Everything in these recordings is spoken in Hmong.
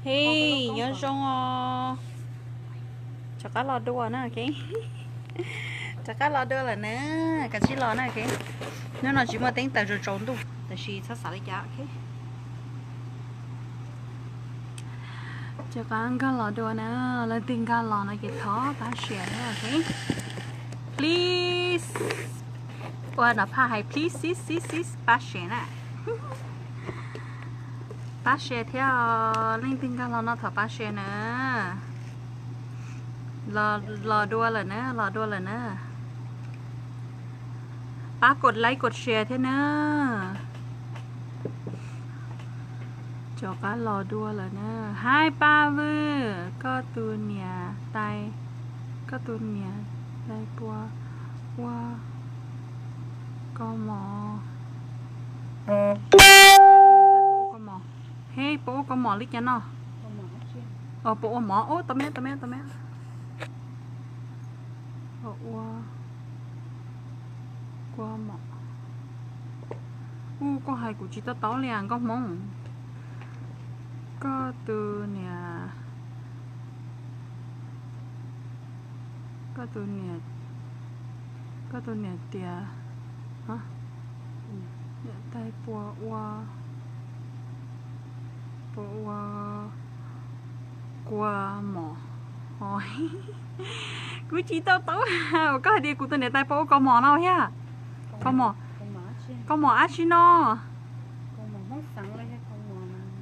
Hey, nyob zoo os. Rov qab los dua na, ok. Rov qab los dua lawm na, kav tsij los na, ok. Hnub no tsis muaj teeb taws, tsaus tsaus ntuj, tab sis txhob xav li cas, ok. Rov qab nkag los dua na, leej twg nkag los no ces thov pab share thiab, ok. Please. Ua nov phaj hais please, please, please, please, pab share na. Pab share thiab os, leej twg nkag los no thov pab share na. Los, los dua lawm na, los dua lawm na. Pab kos like kos share thiab na. Rov qab los dua lawm na. Haib Paj Vwj, koj tus niam tais, koj tus niam tais puas ua kab mom? Kab mom. He, puas ua kab mom li cas no? Puas ua mov? Ub, tau me, tau me, tau me. Puas ua kab mom? Ub, koj hais kuv tsis to taub li as nkauj Hmoob. Koj tus niam, koj tus niam, koj tus niam tias, niam tais puas ua, puas ua kab mom? Kuv tsis to taub. Uas koj hais tias kuv tus niam tais puas ua kab mom no thiab? Kab mom, kab mom dab tsi no?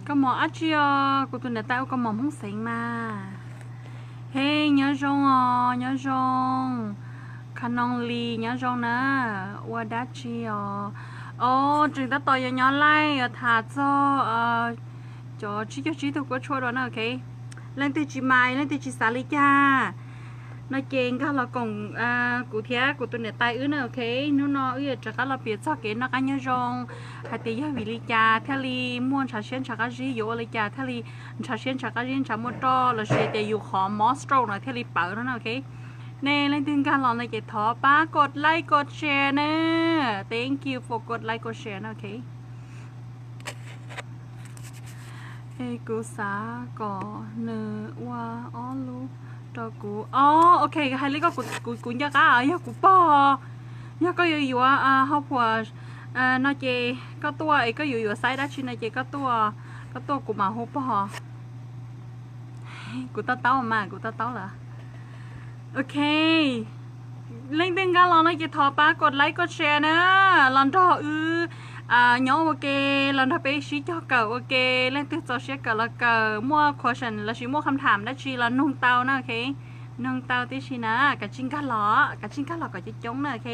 Kab mom dab tsi os, kuv tus niam tais ua kab mom Hmoob xeev mas. He, nyob zoo os, nyob zoo. Kha Noog Lis, nyob zoo na. Ua dab tsi os? Os, tseem tab tom yuav nyob live yuav tham txog cov tsib caug tsib tug kuab tshuaj dua na, ok. Leej twg tsis maiv, leej twg tsis xav li cas no ces nkag los koom kuv thiab kuv tus niam tais wb na, ok. Hnub no wb yuav rov qab los piav txog kev noj qab nyob zoo, hais tias yog vim li cas thiaj li muaj ntshav siab ntshav qab zib, yuav ua li cas thiaj li ntshav siab ntshav qab zib ntshav muaj roj, lossis tias yus qhov mob stroke no thiaj li pawv no na, ok. Nej leej twg nkag los no ces thov pab kos like kos share na. Thank you for kos like kos share na, ok. Es kuv xav kom nws ua ob lub rau kuv. Os, ok, hais li koj kuv, kuv nco qab, yog kuv pog, yog koj yuav yuav hau phuam no ces koj tuaj, es koj yuav yuav xaiv dab tsi no ces koj tuaj, koj tuaj kuv mam hu pog. Kuv to taub mas, kuv to taub lawm. Ok. Leej twg nkag los no ces thov pab kos like kos share na. Los nrog wb nyob ua ke, los nrog peb sib cog kawm ua ke. Leej twg txaus siab kawm los kawm, muaj question lossis muaj kham tham dab tsi los nug tau na, ok. Nug tau tib si na, kav tsij nkag los, kav tsij nkag los kom coob coob na, ok.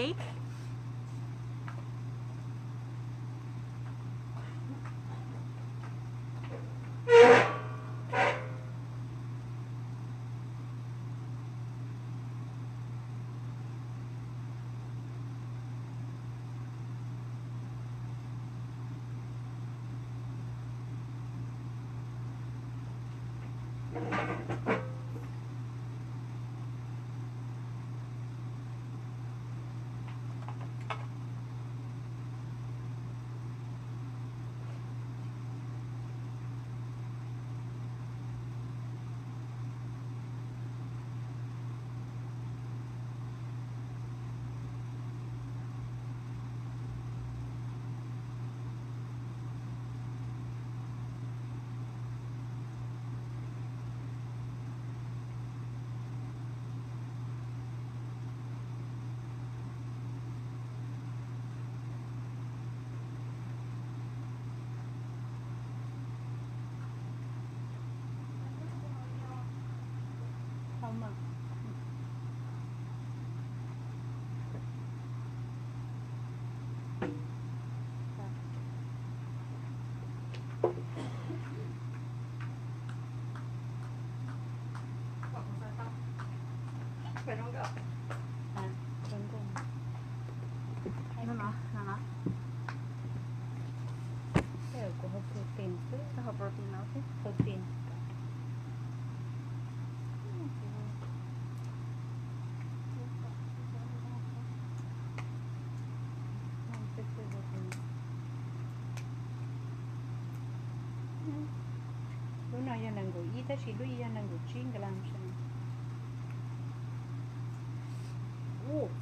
Yog nees nkaum ib tab sis lub ib yog nees nkaum tsib nkas las.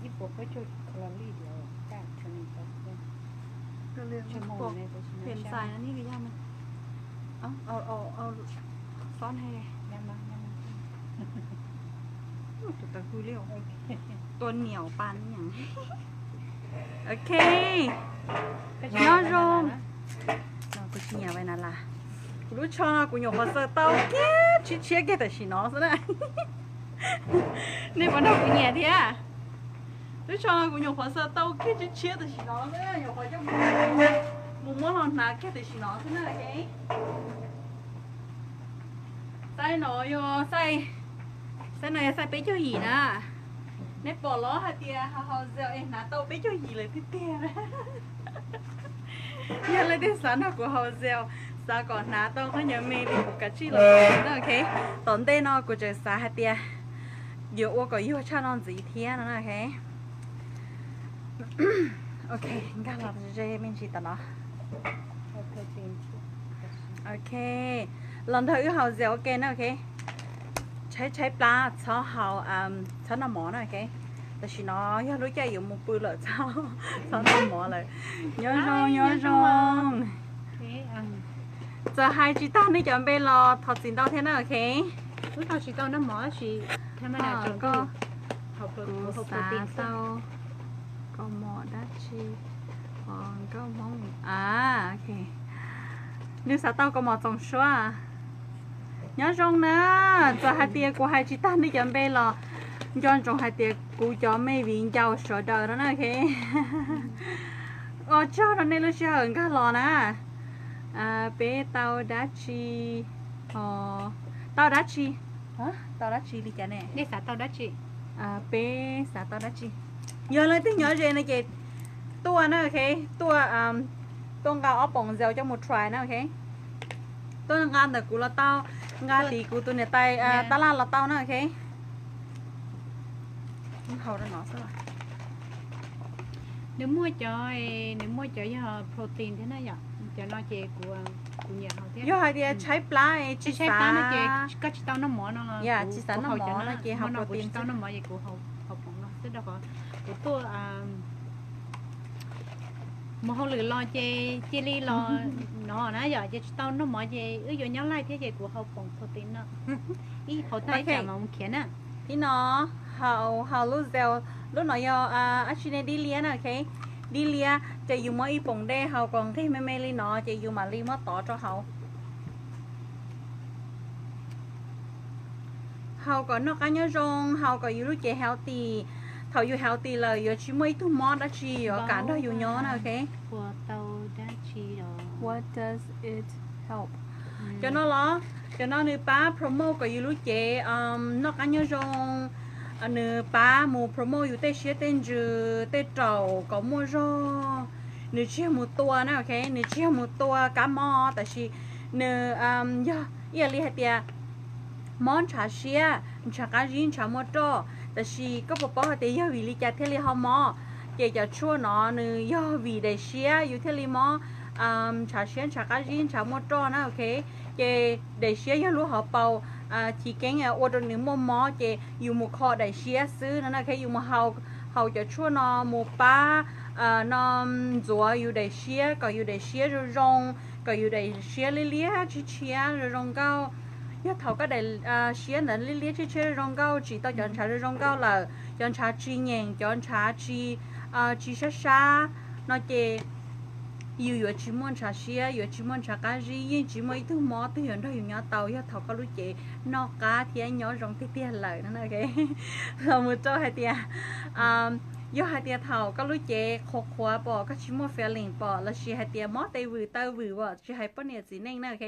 Ib puas plaub caug calorie diam, kaj tshua ni tau. Pem xais no ni yog, xob he, tus tawv hws li, tua niam pas ni. Ok, nyob zoo. Kuv tsis nyiam vais na las. Kuv lub tsho no kuv nyuam qhuav xaws tau kiag tshiab tshiab kiag tam sim no xwb na. Nej puas nrog kuv nyiam thiab? Lub tsho no kuv nyuam qhuav xaws tau kiag tshiab tshiab tam sim no xwb, nyuam qhuav coj mus muab los hnav kiag tam sim no xwb na. Xaiv no yog xaiv, xaiv no yog xaiv peb caug yim na. Nej pom los hais tias haus Zelle es hnav tau peb caug yim lawm tiag tiag. Yog leej twg xav nrog kuv haus Zelle, xav kom hnav tau khaub ncaws me li kuv kav tsij los na, ok. Tom ntej no kuv tseem xav hais tias yuav ua kom yuag tshaj no ntxiv thiab no na, ok. Ok, nkag los ze me ntsis tom no. Ok, los nrog wb haus Zelle ua ke na, ok. Tshaib tshaib plab txhob haus, txhob noj mov na, ok. Tam sim no yog lub caij yuav mus pw lawm, txhob noj mov lawm. Nyob zoo, nyob zoo. Txawm hais tsis tag nej cov npe los thov txim ntau thiab na, ok. Kuv xav tau koj mom dab tsi, nkauj Hmoob, ok. Nws xav tau koj mom txoos suab. Nyob zoo na, txawm hais tias kuv hais tsis tag nej cov npe los nco ntsoov hais tias kuv cov me viv ncaus sawv daws no na, ok. Ua tsaug rau nej lub sij hawm nkag los na. Peb tau dab tsi, tau dab tsi, tau dab tsi li cas ne? Peb xav tau dab tsi? Yog leej twg nyob ze no ces tuaj na, ok. Tuaj, tuaj nqa ob poom Zelle coj mus try na, ok. Tuaj nqa ntawm kuv los tau, nqa tim kuv tus niam tais tab laj los tau na, ok. Haus rau no xwb. Nws muaj cov, nws muaj cov yog protein thiab na yom, cov no ces kuv, kuv nyiam haus thiab. Yog hais tias tshaib plab es tsis xav, koj tsis tau noj mov no, tsis xav noj mov no ces haus protein, tsis tau noj mov ces kuv haus poom no xwb rau qhov kuv tuaj mus hauj lwm los ces cia li los no na yom, ces tsis tau noj mov ces wb yuav nyob laij thiab ces kuv haus poom protein no. Ib haus tag ib tsam mas mus khiav na. Thib no haus, haus lub Zelle, lub no yog dab tsi ne, dib liab na, ok. Dib liab ces yus muab ib poom dej haus kom nqig me me li no ces yus mam li muab tov rau hauv. Haus kom noj qab nyob zoo, haus kom yus lub cev healthy. Thaum yus healthy lawm yuav tsis muaj ib tug mob dab tsi yuav kam nrog yus nyob na, ok. What does it help? Cov no los, cov no nws pab promote kom yus lub cev noj qab nyob zoo. Nws pab mus promote yus tej siab tej ntsws tej raum kom muaj zog. Nws tsis yog mus tua na, ok, nws tsis yog mus tua kab mob, tab sis nws yog ib yam li hais tias mob ntshav siab, ntshav qab zib, ntshav muaj roj, tab sis koj puas paub hais tias yog vim li cas thiaj li ho mob? Ces cov tshuaj no nws yog vim daim siab yus thiaj li mob ntshav siab, ntshav qab zib, ntshav muaj roj na, ok. Ces daim siab yog lub hauv paus chiv keeb ua rau nws muaj mob, ces yus mus kho daim siab xwb no na, ok. Yus mus haus, haus cov tshuaj no mus pab no ntxuav yus daim siab kom yus daim siab zoo zoo, kom yus daim siab liab liab tshiab tshiab zoo zoo nkauj. Yog thaum koj daim siab ntawd liab liab tshiab tshiab zoo zoo nkauj, tsis tau cov ntshav zoo zoo nkauj lawm, cov ntshav tsis nyeem, cov ntshav tsis, tsis sab sab no ces yus yuav tsis muaj ntshav siab, yuav tsis muaj ntshav qab zib, yeej tsis muaj ib tug mob twg yuav nrog yus nyob tau yog thaum koj lub cev noj qab thiab nyob zoo tiag tiag lawm no na, ok. Los mus rau hais tias yog hais tias thaum koj lub cev qhuav qhuav pom, koj tsis muaj feeling pom, lossis hais tias mob tes vwm taw vwm pom, tsis hais poj niam txiv neej na, ok.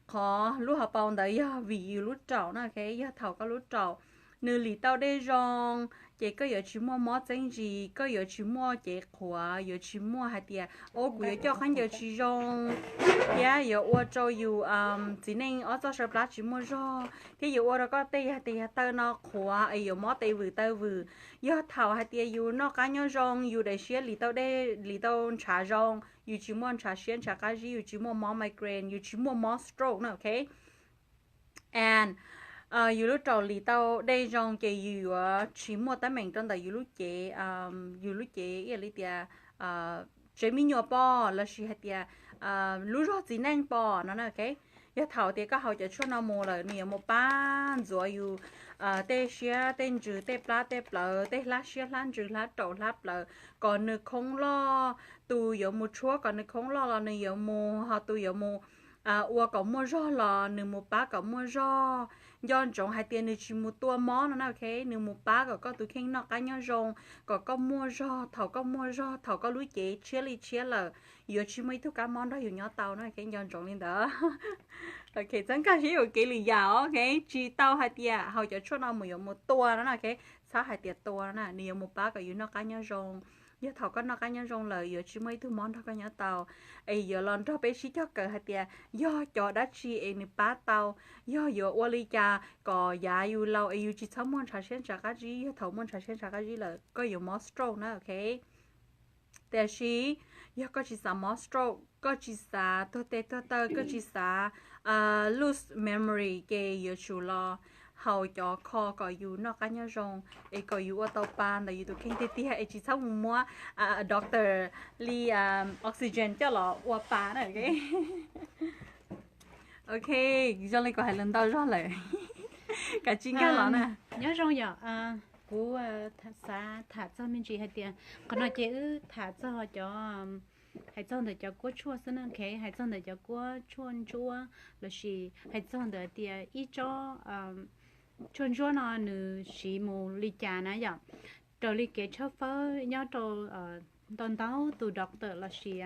Qhov lub hauv paus ntawd yog vim yus lub raum na, ok. Yog thaum koj lub raum nws lim tau dej zoo, ces koj yuav tsis muaj mob txeeb zis, koj yuav tsis muaj cev qhuav, yuav tsis muaj hais tias o kuv yuav coj khaub ncaws tsis zoo, thiab yuav ua rau yus txiv neej ob txoj saw plab tsis muaj zog, thiab yuav ua rau koj tej yag tes yag taw no qhuav es yuav mob tes vwm taw vwm. Yog thaum hais tias yus noj qab nyob zoo, yus daim siab lim tau dej, lim tau ntshav zoo, yus tsis muaj ntshav siab ntshav qab zib, yus tsis muaj mob migraine, yus tsis muaj mob stroke na, ok. And yus lub raum lis tau dej zoo ces yus yuav tsis muaj teeb meem rau ntawm yus lub cev, yus lub cev ib yam li tias tsev me nyuam pom lossis hais tias lub zog txiv neej pom no na, ok. Yog thaum tias koj haus cov tshuaj no mus lawm nws yuav mus pab ntxuav yus tej siab tej ntsws tej plab tej plawv tej hlab siab hlab ntsws hlab raum hlab plawv kom nws khoob loj. Tus yuav mus tshuab kom nws khoob loj los nws yuav mus, ho tus yuav mus ua kom muaj zog los nws mus pab kom muaj zog. Nco ntsoov hais tias nws tsis mus tua mob no na, ok, nws mus pab kom koj tus kheej noj qab nyob zoo, kom koj muaj zog. Thaum koj muaj zog, thaum koj lub cev tshiab li tshiab lawm, yuav tsis muaj ib tug kab mob nrog yus nyob tau no, ok, nco ntsoov li ntawd. Ok, txhob nkag siab yuam kev lwm yam os, ok. Tsis tau hais tias haus cov tshuaj no mus yuav mus tua no na, ok. Txhob hais tias tua no na, nws yuav mus pab kom yus noj qab nyob zoo. Yog thaum koj noj qab nyob zoo lawm yuav tsis muaj ib tug mob nrog koj nyob tau. Es yuav los nrog peb sib cog kawm hais tias yog cov dab tsi es nws pab tau, yog yuav ua li cas kom yav yus laus es yus tsis txhob muaj ntshav siab ntshav qab zib. Yog thaum muaj ntshav siab ntshav qab zib lawm koj yuav mob stroke na, ok. Tiam sis yog koj tsis xav mob stroke, koj tsis xav tuag tes tuag taw, koj tsis xav lose memory ces yuav tsum los haus cov kho kom yus noj qab nyob zoo, es kom yus ua tau pa ntawm yus tus kheej tiag tiag, es tsis txhob mus muab doctor li oxygen coj los ua pa na. Ok, zoo li kuv hais lus ntau zog lawm, kav tsij nkag los na. Nyob zoo yom, kuv xav tham txog me ntsis hais tias qhov no ces wb tham txog cov, hais txog ntawm cov kuab tshuaj xwb na, ok, hais txog ntawm cov kuab tshuaj ntsuab lossis hais txog ntawm tias ib tsob tshuaj ntsuab no nws siv mus li cas na yom. Raws li kev tshawb fawb nyob rau ntau ntau tus doctor lossis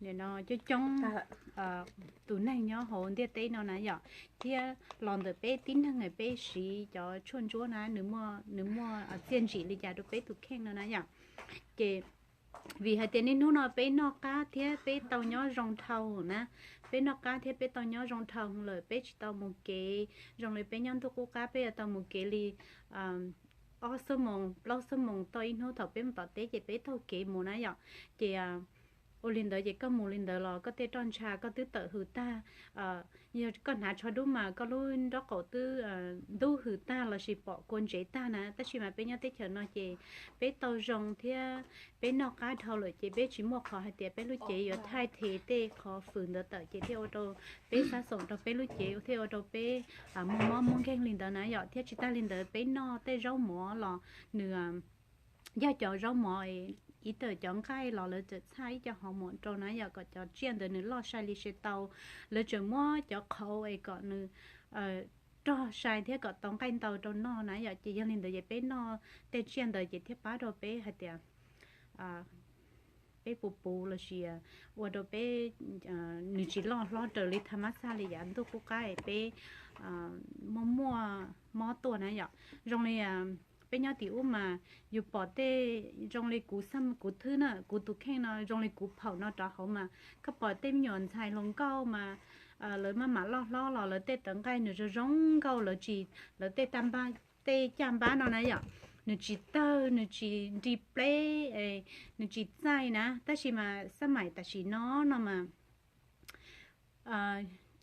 nim no coob coob tus neeg nyob hauv ntiaj teb no na yom, thiab los ntawm peb tib neeg peb siv cov tshuaj ntsuab na nws muaj txiaj ntsim li cas rau peb tus kheej no na yom. Ces vim hais tias niaj hnub no peb noj qab thiab peb tau nyob zoo dhau na, peb noj qab thiab peb tau nyob zoo dhau lawm, peb tsis tau mus kev zoo li peb nyob ntuj qub qab, peb yuav tau mus kev li ob xuab moos plaub xuab moos tau ib hnub. Thaum peb mus tom teb ces peb taug kev mus na yom. Ces ua li ntawd ces koj mus li ntawd los koj tej roj ntsha koj twb tawm hws tag. Yog koj hnav tsho dub mas koj lub nraub qaum twb ntub hws tag lossis pom kua ntsev tag na, tab sis mas peb nyob teb chaws no ces peb tau zoo thiab peb noj qab dhau lawm ces peb tsis muaj qhov hais tias peb lub cev yuav thaij them tej qhov fws ntawd tawm ces thiaj ua rau peb xav xoom rau peb lub cev thiaj ua rau peb muaj mob muaj nkeeg li ntawd na yom. Thiab tsis tas li ntawd peb noj tej zaub mov los nws yog cov zaub mov ib tawm cov nqaij los lawv txawm txhaj ib co hauv mom rau na yom, kom cov tsiaj ntawd nws loj sai li sai tau. Lawv tseem muab cov qhauv es kom nws rog sai thiab kom tau nqaij ntau rau noj na yom. Ces yog li ntawd ces peb noj tej tsiaj ntawd ces thiaj pab rau peb hais tias peb puv puv lossis ua rau peb nws tsis loj hlob raws li tha mab xaj li yav ntuj qub qab es peb muaj muaj mob tuaj na yom. Zoo li peb nyob tim ub mas yus pom tej zoo li kuv xab kuv thwb na, kuv tus kheej no zoo li kuv phaum no rov hauv mas koj pom tej me nyuam ntxhais hluas nkauj mas lawv maj mam loj hlob los lawv tej tawv nqaij nws zoo zoo nkauj, lawv tsis, lawv tej ta npab, tej caj npab no na yom, nws tsis tawg, nws tsis nri pleb, nws tsis txaij na. Tab sis mas xab maim tam sim no no mas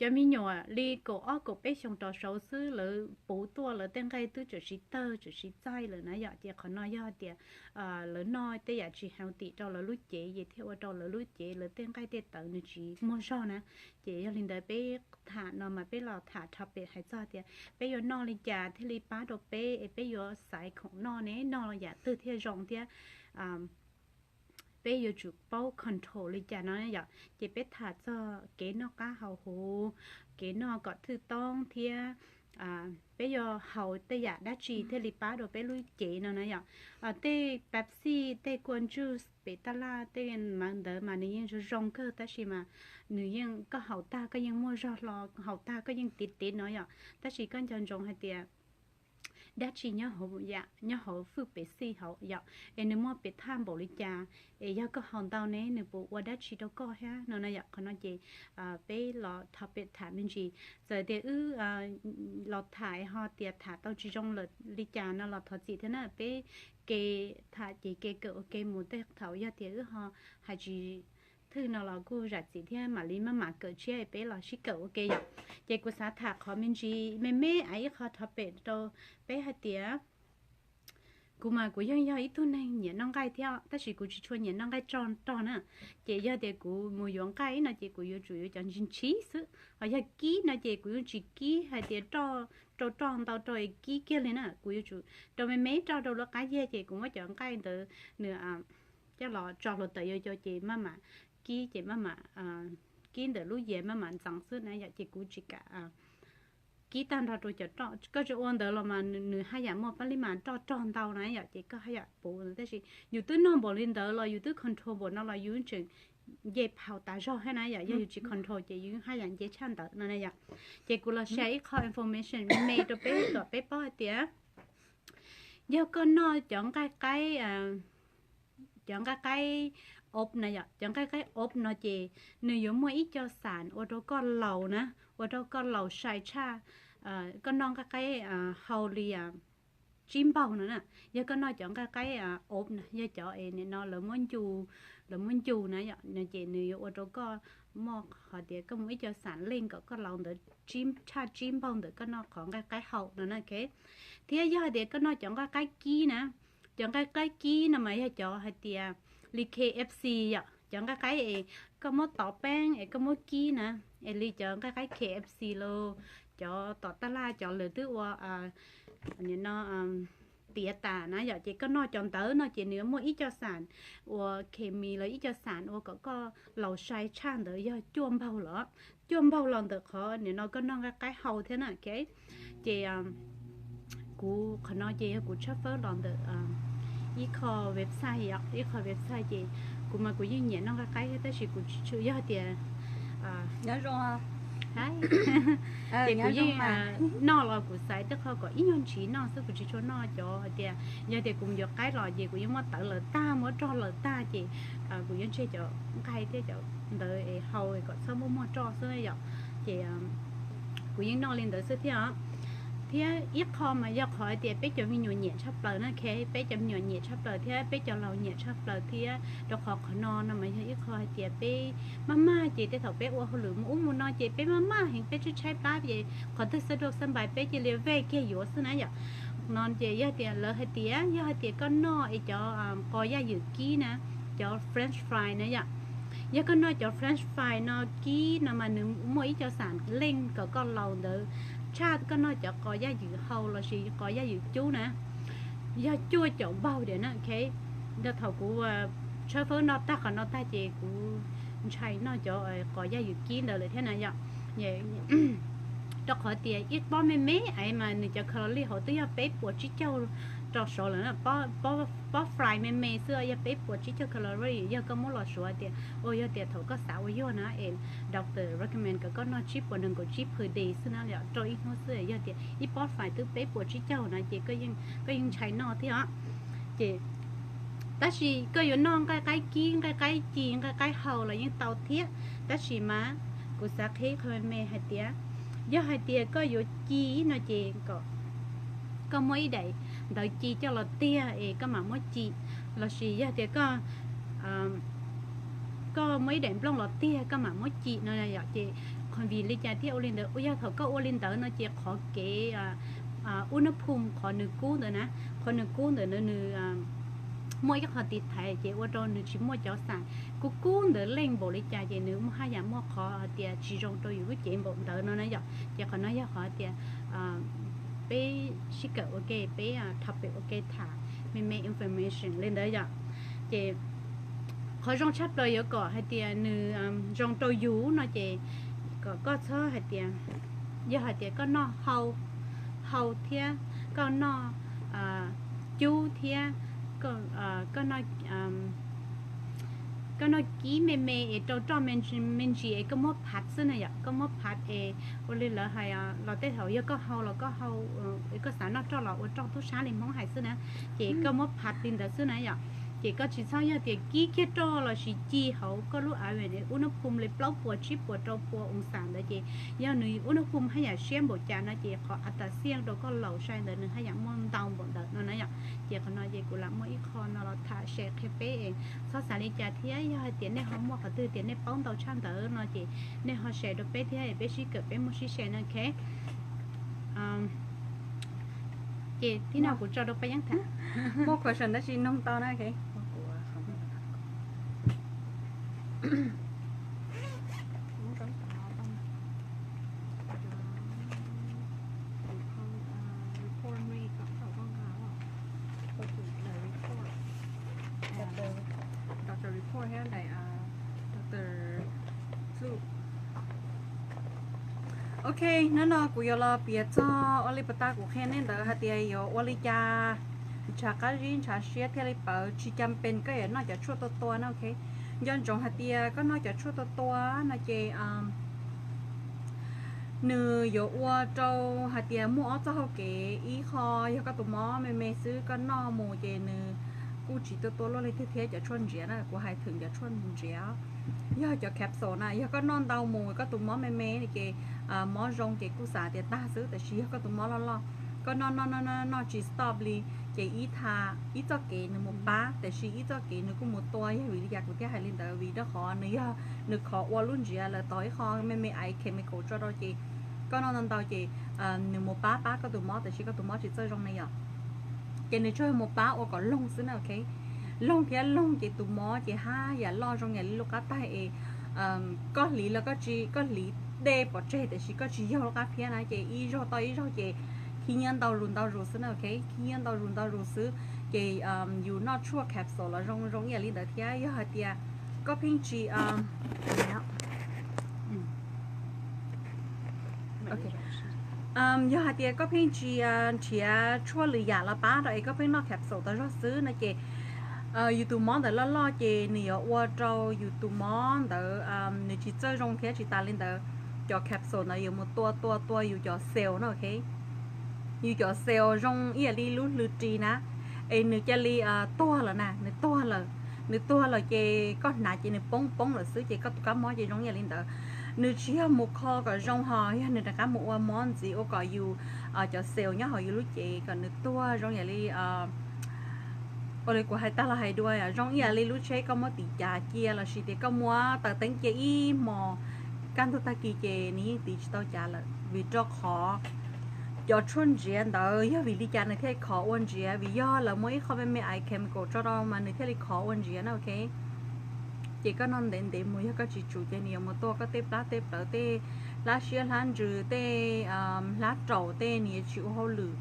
cov me nyuam li kaum ob kaum peb xyoo rov saud xwb lawv puv tuaj lawv tej nqaij twb tseem siv tawg tseem siv txaij lawm na yom. Ces qhov no yog tias lawv noj tej yam tsis healthy rau lawv lub cev ces thiaj ua rau lawv lub cev lawv tej nqaij tej tawv nws tsis muaj zog na. Ces yog li ntawd peb tham no mas peb los tham topic hais txog tias peb yuav noj li cas thiaj li pab rau peb es peb yuav xaiv khoom noj ne, noj yam twg thiaj zoo thiab peb yuav tsum paub control li cas no yom. Ces peb tham txog kev noj qab haus huv, kev noj kom thwj toob thiab peb yuav haus tej yam dab tsi thiaj li pab rau peb lub cev no na yom. Tej Pepsi, tej kua juice pem taj laj tej ntawd mas nws yeej zoo zoo kawg tab sis mas nws yeej, koj haus tag koj yeej muaj zog hlo, haus tag koj yeej tiv tiv no yom. Tab sis koj nco ntsoov hais tias dab tsi nyob hauv, nyob hauv fwj Pepsi hauv yom, es nws muaj pem thaj npaum li cas, es yog koj haus ntau ne nws puas ua dab tsi rau koj thiab no na yom. Qhov no ces peb los topic tham me ntsis. Txawm tias wb los tham ho tias tham tau tsis zoo lawm li cas no los thov txim thiab na. Peb ke tham ces ke kawm ua ke mus, tej thaum yog tias wb ho hais tsis thwj no los kuj zam txim thiab mam li maj mam kawm tshiab peb los sib kawm ua ke yom. Ces kuv xav tham qhov me ntsis me me ib qho topic rau peb hais tias kuv mas kuv yeej yog ib tug neeg nyiam noj nqaij thiab tab sis kuv tsis tshua nyiam noj nqaij rog na. Ces yog tias kuv mus yuav nqaij no ces kuv yuav tsum yuav cov ntshis ntshis xwb, ho yog kib no ces kuv yeej tsis kib hais tias rau roj ntau rau es kib kiag li na, kuv yuav tsum rau me me rau rau lub qab yag ces kuv muab cov nqaij ntawd nws coj los tso hluav taws yuav ces maj mam kib ces maj mam kib ntawm lub yias maj mam ntxeev xwb na yom, ces kuv tsis kam kib tag nrho rau cov roj. Koj tsis ua ntawd los mas nws haj yam muaj pab li mas roj rog ntau na yom, ces koj haj yam puv ntawd tab sis yus twb noj npaum li ntawd los yus twb control npaum no los yus tseem nce phau tas zog thiab na yom, yog yus tsis control ces yus haj yam nce tshaj ntawd no na yom. Ces kuv los share ib qho information me me rau peb kom peb paub hais tias yog koj noj cov nqaij qaib, cov nqaij qaib ob na yom, cov nqaij qaib ob no ces nws yuav muaj ib co xam ua rau koj laus na, ua rau koj laus sai tshaj koj noj nqaij qaib hau li tsib npaug no na. Yog koj noj cov nqaij qaib ob na, yog cov es nim no lawv muab ncu, lawv muab ncu na yom, no ces nws yuav ua rau koj muaj qhov tias koj muaj ib co xam leej kom koj laus ntawd tshaj tsib npaug ntawm koj noj qhov nqaij qaib hau no na. Thiab yog hais tias koj noj cov nqaij qaib kib na, cov nqaij qaib kib no mas yog cov hais tias li K F C yom, cov nqaij qaib es koj muab tov peeb es koj muab kib na, es li cov nqaij qaib K F C los cov tom taj laj cov lawv twb ua nim no tiav tas na yom, ces koj noj cov ntawd no ces nws muaj ib co xam ua khes mis los ib co xam ua kom koj laus sai tshaj ntawd yog cuaj npaug los, cuaj npaug los ntawm qhov nim no koj noj nqaij qaib hau thiab na. Ces kuv qhov no ces yog kuv tshawb fawb los ntawm ib qho website yom, ib qho website ces kuv mas kuv yeej nyiam noj nqaij qaib thiab tab sis kuv tsis tshua, yog tias ces kuv yeej noj los kuv xaiv tej qho kom ib nyuag ntshiv noj xwb, kuv tsis tshua noj cov hais tias yog tias kuv mus yuav qaib los ces kuv yeej muab tawv lawm tag muab roj lawm tag ces kuv yeej tseg cov nqaij thiab cov ntawd es hau kom txhob muaj muaj roj xwb yom. Ces kuv yeej noj li ntawd xwb thiab os. Thiab ib qho mas yog qhov hais tias peb cov me nyuam nyiam tshaj plaws na, peb cov me nyuam nyiam tshaj plaws thiab peb cov laus nyiam tshaj plaws thiab, rau qhov qhov no no mas yog ib qho hais tias peb maj maj ces tej thaum peb ua hauj lwm mus ub mus no ces peb maj maj heev peb tshaib tshaib plab ces qhov twg xab rau xab npais peb cia li vej kiag yuav xwb na yom. No ces yog tias lawv hais tias yog hais tias koj noj es cov qos yaj ywm kib na, cov French fry na yom, yog koj noj cov French fry no kib no mas nws muaj ib co xam leej kom koj laus ntawd tshaj koj noj cov qos yaj ywm hau lossis qos yaj ywm cub na, yog cuaj caum npaug diam na. Rau thaum kuv tshawb fawb noj tag qhov no tag ces kuv ntshai noj cov qos yaj ywm kib ntawd lawm thiab na yom. Rau qhov tias ib pob me me es mas nws cov calorie hauv twb yog peb puas tsib caug rau saud lawm na. Pob fry me me xwb yog peb puas tsib caug calorie, yog koj muab los suav tias, o, yog tias thaum koj xav ua yuag na es doctor recommend kom koj noj tsib puas nees nkaum tsib per day xwb na, rau ib hnub xwb. Yog tias ib pob fry twb peb puas tsib caug na ces koj yeej ntshai noj thiab os. Ces tab sis koj yuav noj nqaij qaib kib, nqaij qaib ci, nqaij qaib hau los yeej tau thiab. Tab sis mas kuv xav qhia qhov me me hais tias, yog hais tias koj yuav ci no ces kom koj muab ib daim ntawv ci coj los tiag es koj mam muab ci, lossis yog tias koj muab ib daim nplooj los tiag koj mam muab ci no yom. Ces qhov vim li cas thiaj ua li ntawd? Yog thaum koj ua li ntawd no ces qhov kev ub nab phum qhov nws kub ntawd na, qhov nws kub ntawd nws muaj ib qho tiv thaiv ces ua rau nws tsis muaj cov xam kub kub ntawd leej npaum li cas ces nws muaj haj yam muaj qhov hais tias tsis zoo rau yus lub cev npaum ntawd no na yom. Ces qhov no yog qhov tias peb sib kawm ua ke, peb topic ua ke tham me me information li ntawd yom. Ces qhov zoo tshaj plaws yuav kom hais tias nws zoo rau yus no ces kom koj txhob hais tias, yog hais tias koj noj hau, hau thiab koj noj cub thiab koj noj kib me me es rau roj me ntsis es koj muab phav xwb na yom, koj muab phav es ua li lawv hais los tej thaum yog koj hau los koj hau, koj xav noj roj los ua roj tub sab li Hmoob hais xwb na, ces koj muab phav li ntawd xwb na yom. Ces koj tsis txhob yog tias kib kiag roj los sis ci hauv koj lub oven ub nab phum li plaub puas tsib puas rau puas oo xam ntawd ces yog nws ub nab phum haj yam siab npaum cas no ces qhov a tas xiaj rau koj laus sai ntawd nws haj yam muaj ntau npaum ntawd no na yom. Ces qhov no ces kuv lam muaj ib qho no los tham share qhia peb es txhob xav li cas thiab yog hais tias nej ho muaj qhov twg tias nej paub ntau tshaj ntawd no ces nej ho share rau peb thiab es peb sib kawm peb muaj sib share no, ok. Ces tib no kuv tso rau Paj Yeeb tham. Muaj question dab tsi nug tau na, ok. Doctor report thiab daim, doctor flu. Ok, hnub no kuv yuav los piav txog ua li puas tas kuv qhia nej ntawd hais tias yuav ua li cas ntshav qab zib ntshav siab thiaj li pawv, tsis cam pes koj yuav noj cov tshuaj tua tua na, ok. Nco ntsoov hais tias koj noj cov tshuaj tua tua no ces nws yuav ua rau hais tias muaj ob txoj hau kev, ib qho yog koj tus mob me me xwb koj noj mus ces nws kuj tsis tua tua luaj li tiag thiab cov tshuaj ntsiav na, kuv hais thwm cov tshuaj ntsiav. Yog cov capsule na, yog koj noj ntau mus koj tus mob me me ces mob zoo ces kuj xav tias tag xwb, tab sis yog koj tus mob loj loj, koj noj noj noj noj tsis stop li ces ib tha, ib txoj kev nws mus pab, tab sis ib txoj kev nws kuj mus tua. Yog vim li cas kuv thiaj hais li ntawd? Vim rau qhov nws yog, nws khov ua lub ntsiav lawm tau ib qho me me ai chemical tso rau ces koj noj ntau ntau ces nws mus pab pab koj tus mob, tab sis koj tus mob tsis txawj zoo na yom. Ces nws tsuas mus pab ua kom loog xwb na, ok. Loog thiab loog ces tus mob ces haj yam loj zoo yam li lub qab taig es koj hliv los koj tsis, koj hliv dej pov tseg tab sis koj tsis yaug lub qab phiab na ces ib zaug tau ib zaug ces khib nyiab ntau zus ntau zus xwb na, ok. Khib nyiab ntau zus ntau zus xwb ces yus noj tshuaj capsule los zoo zoo ib yam li ntawd thiab. Yog hais tias koj pheej tsis yog hais tias koj pheej tsis nrhiav tshuaj lwm yam los pab rau es koj pheej noj capsule tas zog xwb no ces yus tus mob ntawd loj loj ces nws yuav ua rau yus tus mob ntawd nws tsis txawj zoo thiab tsis tas li ntawd cov capsule ntawd yuav mus tua tua tua yus cov cell na, ok. Yus cov cell zoo ib yam li lub hlwv ris na, es nws cia li tuag lawm na, nws tuag lawm. Nws tuag lawm ces koj hnav ces nws poob poob lawm xwb ces koj tus kab mob ces zoo ib yam li ntawd. Nws tsis yog mus kho kom zoo ho yog nws rov qab mus ua mob ntxiv ua kom yus cov cell nyob hauv yus lub cev kom nws tuag zoo yam li ua li kuv hais tag los hais dua, zoo ib yam li lub tsheb koj muab tiv cav cia los sis tias koj muab taws teeb cia ib hmos, kaj ntug tag kis ces nws yeej tiv tsis tau cav lawm. Vim rau qhov cov tshuaj ntsiav ntawd yog vim li cas nws thiaj khov ua ntsiav? Vim yog lawv muaj ib qho me me ai chemical tso rau mas nws thiaj li khov ua ntsiav na, ok. Ces koj noj ntev ntev mus yog koj tsis tsum ces nws yuav mus tua koj tej plab tej plawv, tej hlab siab hlab ntsws, tej hlab raum tej, nws yuav tsis ua hauj lwm.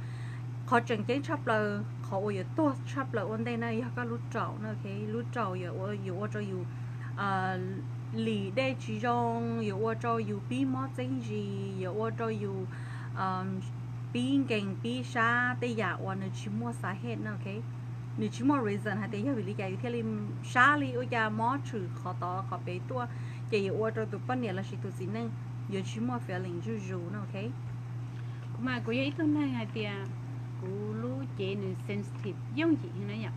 Qhov tseem ceeb tshaj plaws, qhov uas yuav tuag tshaj plaws ua ntej na yog koj lub raum na, ok. Lub raum yuav ua rau yus lim dej tsis zoo, yuav ua rau yus pib mob txeeb zis, yuav ua rau yus pib nkees pib sab tej yam uas nws tsis muaj xav het na, ok. Nws tsis muaj reason hais tias yog vim li cas yus thiaj li sab li ua cas mob tshwm qhov tod qhov pem tuaj, ces yuav ua rau tus poj niam los sis tus txiv neej yuav tsis muaj feeling zuj zus na, ok. Kuv mas kuv yog ib tug neeg hais tias kuv lub cev nws sensitive yooj yim na yom.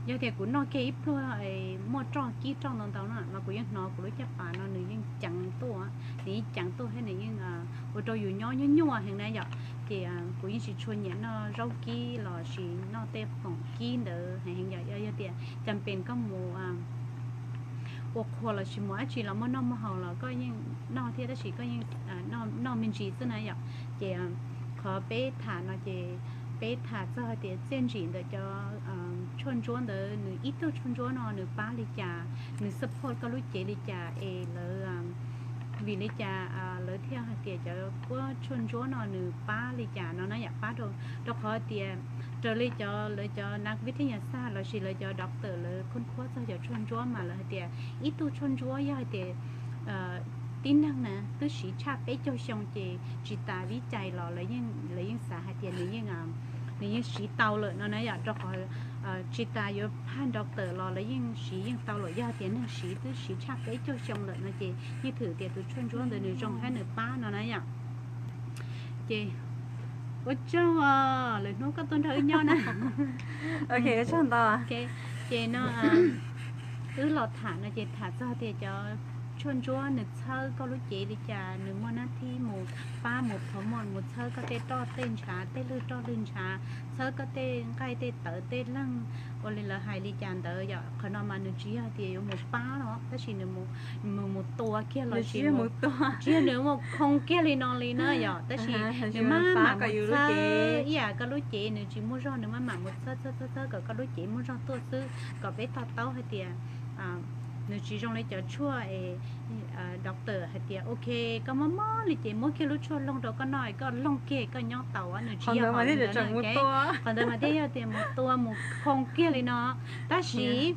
Yog tias kuv noj kiag ib pluag muaj roj kib roj ntau ntau na mas kuv yeej hnov kuv lub caj pas no nws yeej ceev tuaj, nws yeej ceev tuaj thiab nws yeej ua rau yus nyob nyuaj nyuaj heev na yom. Ces kuv yeej tsis tshua nyiam noj zaub kib los sis noj tej khoom kib ntawd heev heev yom. Yog tias cas pes koj mus ua qhua los sis mus dab tsi los muaj noj muaj haus los koj yeej noj thiab tab sis koj yeej noj me ntsis xwb na yom. Ces qhov peb tham no ces peb tham txog hais tias txiaj ntsim ntawm cov tshuaj ntsuab ntawd, nws ib tug tshuaj ntsuab no nws pab li cas, nws support koj lub cev li cas es lawv, vim li cas lawv thiaj hais tias cov kuab tshuaj ntsuab no nws pab li cas no na yom. Pab rau, rau qhov tias raws li cov, lawv cov nas vib thaj yas xaj los sis lawv cov doctor lawv khoob khuab txog cov tshuaj ntsuab mas lawv hais tias ib tug tshuaj ntsuab yog hais tias tib neeg na twb siv tshaj peb caug xyoo ces tsis tas vib cais los lawv yeej xav hais tias nws yeej siv tau lawm no na yom. Rau qhov tsis tas yuav phaj doctor los lawv yeej siv yeej tau lawm. Yog tias neeg siv twb siv tshaj peb caug xyoo lawm no ces yeej thwm tias tus tshuaj ntsuab ntawd nws zoo thiab nws pab no na yom. Ces ua tsaug, lwm hnub koj tuaj nrog wb nyob na. Ok, ua tsaug ntau. Ces no wb los tham no ces tham txog tias cov tshuaj ntsuab nws txhawb koj lub cev li cas, nws muaj nab thib mus pab mus promote mus txhawb koj tej roj tej ntshav, tej lwg roj lwg ntshav, txhawb koj tej nqaij tej tawv tej leeg, ua li lawv hais li cas ntawd yom. Qhov no mas nws tsis yog tias yuav mus pab no tab sis nws mus tua kiag los sis tsis yog nws mus khoo kiag li no li na yom, tab sis nws maj mam mus txhawb ib yam koj lub cev nws tsis muaj zog, nws maj mam mus txhawb txhawb txhawb txhawb kom koj lub cev muaj zog tuaj xwb, kom peb to taub hais tias nws tsis zoo li cov tshuaj es doctor hais tias ok, koj mob mob li ces muab kiag lub tshuaj loog rau koj noj, koj loog kiag koj nyob tau, nws tsis yog qhov ntawd mas thiaj yog tias mus tua mus khoo kiag li no. Tab sis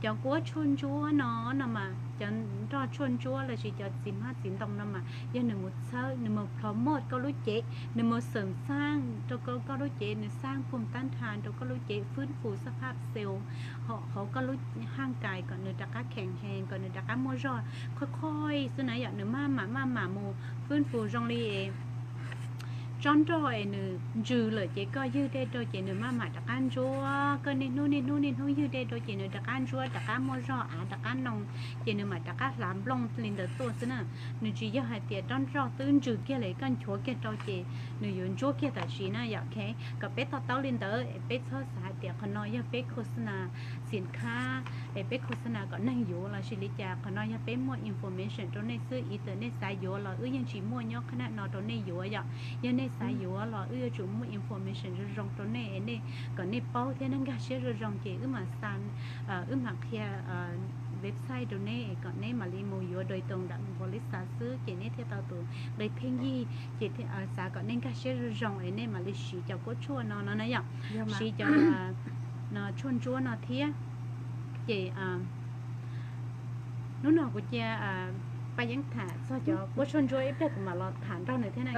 cov kuab tshuaj ntsuab no no mas cov nroj tshuaj ntsuab lossis cov txiv hmab txiv ntoo no mas yog nws mus txhawb, nws mus promote koj lub cev, nws mus xeem xaaj rau koj lub cev, nws xaaj phum tab nrha rau koj lub cev, fwb fus xab phab xees, hauv koj lub haj kais kom nws rov qab kheem hees, kom nws rov qab muaj zog qhoi qhoi xwb na yom. Nws maj mam maj mam mus fwb fus zoo li tsob nroj es nws ntsws lawm ces koj ywg dej rau ces nws maj mam rov qab ntsuab, koj niaj hnub niaj hnub niaj hnub ywg dej rau ces nws rov qab ntsuab rov qab muaj zog av rov qab noo, ces nws mam rov qab hlav nplooj li ntawd tuaj xwb na. Nws tsis yog hais tias rab nroj twb ntsws kiag lawm koj nchuav kiag rau ces nws yuav ntsuab kiag tam sim na yom. Ok, kom peb to taub li ntawd, peb txhob xav hais tias qhov no yog peb khos na xim khab es peb khos na kom neeg yuav lossis li cas, qhov no yog peb muaj information rau nej xwb. Ib txwm nej xav yuav los wb yeej tsis muaj nyob qhab naj no rau nej yuav yom. Yog nej xav yuav los wb yuav tsum muaj information zoo zoo rau nej, nej kom nej paub thiab nej nkag siab zoo zoo ces wb mam xa, wb mam qhia website rau nej kom nej mam li mus yuav doy toos ntawm npau li xav xwb ces nej thiaj tau tus nqi pheej yig. Ces xav kom nej nkag siab zoo zoo es nej mam li siv cov kuab tshuaj no no na yom, siv cov tshuaj ntsuab no thiab. Ces hnub no kuv cia Paj Yeeb tham txog cov kuab tshuaj ntsuab, ib pliag kuv mam los tham nrog nws thiab na.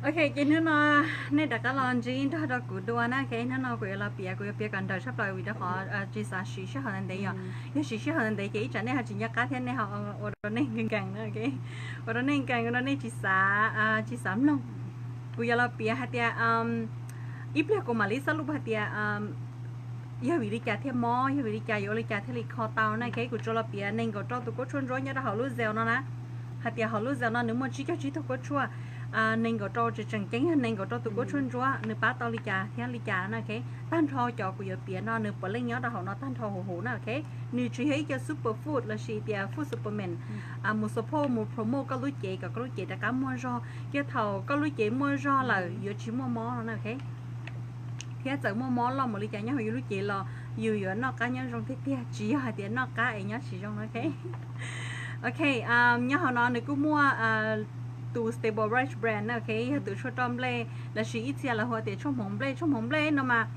Ok, ces hnub no nej rov qab los ntsib nrog rau kuv dua na. Ok, hnub no kuv yuav los piav, kuv yuav piav kom nrawm tshaj plaws vim rau qhov tsis xav siv sij hawm ntev yom. Yog siv sij hawm ntev ces ib tsam nej ho tsis nco qab thiab nej ho ua rau nej nkees nkees na. Ok, ua rau nej nkees, ua rau nej tsis xav, tsis xav mloog. Kuv yuav los piav hais tias ib pliag kuv mam li xab lub hais tias yog vim li cas thiaj mob, yog vim li cas yuav ua li cas thiaj li kho tau na. Ok, kuv tsuas los piav nees nkaum rau tus kuab tshuaj ntsuab nyob rau hauv lub Zale no na, hais tias hauv lub Zale no nws muaj tsib caug tsib tug kuab tshuaj. Nees nkaum rau tseem tseem ceeb yog nees nkaum rau tus kuab tshuaj ntsuab nws pab tau li cas thiab li cas na. Ok, tag nrho cov kuv yuav piav no nws puav leej nyob rau hauv no tag nrho huv huv na. Ok, nws tsis yog ib co super food lossis tias food supplement mus support mus promote koj lub cev kom koj lub cev rov qab muaj zog, yog thaum koj lub cev muaj zog lawm yuav tsis muaj mob no na. Ok, thiab txawm muaj mob loj mus li cas nyob hauv yus lub cev los yus yuav noj qab nyob zoo tiag tiag, tsis yog hais tias noj qab es nyob tsis zoo. Ok, ok, nyob hauv no nws kuj muaj tus Stable Ranch brand na. Ok, yog tus tshuaj roj nplej lossis ib txhia lawv hu tias tshuaj hmoov nplej. Tshuaj hmoov nplej no mas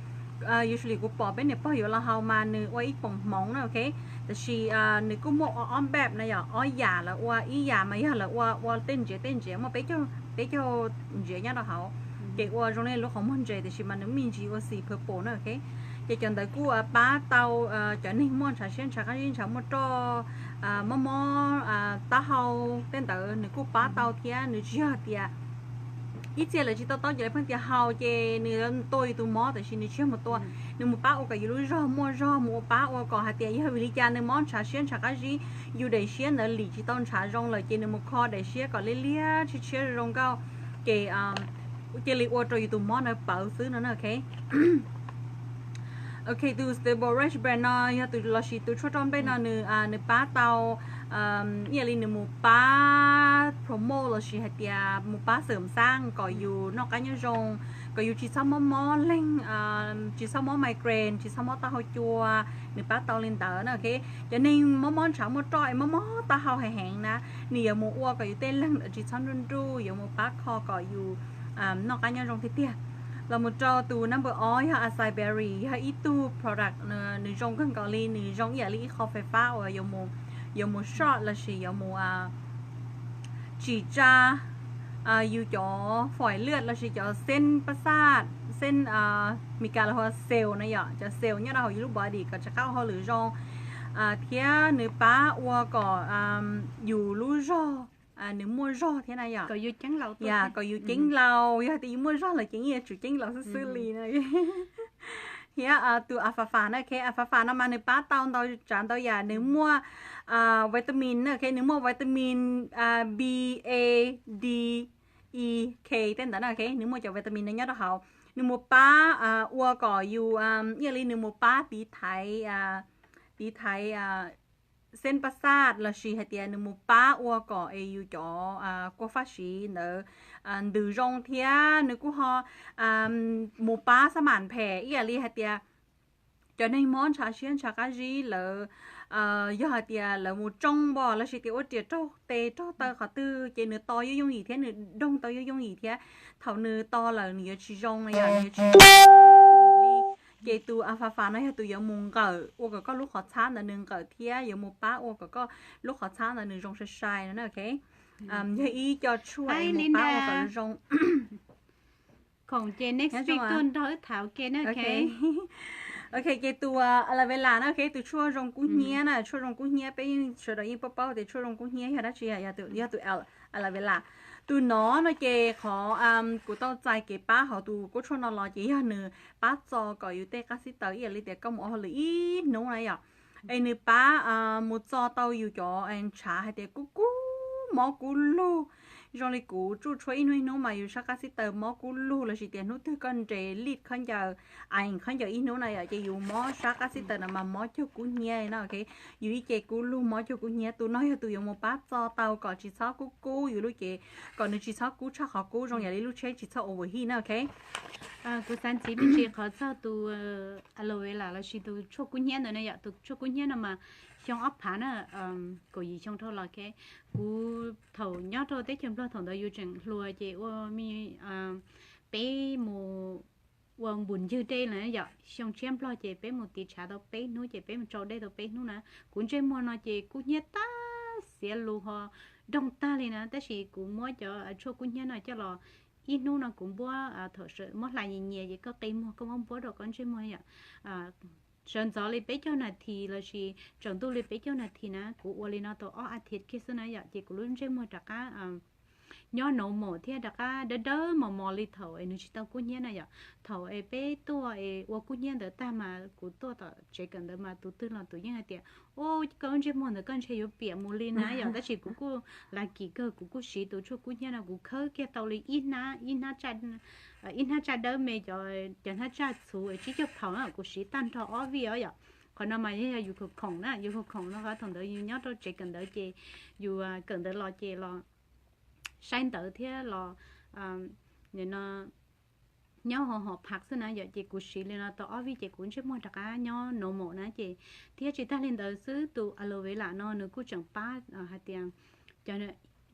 usually kuv pom peb niam pog yuav los haus mas nws ua ib poom hmoov na. Ok, tab sis nws kuj muaj ob npav na yom, ob yam lawv ua, ib yam mas yog lawv ua ua tej ntsiav tej ntsiav muaj peb caug ntsiav nyob rau hauv, ces ua zoo li lub qhov muag ntses tab sis mas nws me ntsis ua xim purple na. Ok, ces cov ntawd kuj pab tau cov neeg muaj ntshav siab ntshav qab zib ntshav muaj roj, mob mob taub hau tej ntawd nws kuj pab tau thiab. Nws tsis yog tias ib txhia lawv tsis to taub ces lawv pheej tias haus ces nws tua yus tus mob, tab sis nws tsis yog mus tua, nws mus pab ua kom yus lub zog muaj zog, mus ua pab ua kom hais tias yog vim li cas nws mob ntshav siab ntshav qab zib, yus daim siab ntawd lim tsis tau ntshav zoo lawm ces nws mus kho daim siab kom liab liab tshiab tshiab zoo nkauj, ces cia li ua rau yus tus mob ntawd pawv xwb no na. Ok, ok, tus Stable Ranch brand no yog tus lossis tus tshuaj roj nplej no nws nws pab tau ib yam li nws mus pab promote lossis hais tias mus pab xeem xaaj kom yus noj qab nyob zoo, kom yus tsis txhob mob mob leeg, tsis txhob mob migraine, tsis txhob mob taub hau cua, nws pab tau li ntawd na. Ok, cov neeg mob mob ntshav muaj roj es mob mob taub hau heev heev na, nws yuav mus ua kom yus tej leeg ntawd tsis txhob nruj nruj, yuav mus pab kho kom yus noj qab nyob zoo tiag tiag. Los mus rau tus number ob yog acai berry, yog ib tug product nws zoo kawg nkaus li, nws zoo ib yam li ib qho fais fab uas yuav mus short lossis yuav mus tsim tsa yus cov fois lwj lossis cov xeeb pab xaj, xeeb Mis Kas los hu ua cells na yom, cov cells nyob rau hauv yus lub body kom rov qab ua hauj lwm zoo, thiab nws pab ua kom yus lub zog nws muaj zog thiab na yom. Kom yus ceeb laus, yog tias yus muaj zog lawm ces yeej yuav tsum ceeb laus xwb xwb li na. Thiab tus alfalfa na, ok, alfalfa no mas nws pab tau ntau tsav ntau yam, nws muaj vitamin na, ok, nws muaj vitamin B, A, D, E, K tej ntawd na, ok, nws muaj cov vitamin no nyob rau hauv. Nws mus pab ua kom yus, ib yam li nws mus pab tiv thaiv, tiv thaiv xeeb pas xaj lossis hais tias nws mus pab ua kom es yus cov kua faj siv ntawd ntws zoo thiab nws kuj ho mus pab xab mam phem ib yam li hais tias cov neeg mob ntshav siab ntshav qab zib lawv, yog hais tias lawv mus tsoo npo lossis tias ua riam raug tes raug taw qhov twg ces nws to yooj yooj yim thiab nws doog tau yooj yooj yim thiab. Thaum nws to lawm nws yuav tsis zoo no yom, nws yuav tsis zoo li. Ces tus alfalfa no yog tus yuav mus nqawm ua kom koj lub qhov txhab ntawd nws nqawm thiab yuav mus pab ua kom koj lub qhov txhab ntawd nws zoo sai sai no na, ok. Yog ib co tshuaj mus pab ua kom zoo. Khoom ces next week tuaj nrog wb tham ua ke na, ok. Ok, ces tus aloe vera na, ok, tus tshuaj zoo kub hnyiab na, tshuaj zoo kub hnyiab peb yeej sawv daws yeej paub paub tias tshuaj zoo kub hnyiab yog dab tsi, yog tus aloe vera. Tus no no ces qhov kuv tau txais kev pab hauv tus kuab tshuaj no los ces yog nws pab txo kom yus tej qab xib taws ib yam li tias koj mus ua hauj lwm ib hnub na yom, es nws pab mus txo tau yus cov ntshav hais tias kub kub mob kub lug. Zoo li kuv tsuj tshuaj ib hnub ib hnub mas yus sab qab xib taws mob kub lug lossis tias hnub twg koj nres lij khaub ncaws, aim khaub ncaws ib hnub na yom, ces yus mob sab qab xib taws no mas mob cuag kub hnyiab no, ok. Yus ib ce kub lug mob cuag kub hnyiab, tus no yog tus yuav mus pab txo tau kom tsis txhob kub kub yus lub cev, kom nws tsis txhob kub tshaj qhov kub zoo yam li lub tsheb tsis txhob overheat na, ok. Kuv xav ntxiv me ntsis qhov txog tus aloe vera lossis tus tshuaj kub hnyiab ntawd na yom, tus tshuaj kub hnyiab no mas xyoo ob phav na, kaum yim xyoo dhau los, ok. Kuv thaum nyob rau teb chaws Nplog thaum ntawd yus tseem hluas ces ua me, peb mus ua npus ncwg dej na yom, xyoo tshiab Nplog ces peb mus tiv tshav tau peb hnub ces peb mus tsau dej tau peb hnub na. Kuv ntsej muag no ces kub hnyiab tag xiav lus ho doog tag li na, tab sis kuv muab cov tshuaj kub hnyiab no coj los ib hnub no kuv npuab, thaum muab hlais nyias nyias ces koj qi muag koj muab npuab rau koj ntsej muag yom, sawv ntxov li peb caug nas this lossis tsaus ntuj li peb caug nas this na, kuv ua li no tau ob as thiv kiag xwb na yom, ces kuv lub ntsej muag rov qab nyob normal thiab rov qab dawb dawb mos mos li thaum es nws tsis tau kub hnyiab na yom. Thaum es peb tuaj es ua kub hnyiab ntawd tag mas kuv tuaj tom tsev kawm ntawv mas tus twg los tus yeej hais tias, o, koj lub ntsej muag ntawd koj ntshe yuav piam mus li na yom, tab sis kuv kuj lucky kawg kuv kuj siv tus tshuaj kub hnyiab no kuv khawb kiag tau li ib hnab, ib hnab tsaj dawb me, cov hnab tsaj txhuv tsib caug phaum na kuv siv tag nrho ob vij os yom. Qhov no mas yog yus khoom khoom na, yus khoom khoom no qhov thaum ntawd yus nyob rau tsev kawm ntawv ces yus kawm ntawv los ces los saib ntawv thiab los no nyob ho hom phaj xwb na yom, ces kuv siv li no tau ob vij ces kuv ntsej muag rov qab nyob normal na ces. Thiab tsis tag li ntawd xwb tus aloe vera no nws kuj tseem pab hais tias,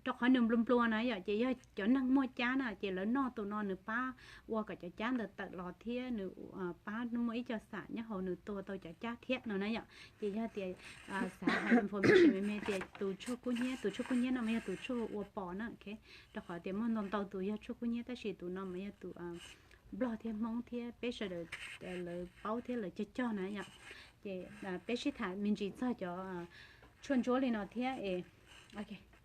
rau qhov nws nplua nplua na yom, ces yog cov neeg muaj cab na ces lawv noj tus no nws pab ua kom cov cab ntawd tawm los thiab nws pab muaj ib co xam nyob hauv nws tua tau cov cab thiab no na yom. Ces yog tias xav hais information me me tias tus tshuaj kub hnyiab, tus tshuaj kub hnyiab no mas yog tus tshuaj ua pos na, ok. Rau qhov tias muaj ntau ntau tus yog tshuaj kub hnyiab tab sis tus no mas yog tus Nplog thiab Hmoob thiab peb sawv daws lawv paub thiab lawv cog cog na yom. Ces peb sib tham me ntsis txog cov tshuaj ntsuab li no thiab es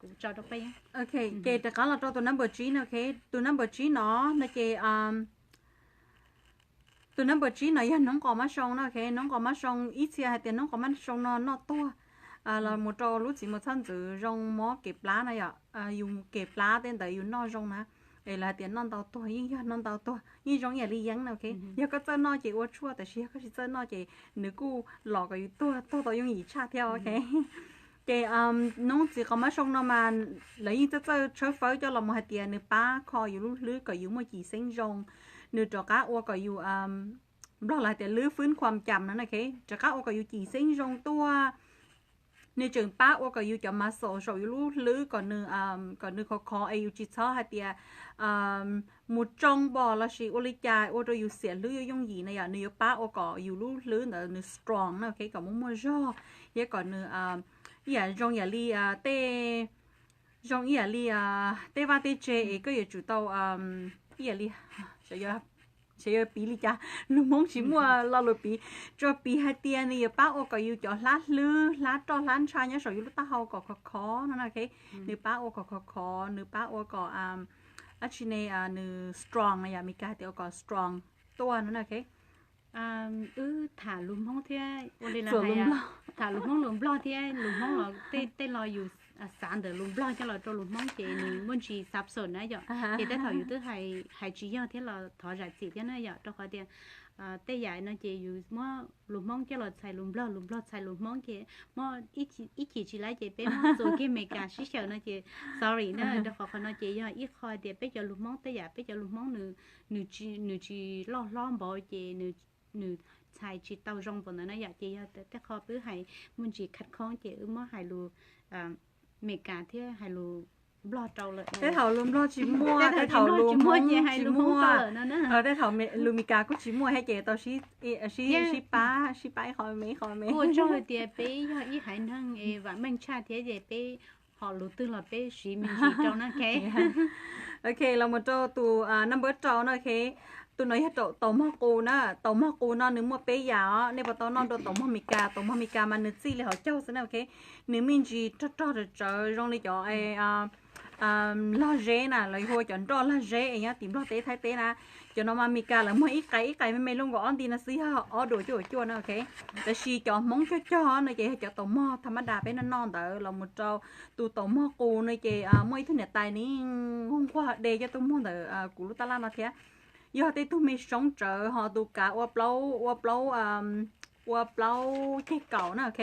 kuv tso rau peb. Ok, ces rov qab los rau tus number tsib no, ok. Tus number tsib no no ces tus number tsib no yog noob qos mab soo no, ok. Noob qos mab soo ib txhia hais tias noob qos mab soo no noj tuag los mus rau lub txiv mus txhawb ntxwv zoo mob kev plab na yom, yus kev plab tej ntawd yus noj zoo na. Es lawv hais tias noj ntau tuag yeej yog noj ntau tuag yeej zoo ib yam li yeeb na, ok. Yog koj txawj noj ces ua tshuaj, tab sis yog koj tsis txawj noj ces nws kuj los kom yus tuag, tuag tau yooj yim tshaj thiab, ok. Ces noob txiv qos mab soo no mas lawv yeej txawj txawj tshawb fawb coj los mus hais tias nws pab kho yus lub hlwb kom yus muaj cim xeeb zoo, nws rov qab ua kom yus, Nplog lawv hais tias lwb fwb khuam cam no na, ok. Rov qab ua kom yus cim xeeb zoo tuaj. Nws tseem pab ua kom yus cov muscle saum yus lub hlwb kom nws, kom nws khov khov es yus tsis txhob hais tias mus tsoo npo lossis ua li cas ua rau yus xiam hlwb yooj yooj yim na yom. Nws yuav pab ua kom yus lub hlwb ntawd nws strong na, ok, kom muaj muaj zog thiab kom nws ib yam zoo yam li tej, zoo ib yam li tej vaj tej tse es koj yuav tsum tau ib yam li, xyov yuav piv li cas, lus Hmoob tsis muaj lo lus piv, tsuas piv hais tias nws yuav pab ua kom yus cov hlab hlwb hlab roj hlab ntsha nyob saum yus lub taub hau kom khov khov no na, ok. Nws pab ua kom khov khov, nws pab ua kom dab tsi ne, nws strong na yom, Meskas hais tias ua kom strong tuaj no na, ok. Wb tham lus Hmoob thiab ua li, tham lus Hmoob lus Nplog thiab lus Hmoob los tej tej lo yus xav ntawm lus Nplog coj los rau lus Hmoob ces nws muaj ntsis xav xom na yom. Ces tej thaum yus twb hais tsis yog thiab los thov zam txim thiab na yom, rau qhov tias tej yam no ces yus muab lus Hmoob coj los txhais lus Nplog, lus Nplog txhais lus Hmoob ces muab ib chim tsis laib ces peb muab txuas kiag Meskas sib xyaw no ces sorry na, rau qhov qhov no ces yog ib qho tias peb cov lus Hmoob tej yam peb cov lus Hmoob nws nws tsis loj hlob npaum ces nws txhais tsis tau zoo npaum ntawd na yom. Ces yog tej qho wb hais muaj ntsis khaj khoob ces wb muab hais lus Meskas thiab hais lus Nplog rau lawm. Tej thaum lus Nplog tsis muaj, tej thaum lus Hmoob tsis muaj, tej thaum lus Meskas kuj tsis muaj thiab ces tau sib pab, sib pab ib qho me ib qho me. Kuj tsaug tias peb yog ib haiv neeg es vam meej tshaj thiab ces peb hom lus twg los peb siv me ntsis rau na. Ok, los mus rau tus number rau na. Ok, tus no yog taus mog qus na. Taus mog qus no nws muaj peb yam os. Nej puas tau noj dua taus mog Meskas? Taus mog Meskas mas nws txij li hauv caug xwb na. Ok, nws me ntsis rog rog rawv tsawv zoo li cov log zeb na, lawv hu ua cov nroj log zeb es nyob tim Nplog teb Thaib teb na. Cov no mas Meskas lawv muag ib qais ib qais me me lub nkaus ob nti no xwb, yog ob duas cuaj duas cuaj na. Ok, tab sis cov Hmoob cog cog no ces yog cov taus mog tham ma das peb noj noj ntawd. Los mus rau tus taus mog qus no ces muaj ib tug niam tais nws nquag de coj tuaj muag ntawm kuv lub tab laj no thiab. Yog tej tug me soob tsawv ho tus kav ua plaub, ua plaub, ua plaub ceg kaum na. Ok,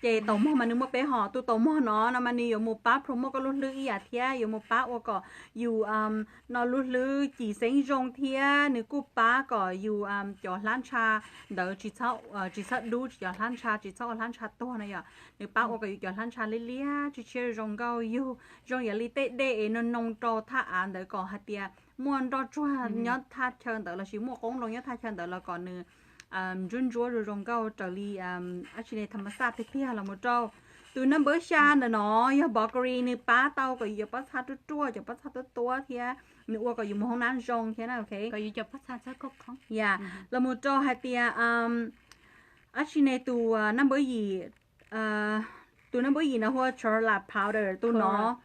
ces taus mog mas nws muaj peb hom. Tus taus mog no no mas nws yuav mus pab promote koj lub hlwb ib yam thiab yuav mus pab ua kom yus no lub hlwb cim xeeb zoo thiab nws kuj pab kom yus cov hlab ntsha ntawd tsis txhob dub, cov hlab ntsha tsis txhob ua hlab ntsha tuag na yom. Nws pab ua kom yus cov hlab ntsha liab liab tshiab tshiab zoo nkauj yug, zoo yam li tej dej es noo noo rau thaj av ntawd kom hais tias muaj nroj tsuag nyob thaj chaw ntawd lossis muaj qoob loo nyob thaj chaw ntawd los kom nws ntsuab ntsuab zoo zoo nkauj raws li dab tsi ne, tham ma xaj tiag tiag. Los mus rau tus number xya ntawm no yog Bulgari, nws pab tau kom yus cov pob txha ruaj ruaj, cov pob txha tuab tuab thiab nws ua kom yus mus hoob nab zoo thiab na. Ok, yog, los mus rau hais tias dab tsi ne, tus number yim, tus number yim no hu ua Color Powder tus no.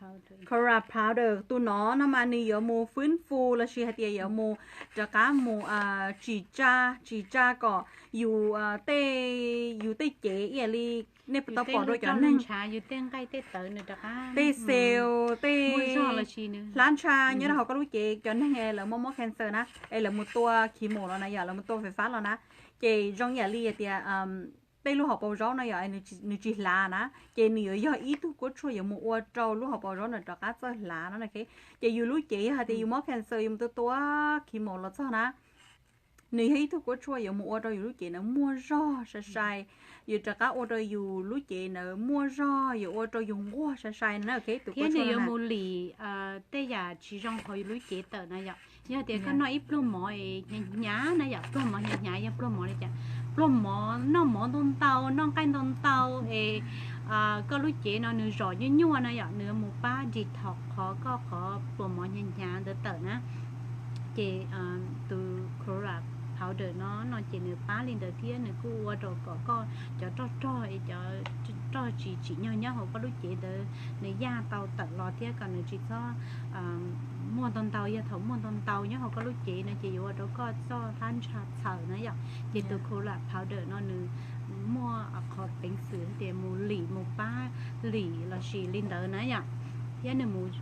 Color Powder tus no no mas nws yuav mus fwb fu lossis hais tias yuav mus rov qab mus tsim tsa, tsim tsa kom yus tej, yus tej cev ib yam li nej puas tau pom rau cov neeg, tej xees, tej hlab ntsha nyob rau hauv koj lub cev, cov neeg lawv mob mob cancer na, es lawv mus tua chemo los na yom, lawv mus tua fais fab los na, ces zoo ib yam li tias tej lub hauv paus zaub no yom, nws tsis hlav na, ces nws yuav yog ib tug kuab tshuaj yuav mus ua rau lub hauv paus zaub no rov qab txawj hlav no. Ces yus lub cev yog hais tias yus mob cancer yus mus tua tua chemo los txog na, nws yog ib tug kuab tshuaj yuav mus ua rau yus lub cev ntawd muaj zog sai sai, yuav rov qab ua rau yus lub cev ntawd muaj zog, yuav ua rau yus nquag sai sai no. Thiab nws yuav mus lim tej yam tsis zoo hauv yus lub cev tawm na yom. Yog tias koj noj ib pluag mov hnyav hnyav na yom, pluag mov hnyav hnyav yog pluag mov li cas? Pluag mov, noj mov ntau ntau, noj nqaij ntau ntau es koj lub cev no nws zom nyuaj nyuaj na yom, nws yuav mus pab detox qhov koj qhov pluas mov hnyav hnyav ntawd tawm na. Ces tus Color Powder no no ces nws pab li ntawd thiab nws kuj ua rau kom koj cov roj rog es cov roj tsis tsim nyog nyob hauv koj lub cev ntawd nws yaj tau tawm los thiab kom nws tsis txhob muaj ntau ntau. Yog thaum muaj ntau ntau nyob hauv koj lub cev no ces yuav ua rau koj txoj hlab ntsha txhaws na yom. Ces tus Color Powder no nws muaj qhov peev xwm tias mus lim, mus pab lim lossis li ntawd na yom. Thiab nws mus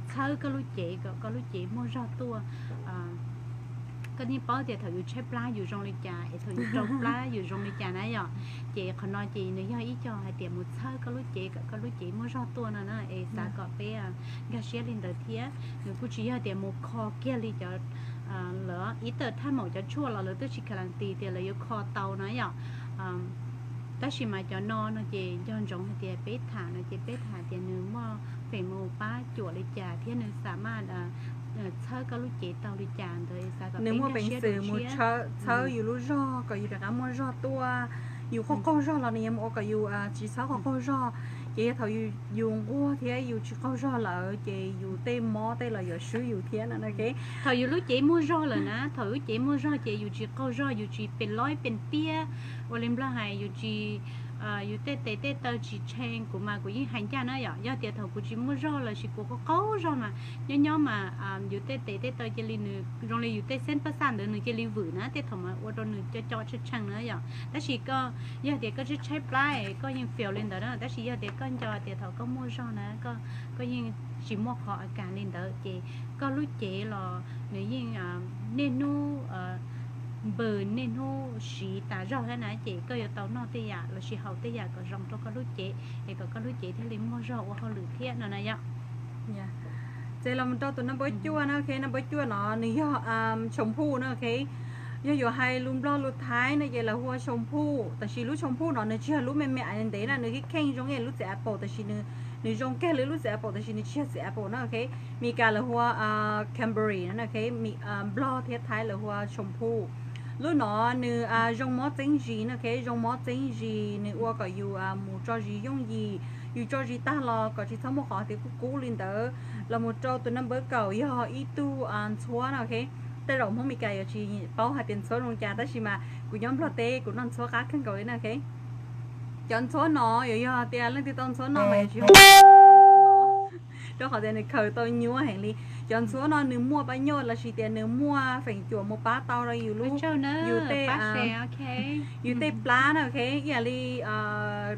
txhawb koj lub cev kom koj lub cev muaj zog tuaj. Koj yeej paub tias thaum yus tshaib plab yus zoo li cas es thaum yus rau plab yus zoo li cas na yom. Ces qhov no ces nws yog ib co hais tias mus txhawb koj lub cev kom koj lub cev muaj zog tuaj no na. Es xav kom peb nkag siab li ntawd thiab. Nws kuj tsis yog tias mus kho kiag li cov lawv ib tawm thaj maum cov tshuaj los lawv twb tsis guarantee tias lawv yuav kho tau na yom. Tab sis mas cov no no ces nco ntsoov hais tias peb tham no ces peb tham tias nws muaj peev mus pab cuam li cas thiab nws xav mas txhawb koj lub cev tau li cas ntawd. Nws muaj peev xwm mus txhawb yus lub zog kom yus rov qab muaj zog tuaj. Yus qaug qaug zog los nws yuav mus ua kom yus tsis txhob qaug qaug zog. Ces yog thaum yus nquag thiab yus tsis qaug zog lawm ces yus tej mob tej los yuav swb yus thiab no. Thaum yus lub cev muaj zog lawm na, thaum lub cev muaj zog ces yus tsis qaug zog, yus tsis pes loib pes piab, ua li Nplog hais yus tsis yus tej tes tej taw tsis tshe, kuv mas kuv yeej hais ncaj na yom. Yog tias thaum kuv tsis muaj zog lossis kuv qaug qaug zog mas nyob nyob mas yus tej tes tej taw cia li nws zoo li yus tej xeeb paj xaj ntawd nws cia li vwm na, tej thaum mas ua rau nws co co tsheej tsheej na yom. Tab sis koj, yog tias koj tshaib tshaib plab es koj yeej feel li ntawd na, tab sis yog tias koj nco tias thaum koj muaj zog na, koj yeej tsis muaj qhov a kas li ntawd ces koj lub cev los nws yeej niaj hnub npws niaj hnub siv tas zog thiab na, ces koj yuav tau noj tej yam lossis haus tej yam kom zoo rau koj lub cev, es kom koj lub cev thiaj li muaj zog ua hauj lwm thiab no na yom. Ces los mus rau tus number cuaj na, ok, number cuaj no nws yog shampoo na, ok. Yog yuav hais lus Nplog lus Thaib no ces lawv hu ua shampoo, tab sis lub shampoo no nws tsis yog lub me me aiv ntev na, nws kheej kheej zoo li lub txiv apple, tab sis nws, nws zoo kiag li lub txiv apple, tab sis nws tsis yog txiv apple na, ok. Meskas lawv hu ua Cadbury na, ok. Nplog thiab Thaib lawv hu ua shampoo. Lub no nws zoo mob txeeb zis na, ok, zoo mob txeeb zis, nws ua kom yus mus tso zis yooj yim, yus tso zis tag los kom tsis txhob muaj qhov tias kub kub li ntawd. Los mus rau tus number kaum yog ib tug ntxhuab na, ok. Tej zaum Hmoob Meskas yuav tsis paub hais tias ntxhuab zoo cas, tab sis mas kuv nyob Nplog teb kuv noj ntxhuab qab kawg nkaus li na, ok. Cov ntxhuab no yuav yog tias leej twg tau ntxhuab no mas yuav tsis rau qhov tias nws khaws tau nyuaj heev li. Cov ntxhuab no nws muaj pab nyuaj lossis tias nws muaj feem cuam mus pab tau rau yus lub, yus tej, yus tej plab na, ok. Ib yam li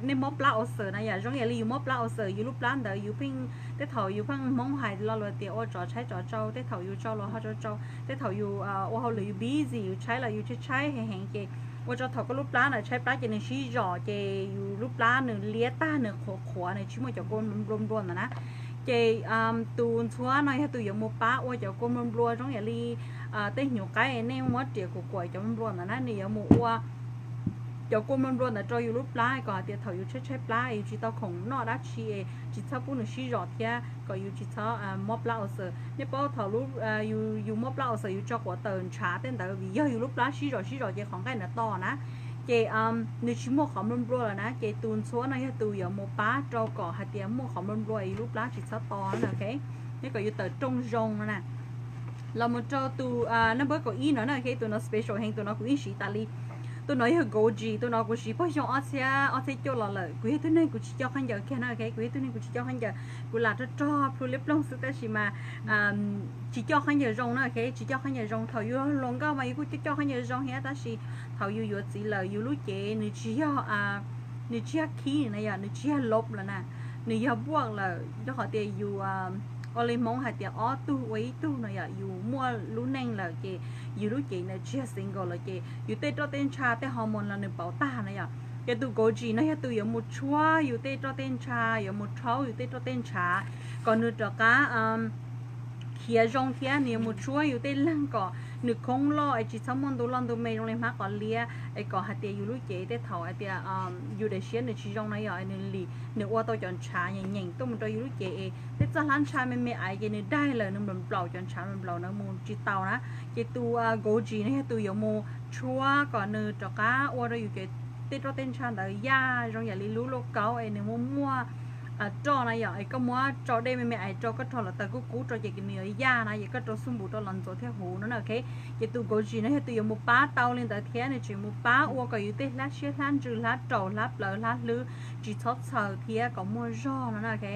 nej mob plab ua xwm na yom, zoo ib yam li yus mob plab ua xwm, yus lub plab ntawd yus pheej, tej thaum yus pheej Hmoob hais lo lus tias ua tsov tshaib tsov tsau, tej thaum yus tsau los ho tsau tsau, tej thaum yus ua hauj lwm yus busy yus tshaib los yus tshaib tshaib heev heev ces ua rau thaum koj lub plab ntawd tshaib plab ces nws sib zom ces yus lub plab nws liab tag nws qhuav qhuav nws tsis muaj cov kua nplua nplua ntawd na. Ces tus ntxhuab no yog tus yuav mus pab ua cov kua nplua nplua zoo yam li tej hnyuv qaib nej muab riam kuam kuam cov nplua nplua ntawd na, nws yuav mus ua cov kua nplua nplua ntawd rau yus lub plab kom hais tias thaum yus tshaib tshaib plab yus tsis tau khoom noj dab tsi es tsis txhob pub nws sib zom thiab kom yus tsis txhob mob plab ua xwm. Nej paub thaum yus mob plab ua xwm yus tso quav taws ntshav tej ntawd vim yog yus lub plab sib zom sib zom ces qhov nqaij ntawd to na, ces nws tsis muaj qhov nplua nplua lawm na, ces tus ntxhuab no yog tus yuav mus pab rau kom hais tias muaj qhov nplua nplua yus lub plab tsis txhob to na, ok. Thiab kom yus tawm rooj zoo no na. Los mus rau tus number kaum ib no na, ok, tus no special heev, tus no kuv yeej siv tas li. Tus no yog Goji, tus no kuv siv puag xyoo ob txhiab, ob txhiab cuaj los lawm. Kuv yog tug neeg kuv tsis coj khaub ncaws kiag na, ok, kuv yog tug neeg kuv tsis coj khaub ncaws, kuv lam rog rog plhu liab ploog xwb tab sis mas tsis coj khaub ncaws zoo na, ok, tsis coj khaub ncaws zoo. Thaum yus hluas nkauj mas yus kuj coj coj khaub ncaws zoo thiab tab sis thaum yus yuav txiv lawm yus lub cev nws tsis yog, nws tsis yog khib na yom, nws tsis yog lov lawm na, nws yog npuaj lawm rau qhov tias yus ua li Hmoob hais tias ob tug ua ib tug no yom, yus muaj lub neej lawm ces yus lub cev ntawd tsis yog single lawm ces yus tej roj tej ntsha tej hormone los nws pauv tag na yom. Ces tus Goji no yog tus yuav mus tshuab yus tej roj tej ntsha, yuav mus rhaub yus tej roj tej ntsha kom nws rov qab khiav zoo thiab nws yuav mus tshuab yus tej leeg kom nws khoob loj es tsis txhob muaj ntu loj ntu me zoo li hmab qos liab es kom hais tias yus lub cev tej thaum hais tias yus daim siab nws tsis zoo na yom, nws lim, nws ua tau cov ntshav nyeem nyeem tuaj mus rau yus lub cev es tej txoj hlab ntsha me me aiv ces nws daig lawm nws nplaum nplaum cov ntshav nplaum nplaum na mus tsis tau na. Ces tus Goji no yog tus yuav mus tshuab kom nws rov qab ua rau yus cev tej roj tej ntsha ntawd yaj zoo yam li lub lauj kaub es nws muaj muaj roj na yom, es koj muab rau dej me me aiv rau koj rho los taws kub kub rau ces nws yuav yaj na, ces koj rau xuj npum rau los ntxuav thiaj huv no na, ok. Ces tus Goji no yog tus yuav mus pab tau li ntawd thiab nws tseem mus pab ua kom yus tej hlab siab hlab ntsws hlab raum hlab plawv hlab hlwb tsis txhob txhaws thiab kom muaj zog no na, ok.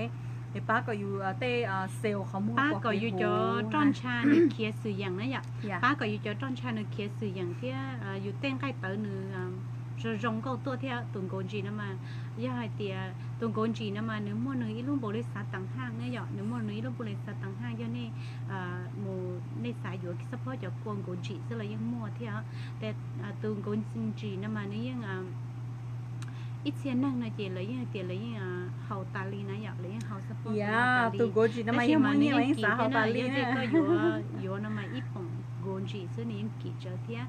Es pab kom yus tej cell qhov muag pab kom yus cov roj ntsha nws khiav xwm yeem na yom, pab kom yus cov roj ntsha nws khiav xwm yeem thiab yus tej nqaij tawv nws zoo zoo nkauj tuaj thiab. Tus Goji no mas yog hais tias tus Goji no mas nws muaj nws ib lub npaum li xav teev haj na yom, nws muaj nws ib lub npaum li xav teev haj, yog nej mus nej xav yuav xab phob cov kua Goji xwb los yeej muaj thiab. Tus Goji no mas nws yeej ib txhia neeg no ces lawv yeej hais tias lawv yeej haus tas li na yom, lawv yeej haus xab phob tas li. Tus Goji no mas yog muaj nyiaj mas yeej xav haus tas li na. Yog tias koj yuav, yuav no mas ib poom Goji xwb nws yeej kim tsawv thiab.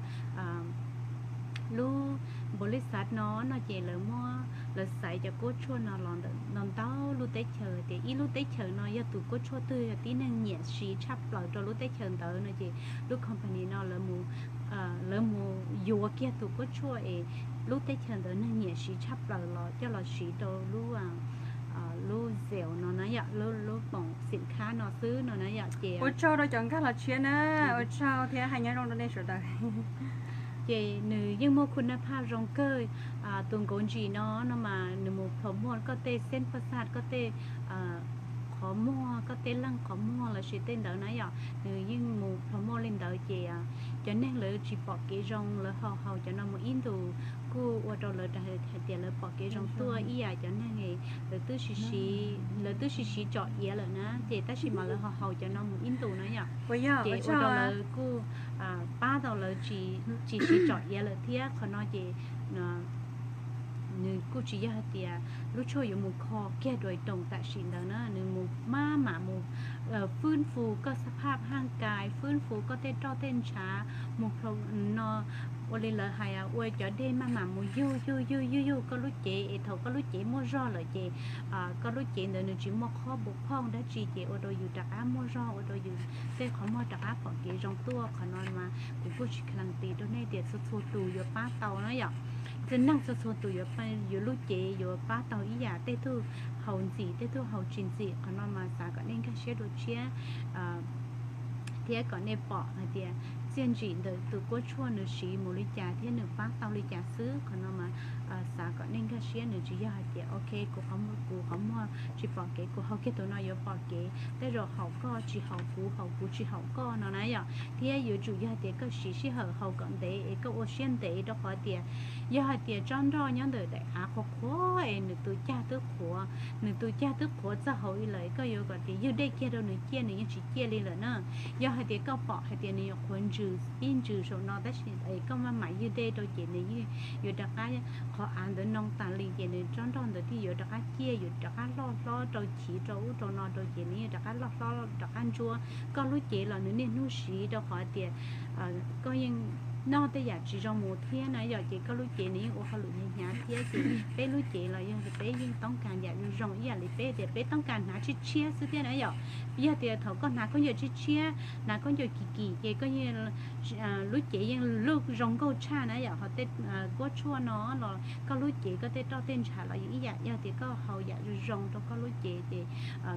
Lub npaum li xav no no ces lawv muab, lawv xaiv cov kuab tshuaj no los ntawm ntau ntau lub teb chaws tias ib lub teb chaws no yog tus kuab tshuaj twg yog tib neeg nyiam siv tshaj plaws rau lub teb chaws ntawd no ces lub company no lawv mus yuav kiag tus kuab tshuaj es lub teb chaws ntawd neeg nyiam siv tshaj plaws los coj los siv rau lub, lub cell no na yom, lub poom xim khab no xwb no na yom. Ces ua tsaug rau cov nkag los tshiab na, ua tsaug thiab hais nyob zoo rau nej sawv daws. Ces nws yeej muaj khu naj phaj zoo kawg. Tus nkaus ntsis no no mas nws mus promote koj tej xeeb paj xaj, koj tej qhov muag, koj tej leej qhov muag lossis tej ntawd na yom, nws yeej mus promote li ntawd ces cov neeg lawv tsis pom kev zoo lawv ho haus cov no mus ib ntus kuj ua rau lawv hais tias lawv pom kev zoo tuaj ib yam cov neeg lawv twb sib siv tsom iav lawm na, ces tab sis mas lawv ho haus cov no mus ib ntus na yom, ces ua rau lawv kuj pab tau lawv tsis siv tsom iav lawm thiab. Qhov no ces nws kuj tsis yog hais tias lub tshuaj yuav mus kho kiag dua roos tam sim ntawd na, nws mus maj mam mus fwb fu koj xab phaj haj kais, fwb fu koj tej roj tej ntshav, mus no ua li lawv hais ua cov dej maj mam mus yug yug yug yug yug koj lub cev es thaum koj lub cev muaj zog lawm ces koj lub cev ntawd nws tsis muaj khob puas phooj dab tsi ces ua rau yus rov qab muaj zog, ua rau yus tej qhov muag rov qab pom kev zoo tuaj. Qhov no mas kuv kuj tsis kheev tis rau nej tias txhua txhua tus yuav pab tau na yom. Txhua neeg txhua txhua tus yuav lub cev yuav pab tau ib yam, tej tug haus ntxim tej tug haus tsis ntxim. Qhov no mas xav kom nej nkag siab dua tshiab thiab kom nej pom hais tias txiaj ntsim ntawm tus kuab tshuaj nws siv mus li cas thiab nws pab tau li cas xwb. Qhov no mas xav kom nej nkag siab, nws tsis yog hais tias ok kuv qhov muag tsis pom kev kuv haus kiag tus no yuav pom kev, tej zaum haum koj tsis haum kuv, haum kuv tsis haum koj no na yom. Thiab yuav tsum yog hais tias koj siv sij hawm haus kom ntev es koj ua siab ntev rau qhov tias yog hais tias tsob nroj nyob ntawm daim av qhuav qhuav es nws tus cag twb qhuav, nws tus cag twb qhuav txog hauv lawm koj yuav kom tias ywg dej kiag rau nws ciaj nws yeej tsis ciaj li lawm na. Yog hais tias koj pom hais tias nws yuav qhuav ntsws ib ntsws saum no tab sis koj maj mam ywg dej rau ces nws yeej yuav rov qab, qhov av ntawd noo tas li ces nws tsob nroj ntawd thiaj yuav rov qab ciaj, yuav rov qab loj hlob rau chiv rau ub rau no rau ces nws yeej rov qab loj hlob rov qab ntsuab. Koj lub cev los nws niaj hnub siv rau qhov tias koj yeej noj tej yam tsis zoo mus thiab na yom, ces koj lub cev nws yeej ua hauj lwm hnyav hnyav thiab ces peb lub cev los yog peb yeej toob kas yam zoo zoo ib yam li peb tias peb toob kas hnav tshiab tshiab xwb thiab na yom. Yog tias thaum koj hnav khaub ncaws tshiab tshiab, hnav khaub ncaws kim kim ces koj yeej lub cev yeej look zoo nkauj tshaj na yom. Ho tej kuab tshuaj no los koj lub cev koj tej roj tej ntshav los yeej ib yam, yog tias koj haus yam zoo zoo rau koj lub cev ces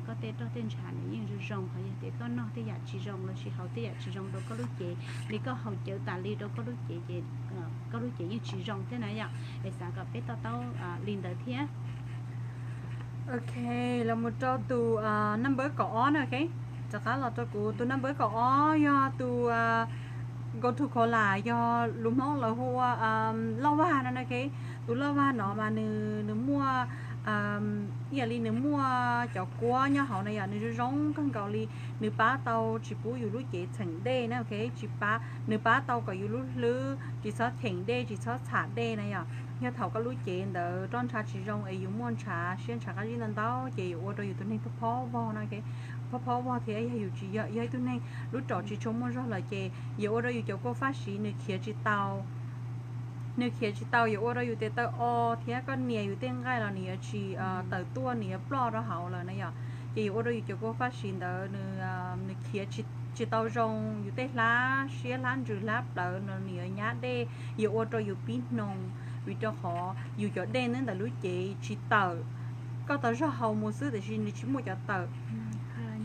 koj tej roj tej ntshav nws yeej zoo zoo. Ho yog tias koj noj tej yam tsis zoo lossis haus tej yam tsis zoo rau koj lub cev li koj haus cawv tas li rau koj lub cev ces koj lub cev yeej tsis zoo thiab na yom. Es xav kom peb to taub li ntawd thiab. Ok, los mus rau tus number kaum ob na, ok. Rov qab los rau kuv tus number kaum ob yog tus go to kola, yog lus Hmoob lawv hu ua loj vag no na, ok. Tus loj vag no mas nws, nws muaj ib yam li nws muaj cov kuab nyob hauv na yom, nws zoo zoo kawg nkaus li. Nws pab tau tsis pub yus lub cev txheem dej na, ok, tsis pab, nws pab tau kom yus lub hlwb tsis txhob txheem dej tsis txhob txham dej na yom. Yog thaum koj lub cev ntawd roj ntsha tsis zoo es yus muaj ntshav siab ntshav qab zib ntau ntau ces yuav ua rau yus tus neeg phob phob vog no, phob phob vog thiab yog yus tsis yog, yog ib tug neeg lub raum tsis tshua muaj zog lawm ces yuav ua rau yus cov kuab fab siv nws khiav tsis tau. Nws khiav tsis tau yuav ua rau yus tes taw o thiab koj nias yus tej nqaij los nws yuav tsis tawm tuaj, nws yuav ploj rau hauv lawm na yom. Ces yuav ua rau yus cov kuab fab siv ntawd nws, nws khiav tsis tau zoo, yus tej hlab siab hlab ntsws hlab plawv no nws yuav nyab dej, yuav ua rau yus pib hnoos, vim rau qhov yus cov dej nyob ntawm lub cev tsis tawm. Koj tau zog haus mus xwb tiam sis nws tsis muaj cov tawm.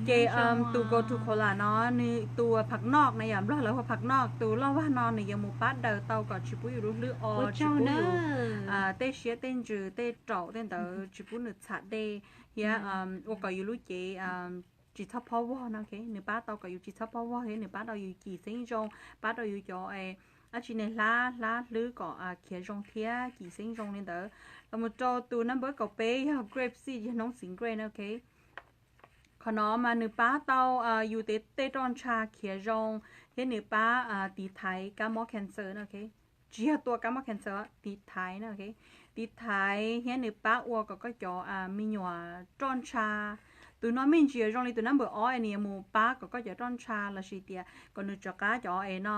Ces tus go to kola no, nws tus pham noj na yom, Nplog lawv hu pham noj, tus loj vag no nws yuav mus pab daws tau kom tsis pub yus lub hlwb o, tsis pub yus tej siab tej ntsws tej raum tej ntawd tsis pub nws txham dej thiab ua kom yus lub cev tsis txhob phob vog no, ok. Nws pab tau kom yus tsis txhob phob vog thiab nws pab tau yus cim xeeb zoo, pab tau yus cov dab tsi ne hlab, hlab hlwb kom khiav zoo thiab cim xeeb zoo li ntawd. Los mus rau tus number kaum peb yog grape seed, yog noob txiv grape na, ok. Qhov no mas nws pab tau yus tej roj ntsha khiav zoo thiab nws pab tiv thaiv kab mob cancer na, ok. Tsis yog tua kab mob cancer, tiv thaiv na, ok. Tiv thaiv thiab nws pab ua kom koj cov me nyuam roj ntsha. Tus no me ntsis yuav zoo li tus number ob es nws yuav mus pab kom koj cov roj ntsha lossis tias kom nws rov qab cov es no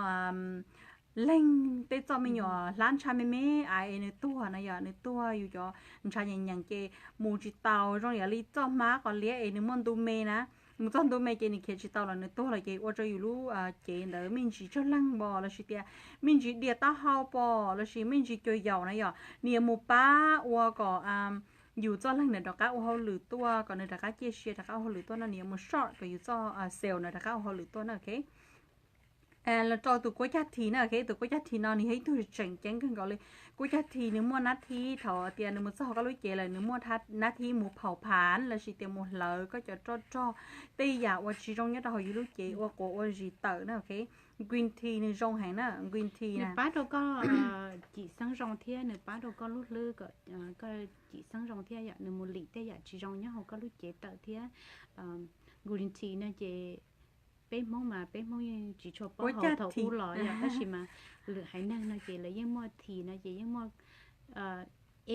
leeg tej txoj me nyuam hlab ntsha me me es nws tuag na yom, nws tuag yus cov ntsha nyeem nyeem ces mus tsis taus zoo yam li txoj hmab qos liab es nws muaj ntu me na. Mus txog ntu me ces nws khiav tsis tau los nws tuag lawm ces ua rau yus lub cev ntawd me ntsis tsawg leeg pom lossis tias me ntsis dias taub hau pom lossis me ntsis cuag yaus na yom, nws yuav mus pab ua kom yus txoj leeg ntawd rov qab ua hauj lwm tuaj, kom nws rov qab ciaj sia rov qab ua hauj lwm tuaj no, nws yuav mus soj kom yus txoj cell ntawd rov qab ua hauj lwm tuaj na, ok. Los rau tus kuab cag this na, ok, tus kuab cag this no nws yog ib tug tseem ceeb kawg nkaus li. Kuab cag this nws muaj nab thib, thaum tias nws mus txog hauv koj lub cev lawm nws muaj nab thib mus phaum phav lossis tias mus hlawv koj cov roj rog, tej yam uas tsis zoo nyob rau hauv yus lub cev ua quav ua zis tawm na, ok. Green tea nws zoo heev na, green tea na. Nws pab rau koj cim xeeb zoo thiab nws pab rau koj lub hlwb kom koj cim xeeb zoo thiab yom, nws mus lim tej yam tsis zoo nyob hauv koj lub cev tawm thiab. Green tea no ces peb Hmoob mas peb Hmoob yeej tsis tshua paub hauv thaum ub los yom, tab sis mas lwm haiv neeg no ces lawv yeej muaj this no ces yeej muaj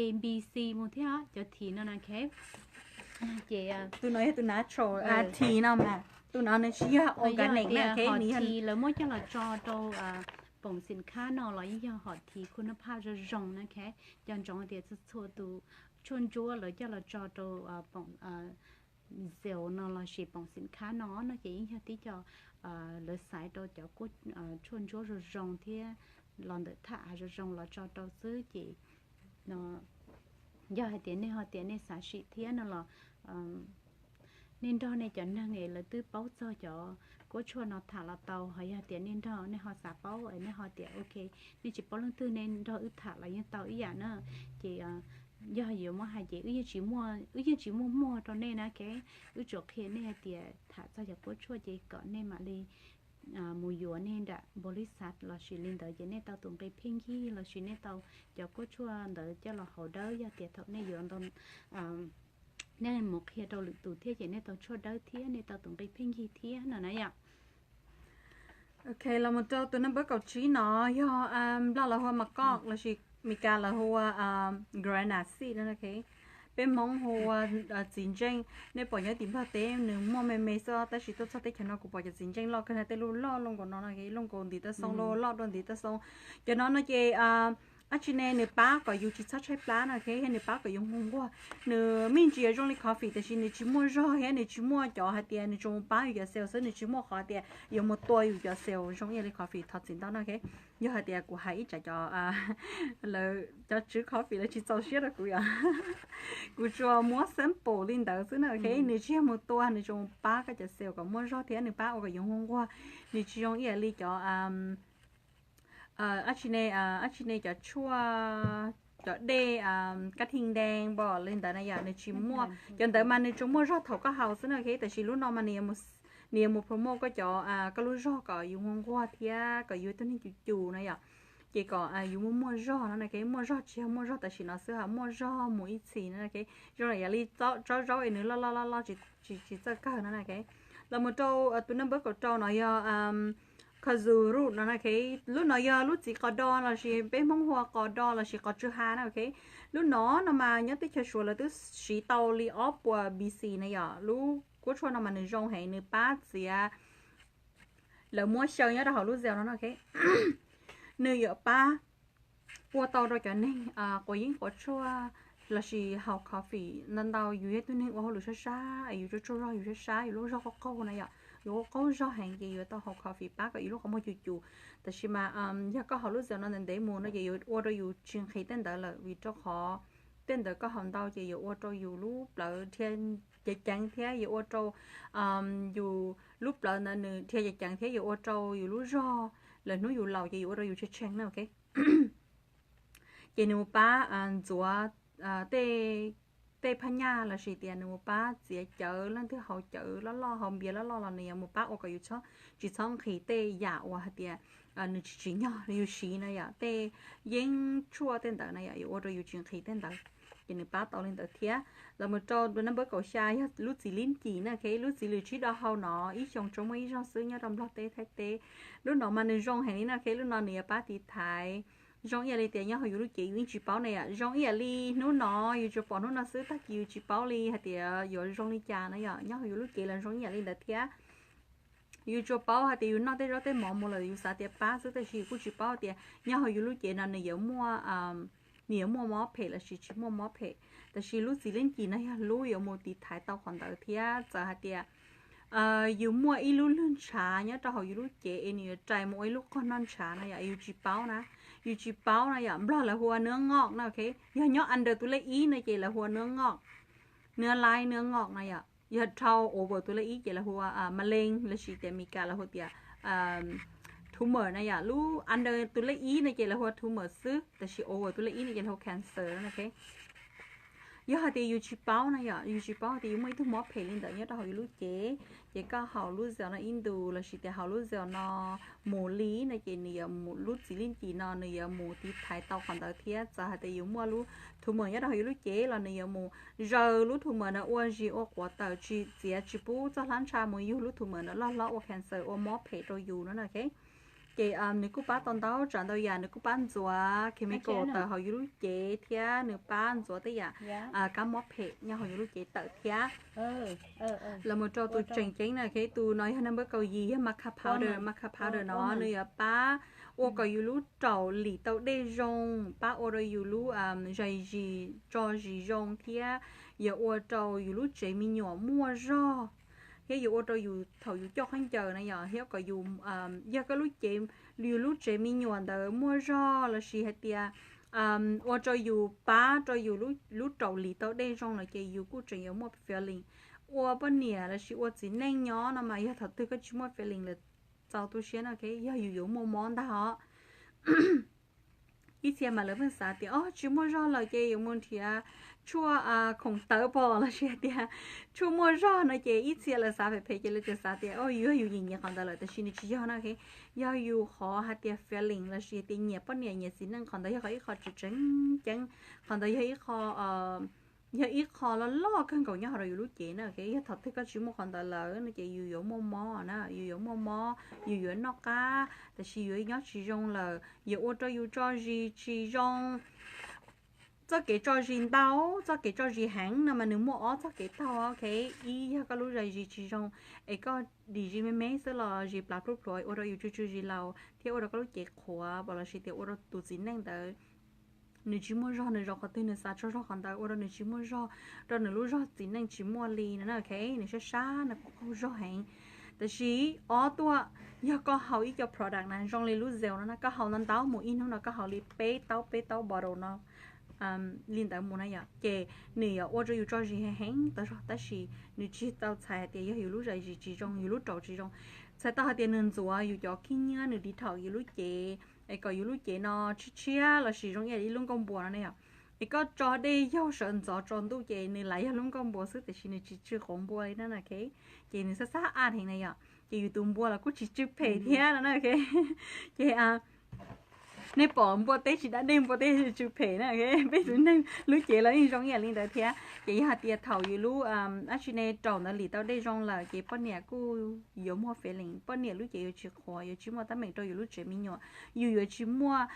A B C mus thiab cov this no na, ok. Ces tus no yog tus natural, a, this no mas tus no nws tsis yog organic na, ok, hom this lawv muab coj los tso rau poom xim khab no los yeej yog hom this khun nab phaj zoo zoo na, ok. Cov ntsoov tias txhua txhua tus tshuaj ntsuab lawv coj los tso rau poom xim no lossis poom xim khab no no ces yeej yog tib co lawv xaiv rau cov kuab tshuaj ntsuab zoo zoo thiab los ntawm thaj av zoo zoo los tso rau xwb ces no yog hais tias nej ho tias nej xav sim thiab no los nej nrog nej cov neeg es lawv twb paub txog cov kuab tshuaj no tham los tau, ho yog tias nej nrog nej ho xav paub es nej ho tias ok, nej tsis paub leej twg nej nrog wb tham los yeej tau ib yam na. Ces yog yuav muab hais ces wb yeej tsis muaj, wb yeej tsis muaj muag rau nej na, ok. Wb tsuas qhia nej hais tias tham txog cov kuab tshuaj ces kom nej mam li mus yuav nej nram npaus lis xav lossis li ntawd ces nej tau tus nqi pheej yig lossis nej tau cov kuab tshuaj ntawd coj los haus dawb, yog tias thaum nej yuav ntau nej mus qhia rau lwm tus thiab ces nej tau tshuaj dawb thiab nej tau tus nqi pheej yig thiab no na yom. Ok, los mus rau tus naj npawb kaum tsib no yog Nplog lawv hu ua mas koj lossis Meskas lawv hu ua granate seed no, ok. Peb Hmoob hu ua txiv ntseej. Nej pom nyob tim Nplog teb nws muaj me me xwb tab sis tuaj txog teb chaws no kuv pom cov txiv ntseej loj kawg na, tej lub loj luaj nkaus no no, luaj nkaus ntiv taw xoo, loj dua ntiv taw xoo. Cov no no ces dab tsi ne, nws pab kom yus tsis txhob tshaib plab no, ok, thiab nws pab kom yus nquag nquag. Nws me ntsis yuav zoo li coffee tab sis nws tsis muaj zog thiab nws tsis muaj cov hais tias nws tsuas mus pab yus cov cell xwb, nws tsis muaj qhov tias yuav mus tua yus cov cell zoo ib yam li coffee, thov txim ntau no, ok. Yog hais tias kuv hais ib tsam cov lawv cov tswv coffee lawv tsis txaus siab rau kuv yom. Kuv tsuas muab sample li ntawd xwb na, ok. Nws tsis yog mus tua, nws tsuas mus pab koj cov cell kom muaj zog thiab nws pab ua kom yus nquag nquag. Nws tsis zoo ib yam li cov dab tsi ne, dab tsi ne, cov tshuaj, cov dej kab thij dees npo li ntawd na yom, nws tsis muaj. Cov ntawd mas nws tsuas muaj zog thaum koj haus xwb na, ok. Tab sis lub no mas nws yuav mus promote koj cov, koj lub zog kom yus nquag nquag thiab kom yus tus neeg cum cum na yom. Ces kom yus muaj muaj zog no na, ok. Muaj zog tsis yog muaj zog tam sim no xwb, ho muaj zog mus ib txhis no, ok. Zoo li yam li tsob zaub es nws loj loj loj loj tsis txawj kawg no na, ok. Los mus rau tus naj npawb kaum rau no yog kazu root no na, ok. Lub no yog lub txiv qos do lossis peb Hmoob hu ua qos do lossis qos tsw ha na, ok. Lub no no mas nyob teb chaws Suav lawv twb siv tau li ob puas B C na yom. Lub kuab tshuaj no mas nws zoo heev, nws pab txiav, lawv muab xyaw nyob rau hauv lub cell no no, ok. Nws yuav pab ua tau rau cov neeg quav yeeb quav tshuaj lossis haus coffee ntau ntau, yus yog ib tug neeg ua hauj lwm sab sab es yus tsuag tsuag zog, yus sab sab, yus lub zog qaug qaug na yom, yus qaug qaug zog heev ces yuav tau haus coffee pab kom yus lub qhov muag cum cum. Tab sis mas yog koj haus lub cell no ntev ntev mus no ces yuav ua rau yus tsis nqhis tej ntawd lawm, vim rau qhov tej ntawd koj haus ntau ces yuav ua rau yus lub plawv dhia ceev ceev thiab yuav ua rau yus lub plawv ntawd nws dhia ceev ceev thiab yuav ua rau yus lub zog lawm hnub yus laus ces yuav ua rau yus tshee tshee na, ok. Ces nws mus pab ntxuav tej, tej phaj nyaj lossis tias nws mus pab txiav cawv, leej twg haus cawv loj loj, haus npias loj loj los nws yuav mus pab ua kom yus tsis txhob nqhis tej yam uas hais tias nws tsis tsim nyog yus siv na yom, tej yeeb tshuaj tej ntawd na yom, yuav ua rau yus tsis nqhis tej ntawd. Ces nws pab tau li ntawd thiab. Los mus rau tus naj npawb kaum xya yog lub txiv lib ncim na, ok. Lub txiv lws tsib do hau no ib xyoo tsuas muaj ib zaug xwb nyob rau Nplog teb Thaib teb. Lub no mas nws zoo heev li na, ok. Lub no nws yuav pab tiv thaiv, zoo ib yam li tias nyob hauv yus lub cev yus yeej tsis paub na yom, zoo ib yam li hnub no, yus tsuas pom hnub no xwb, tag kis yus tsis paub li hais tias yuav zoo li cas na yom. Nyob hauv yus lub cev los zoo ib yam li ntawd thiab. Yus tsuas paub hais tias yus noj tej zaub tej mov mus lawm yus xav tias pab xwb, tab sis yus kuj tsis paub tias nyob hauv yus lub cev no nws yuav muaj, nws yuav muaj mob phem lossis tsis muaj mob phem. Tab sis lub txiv lib ncim no yog lub yuav mus tiv thaiv tau qhov ntawd thiab. Txawm hais tias yus muaj ib lub lwg ntshav nyob rau hauv yus lub cev es nws yuav rais mus ua ib lub qog noj ntshav na yom, yus tsis paub na. Yus tsis paub na yom, Nplog lawv hu ua hnwb ngoj na, ok. Yog nyob under tus lej ib no ces lawv hu ua hnwb ngoj, hnwb laib, hnwb ngoj na yom. Yog dhau over tus lej ib ces lawv hu ua ma leej lossis tias Mes Kas lawv hu tias tumor na yom, lub under tus lej ib no ces lawv hu ua tumor xwb, tab sis over tus lej ib no ces lawv hu ua cancer no. Yog hais tias yus tsis paub na yom, yus tsis paub hais tias yus muaj ib tug mob phem li ntawd nyob rau hauv yus lub cev, ces koj haus lub Xeos no ib ntus lossis tias haus lub Xeos no mus li no ces nws yuav mus, lub txiv lij ncim no nws yuav mus tiv thaiv tau qhov ntawd thiab. Txawm hais tias yus muaj lub tumor nyob rau hauv yus lub cev los nws yuav mus zaws lub tumor no ua zis ua quav tawm tsis txiav tsis pub txoj hlab ntsha mus yug lub tumor no loj hlob ua cancer ua mob phem rau yus no na. Ces nws kuj pab tau ntau tsav ntau yam, nws kuj pab ntxuav chemical tawm hauv yus lub cev thiab nws pab ntxuav tej yam kab mob phem nyob hauv yus lub cev tawm thiab. Los mus rau tus tseem ceeb na, tus no yog naj npawb kaum yim, yog maca powder. Maca powder no nws yuav pab ua kom yus lub raum lim tau dej zoo, pab ua rau yus lub zais zis tso zis zoo thiab yuav ua rau yus lub tsev me nyuam muaj zog, thiab yuav ua rau yus thaum yus coj khaub ncaws na yom, thiab kom yus, yog koj lub cev, yus lub tsev me nyuam ntawd muaj zog lossis hais tias ua rau yus pab rau yus lub raum lim tau dej zoo lawm ces yus kuj tseem yuav muaj feeling. Ua poj niam lossis ua txiv neej nyob no mas yog thaum twg koj tsis muaj feeling lawm txaus tu siab no, yog yus yuav muaj mob ntag os. Ib txhia mas lawv pheej xav tias o tsis muaj zog lawm ces yuav mus nrhiav tshuaj khoom tawv pom lossis hais tias tshuaj muaj zog no ces ib txhia lawv xav phem phem ces lawv txawm xav tias o yog yus nyiam nyiam qhov ntawd lawm, tab sis nws tsis yog na. Yog yus qhov hais tias feeling lossis hais tias nyiam poj niam nyiam txiv neej, qhov ntawd yog qhov ib qho tseem ceeb, qhov ntawd yog ib qho yog ib qho loj loj kawg nkaus nyob hauv rau yus lub cev na. Yog thaum twg koj tsis muaj qhov ntawd lawm no ces yus yuav muaj mob na, yus yuav muaj mob, yus yuav noj qab tab sis yuav nyob tsis zoo lawm, yuav ua rau yus tso zis tsis zoo. Txoj kev tso zis ntau, txoj kev tso zis heev no mas nws muaj ob txoj kev taug, ok. Ib yog koj lub zais zis tsis zoo, es koj dim zis me me xwb los zis plav plub plhuav ua rau yus tsw tsw zis laus thiab ua rau koj lub cev qhuav pom lossis tias ua rau tus txiv neej ntawd nws tsis muaj zog, nws zaum qhov twg nws xav tsaug zog qhov ntawd ua rau nws tsis muaj zog, rau nws lub zog txiv neej tsis muaj li no na, ok. Nws sab sab, nws qaug qaug zog heev. Tab sis ob tuaj, yog koj haus ib co product na zoo li lub Xeos no na, koj haus ntau ntau mus, ib hnub no koj haus li peb taub, peb taub bottle no li ntawd mus na yom, ces nws yuav ua rau yus tso zis heev heev tau zog, tab sis nws tsis tau txhais hais tias yog yus lub zais zis tsis zoo, yus lub raum tsis zoo. Txhais tau hais tias nws ntxuav yus cov khib nyiab, nws tiv thaum yus lub cev, es kom yus lub cev no tshiab tshiab lossis zoo ib yam li lub nkuaj npua no ne yom. Es koj tso dej yaug sawv ntxov tsaus ntuj ces nws lam yog lub nkuaj npua xwb, tiam sis nws tsis tsw quav npua li na, ok. Ces nws xab xab aj heev na yom, ces yus tus npua los kuj tsis tsw phem thiab no na, ok. Ces nej pom npua teb tsis da dej, npua teb tsw phem na, ok. Peb tus neeg lub cev los yeej zoo ib yam li ntawd thiab. Ces yog hais tias thaum yus lub dab tsi ne raum ntawd lim tau dej zoo lawm ces poj niam kuj yuav muaj feeling, poj niam lub cev yuav tsis qhuav, yuav tsis muaj teeb meem rau yus lub tsev me nyuam, yus yuav tsis muaj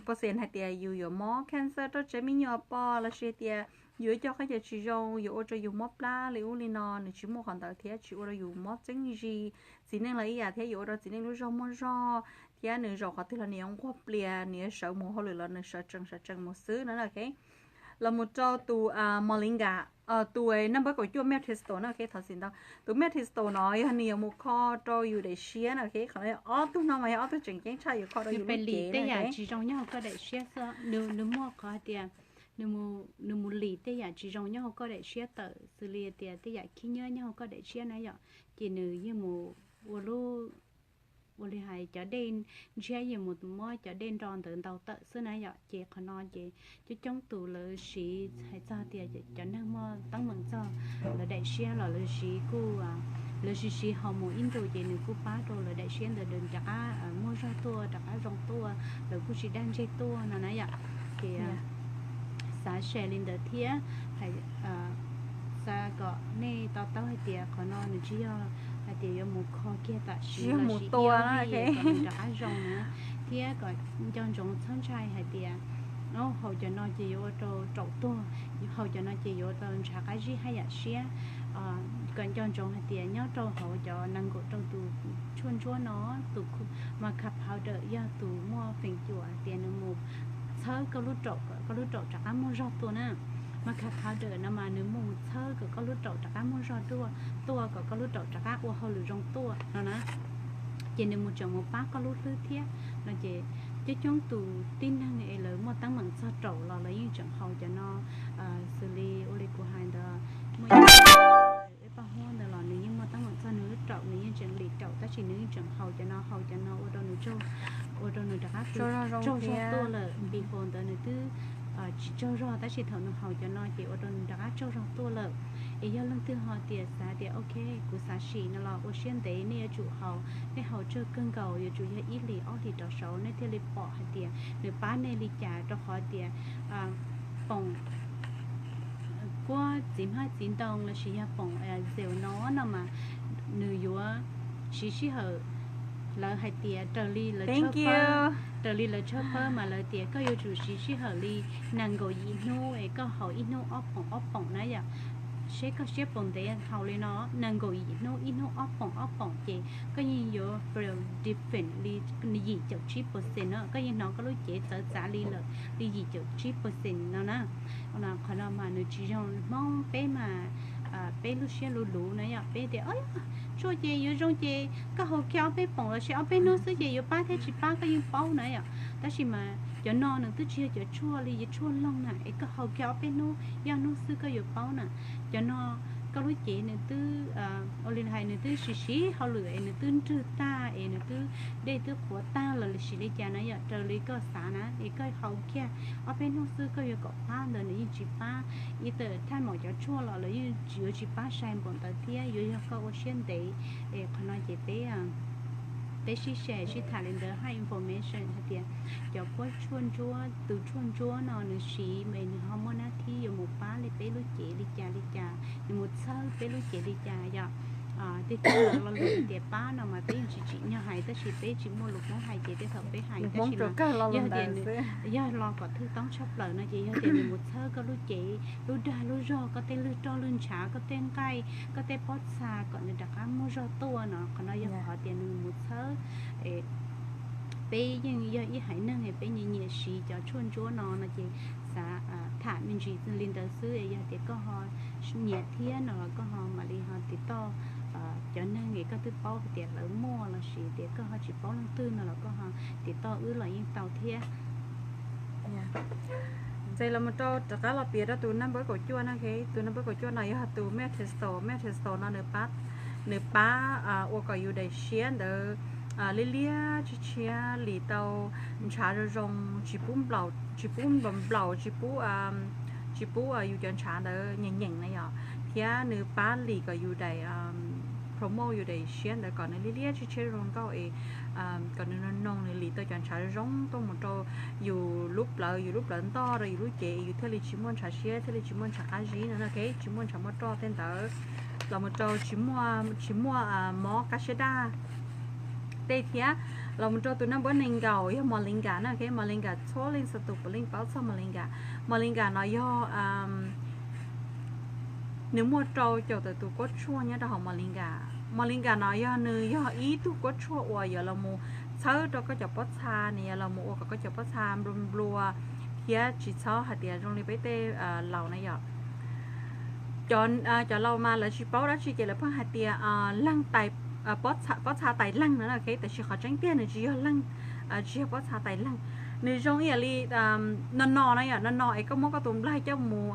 percent hais tias yus yuav mob cancer rau tsev me nyuam pom lossis tias yus yuav coj khaub ncaws tsis zoo yuav ua rau yus mob plab li ub li no, nws tsis muaj qhov ntawd thiab tsis ua rau yus mob txeeb zis. Txiv neej los ib yam thiab, yuav ua rau txiv neej lub zog muaj zog thiab nws zaum qhov twg los nws yuav nquag plias, nws yuav sawv mus hauj lwm los nws sawv tsees sawv tsees mus xwb no na, ok. Los mus rau tus moringa, tus naj npawb kaum cuaj milk thistle na, ok, thov txim ntau. Tus milk thistle no yog nws yuav mus kho rau yus daim siab na, ok. Qhov no ob tug no mas yog ob tug tseem ceeb tshaj yuav kho rau yus lub cev tej yam tsis zoo nyob hauv koj daim siab xwb. Nws muaj qhov hais tias nws mus lim tej yam tsis zoo nyob hauv koj daim siab tawm, xws li tias tej yam khib nyiab nyob hauv koj daim siab na yom, ces nws yeej mus ua lub, ua li hais cov dej ntshiab yeej mus muab cov dej nro ntawd ntaus tawm xwb na yom. Ces qhov no ces coob coob tus lawv siv hais txog tias cov neeg muaj teeb meem txog lawv daim siab los lawv siv kuj, lawv siv siv haus mus ib ntus ces nws kuj pab rau lawv daim siab ntawd rov qab muaj zog tuaj, rov qab zoo tuaj, lawv kuj tsis daj ntseg tuaj no na yom. Ces xav share li ntawd thiab hais, xav kom nej to taub hais tias qhov no nws tsis yog hais tias yuav mus kho kiag tam sim los sis ib ob hnub kom nws rov qab zoo na, thiab kom nco ntsoov txhob ntshai hais tias haus cov no ces yuav ua rau raum tuag, haus cov no ces yuav ua rau ntshav qab zib haj yam siab. Kom nco ntsoov hais tias nyob rau hauv cov nees nkaum rau tus tshuaj ntsuab no, tus maca powder yog tus muaj feem cuam hais tias nws mus txhawb koj lub raum kom koj lub raum rov qab muaj zog tuaj na. Maca powder no mas nws mus txhawb kom koj lub raum rov qab muaj zog tuaj, tuaj kom koj lub raum rov qab ua hauj lwm zoo tuaj no na. Ces nws mus tseem mus pab koj lub hlwb thiab no ces coob coob tus tib neeg es lawv muaj teeb meem txog raum los lawv yeej tseem haus cov no, xws li ua li kuv hais ntawd, muaj ib paj huab ntawd los nws yeej muaj teeb meem txog nws lub raum, nws yeej tseem lim raum tab sis nws yeej tseem haus cov no haus cov no ua rau nws tsaug, ua rau nws rov qab tsaug zog tuaj lawm. Before ntawd nws twb tsis tsaug zog tab sis thaum nws haus cov no ces ua rau nws rov qab tsaug zog tuaj lawm. Es yog leej twg ho tias xav tias ok, kuv xav sim no los ua siab ntev, nej yuav tsum haus, nej haus tsawg kawg nkaus, yuav tsum yog ib hlis ob hlis rov saud nej thiaj li pom hais tias nws pab nej li cas, rau qhov tias poom kuab txiv hmab txiv ntoo lossis yog poom zeu no no mas nws yuav siv sij hawm, lawv hais tias raws li lawv tshawb fawb, raws li lawv tshawb fawb mas lawv tias koj yuav tsum siv sij hawm li nees nkaum yim hnub es koj haus ib hnub ob poom ob poom na yom. Seb koj siab puas ntev haus li no nees nkaum yim hnub ib hnub ob poom ob poom ces koj yeej yuav feel different li yim caum tsib percent no, koj yeej hnov koj lub cev txawv txav li lawm li yim caum tsib percent no na. Qhov no mas nws tsis zoo. Hmoob peb mas peb lub siab luv luv na yom, peb tias tshuaj ces yuav zoo ces koj haus kiag ob peb poom lossis ob peb hnub xwb ces yuav pab thiab tsis pab koj yeej paub na yom. Tab sis mas cov no nws twb tsis yog cov tshuaj li yus tshuaj loog na es koj haus kiag ob peb hnub ib ob hnub xwb koj yuav paub na. Cov no koj lub cev nws twb ua li hais nws twb siv siv hauj lwm es nws twb nrwg tag es nws twb dej twb qhuav tag los lossis li cas na yom, raws li koj xav na es koj haus kiag ob peb hnub xwb koj yuav kom pab ntawd nws yeej tsis pab. Ib tawm thaj maum cov tshuaj los lawv yeej yuav tsis pab sai npaum ntawd thiab, yuav yog koj ua siab ntev. Es qhov no ces peb peb sib share sib tham li ntawd haj information hais tias cov kuab tshuaj ntsuab, tus tshuaj ntsuab no nws siv es nws ho muaj nab thib yuav mus pab li peb lub cev li cas li cas, nws mus txhawb peb lub cev li cas yom. Tej tug lo lus tias pab no mas peb yeej tsis tsim nyog hais tab sis peb tsis muaj lus Hmoob hais ces tej thaum peb hais tab sis mas yog tias, yog lo kom thwj toob tshaj plaws no ces yog tias nws mus txhawb koj lub cev, lub dag lub zog, koj tej lwj roj lwj ntshav, koj tej nqaij, koj tej pob txha kom nws rov qab muaj zog tuaj no, qhov no yog qhov tias nws mus txhawb. Peb yeej yog ib haiv neeg peb nyiam nyiam siv cov tshuaj ntsuab no no ces xav tham me ntsis li ntawd xwb. Yog tias koj ho nyiam thiab no los koj ho mam li ho tiv toj cov neeg es koj twb paub hais tias lawv muaj lossis tias koj ho tsis paub leej twg no los koj ho tiv toj wb los yeej tau thiab. Ces los mus rau rov qab los piav rau tus naj npawb kaum cuaj no, tus naj npawb kaum cuaj no yog tus methylene. Methylene no nws pab, nws pab ua kom yus daim siab ntawd liab liab tshiab tshiab, lis tau ntshav zoo zoo, tsis pub nplaum, tsis pub nplaum, tsis pub, tsis pub yus cov ntshav ntawd nyeem nyeem na yom, thiab nws pab lis kom yus daim, promote yus daim siab ntawd kom nws liab liab tshiab tshiab zoo nkauj es kom nws noog noog nws lis tau cov ntshav zoo tuaj mus rau yus lub plawv, yus lub plawv ntoj rau yus lub cev, yus thiaj li tsis muaj ntshav siab, thiaj li tsis muaj ntshav qab zib no, tsis muaj ntshav muaj roj tej ntawd, los mus rau tsis muaj, tsis muaj mob kab siab daj tej thiab. Los mus rau tus naj npawb nees nkaum yog moringa na, moringa txhua leej txhua tus puav leej paub txog moringa. Moringa no yog nws muaj rau caum tawm tus kuab tshuaj nyob rau hauv moringa. Moringa no yog nws yog ib tug kuab tshuaj uas yuav los mus txhawb rau koj cov pob txha, nws yuav los mus ua kom koj cov pob txha nplua nplua thiab tsis txhob hais tias zoo li peb tej laus na yom. Cov laus mas lawv tsis paub dab tsi ces lawv pheej hais tias leeg, pob txha tais leeg no, tab sis qhov tseeb tiag nws tsis yog leeg, tsis yog pob txha tais leeg. Nws zoo ib yam li no no na yom, no no es koj muab koj tus nplaig coj mus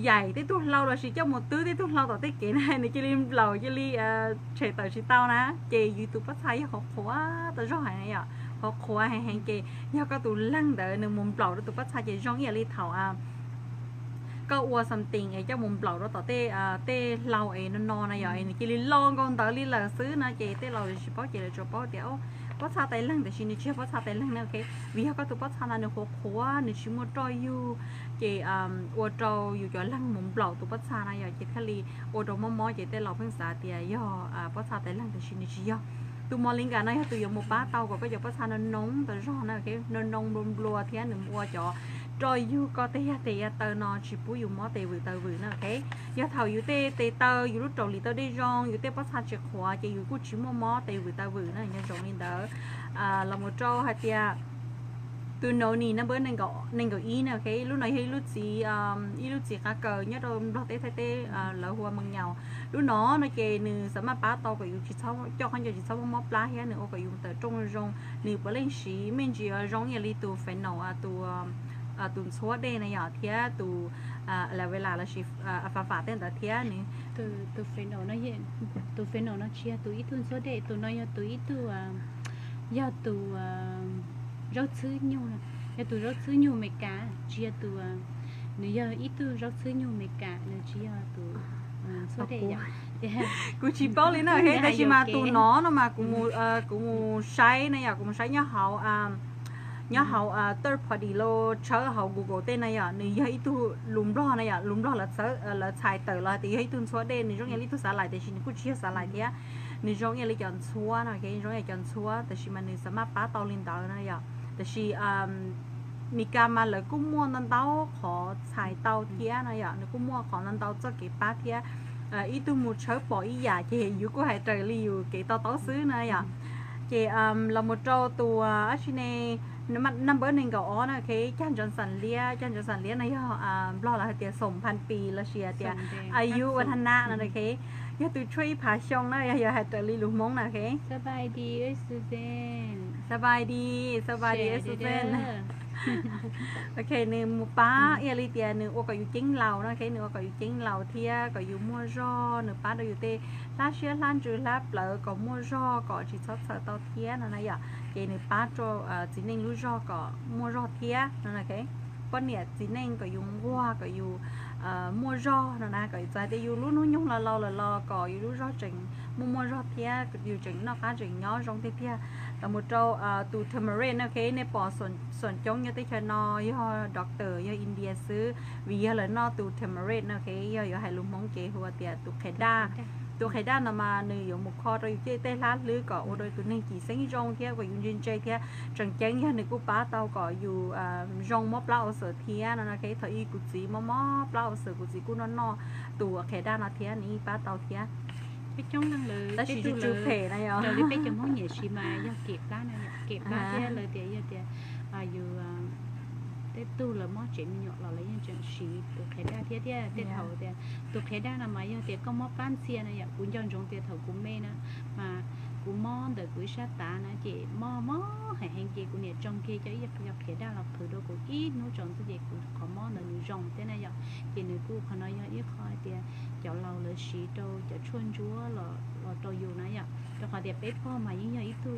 yaim tej tug hlau lossis coj mus twb tej tug hlau tom tej kev na, nws cia li nplaum cia li tshem tawm tsis tau na, ces yus tus pob txha yog qhuav qhuav tas zog heev yom, qhuav qhuav heev heev ces yog koj tus leeg ntawd nws mus nplaum rau tus pob txha ces zoo ib yam li thaum koj ua something es coj mus nplaum rau tom tej, tej hlau es no no na yom, es nws cia li lo nkaus ntawd li lawm xwb na, ces tej laus tsis paub ces lawv tsuas paub tias pob txha tais leeg, tab sis nws tsis yog pob txha tais leeg na, vim yog koj tus pob txha ntawd nws qhuav qhuav, nws tsis muaj roj yug, ces ua rau yus cov leeg mus nplaum tus pob txha na yom, ces thiaj li ua rau mob mob, ces tej laus pheej xav tias yog pob txha tais leeg, tab sis nws tsis yog. Tus moringa no yog tus yuav mus pab tau kom koj cov pob txha no noo tas zog na, no noo nplua nplua thiab nws ua cov roj yug koj tej yag tes yag taw no tsis pub yus mob tes vwm taw vwm na. Yog thaum yus tej tes taw, yus lub raum lis tau dej zoo, yus tej pob txha tsis qhuav ces yus kuj tsis muaj mob tes vwm taw vwm na, nyob zoo li ntawd. Los mus rau hais tias tus noni naj npawb nees nkaum ib na, lub no yog ib lub txiv, ib lub txiv qav kaws nyob rau Nplog teb Thaib teb, lawv hu ua mees nyaus. Lub no no ces nws xa maj pab tau kom yus tsis txhob coj khaub ncaws tsis txhob mob mob plab thiab nws ua kom yus tawm rooj zoo. Nws puav leej siv me ntsis zoo ib yam li tus fennel, tus tus ntxhuab dej na yom, thiab tus aloe vera lossis alfalfa tej ntawd thiab nws. Tus fennel no, tus fennel no tsis yog tus ib tug ntxhuab dej, tus no yog tus ib tug, yog tus zaub txhwb nyug, yog tus zaub txhwb nyug Amelikas, tsis yog tus, nws yog ib tug zaub txhwb nyug Amelikas, nws tsis yog tus ntxhuab dej yom. Kuv tsis paub li na, tab sis mas tus no no mas kuv mus saib na yom, kuv mus saib nyob hauv nyob hauv third party los tshawb hauv Google tej na yom, nws yog ib tug lus Nplog na yom, lus Nplog lawv txhais tawm los tias yog ib tug ntxhuab dej, nws zoo ib yam li tus xav lais, tiam sis nws kuj tsis yog xav lais thiab, nws zoo ib yam li cov ntxhuab no, zoo ib yam li cov ntxhuab, tiam sis mas nws xav maj pab tau li ntawd na yom. Tiam sis Meskas mas lawv kuj muaj ntau ntau qhov txhais tau thiab no yom, nws kuj muaj qhov ntau ntau txoj kev pab thiab. Ib tug mus tshawb pom ib yam ces yus kuj hais raws li yus kev to taub xwb na yom. Ces los mus rau tus ab tsi ne, number nees nkaum ob na, cag ntsoov xam liab, cag ntsoov xam liab no yog Nplog los hais tias xoom phan pis lossis tias ayuj ua thaj nab no, yog tus tshuaj ib phav xyoo na, yog hais raws li lus Hmoob na. Xab pais di, xab pais di Susan. Ok, nws mus pab ib yam li tias nws ua kom yus ceeb laus no, nws ua kom yus ceeb laus thiab kom yus muaj zog, nws pab rau yus tej hlab siab hlab ntsws hlab plawv kom muaj zog kom tsis txhob txhaws tau thiab no na yom. Ces nws pab rau txiv neej lub zog kom muaj zog thiab no. Poj niam txiv neej kom yus nquag kom yus muaj zog no na, kom yus txawm tias yus lub hnub nyoog los laus lawm los kom yus lub zog tseem muaj muaj zog thiab yus tseem noj qab tseem nyob zoo tiag tiag. Los mus rau tus turmeric no, nej pom xoom coob nyob teb chaws no yog doctor yog India xwb, vim yog lawv noj tus turmeric no, yog yuav hais lus Hmoob ces hu tias tus qhiav daj. Tus qhiav daj no mas nws yuav mus kho rau yus tej hlab hlwb kom ua rau tus neeg cim xeeb zoo thiab kom yus ntse ntse thiab. Tseem ceeb yog nws kuj pab tau kom yus zoo mob plab ua xwm thiab no. Thaum ub kuv txiv mob mob plab ua xwm kuv txiv kuj noj noj tus qhiav daj no thiab nws yeej pab tau thiab. Tab sis tsis phem na yom. Raws li peb cov Hmoob nyiam siv mas yog kem plab na, kem plab thiab lawv tias yog tias yus tej tug lawv mob tsev me nyuam los lawv yeej tseem siv tus qhiav daj thiab thiab. Tej thaum tias tus qhiav daj no mas yog tias koj mob plab ntxhia na yom, kuv nco ntsoov tias thaum kuv me na mas kuv mob ntawm kuv ib sab tav na ces mob mob heev heev ces kuv niam tsoo kiag cov ib co qhiav daj los qhwv rau kuv ib hnub tsaus ntuj ces kuv qhov mob ntawd nws zoo thiab na yom. Ces nws kuj qhov no yog ib qho hais tias cov laus lawv siv rau cov tshuaj ntsuab los rau yus na yom, rau qhov tias peb pog mas yeej yog ib tug,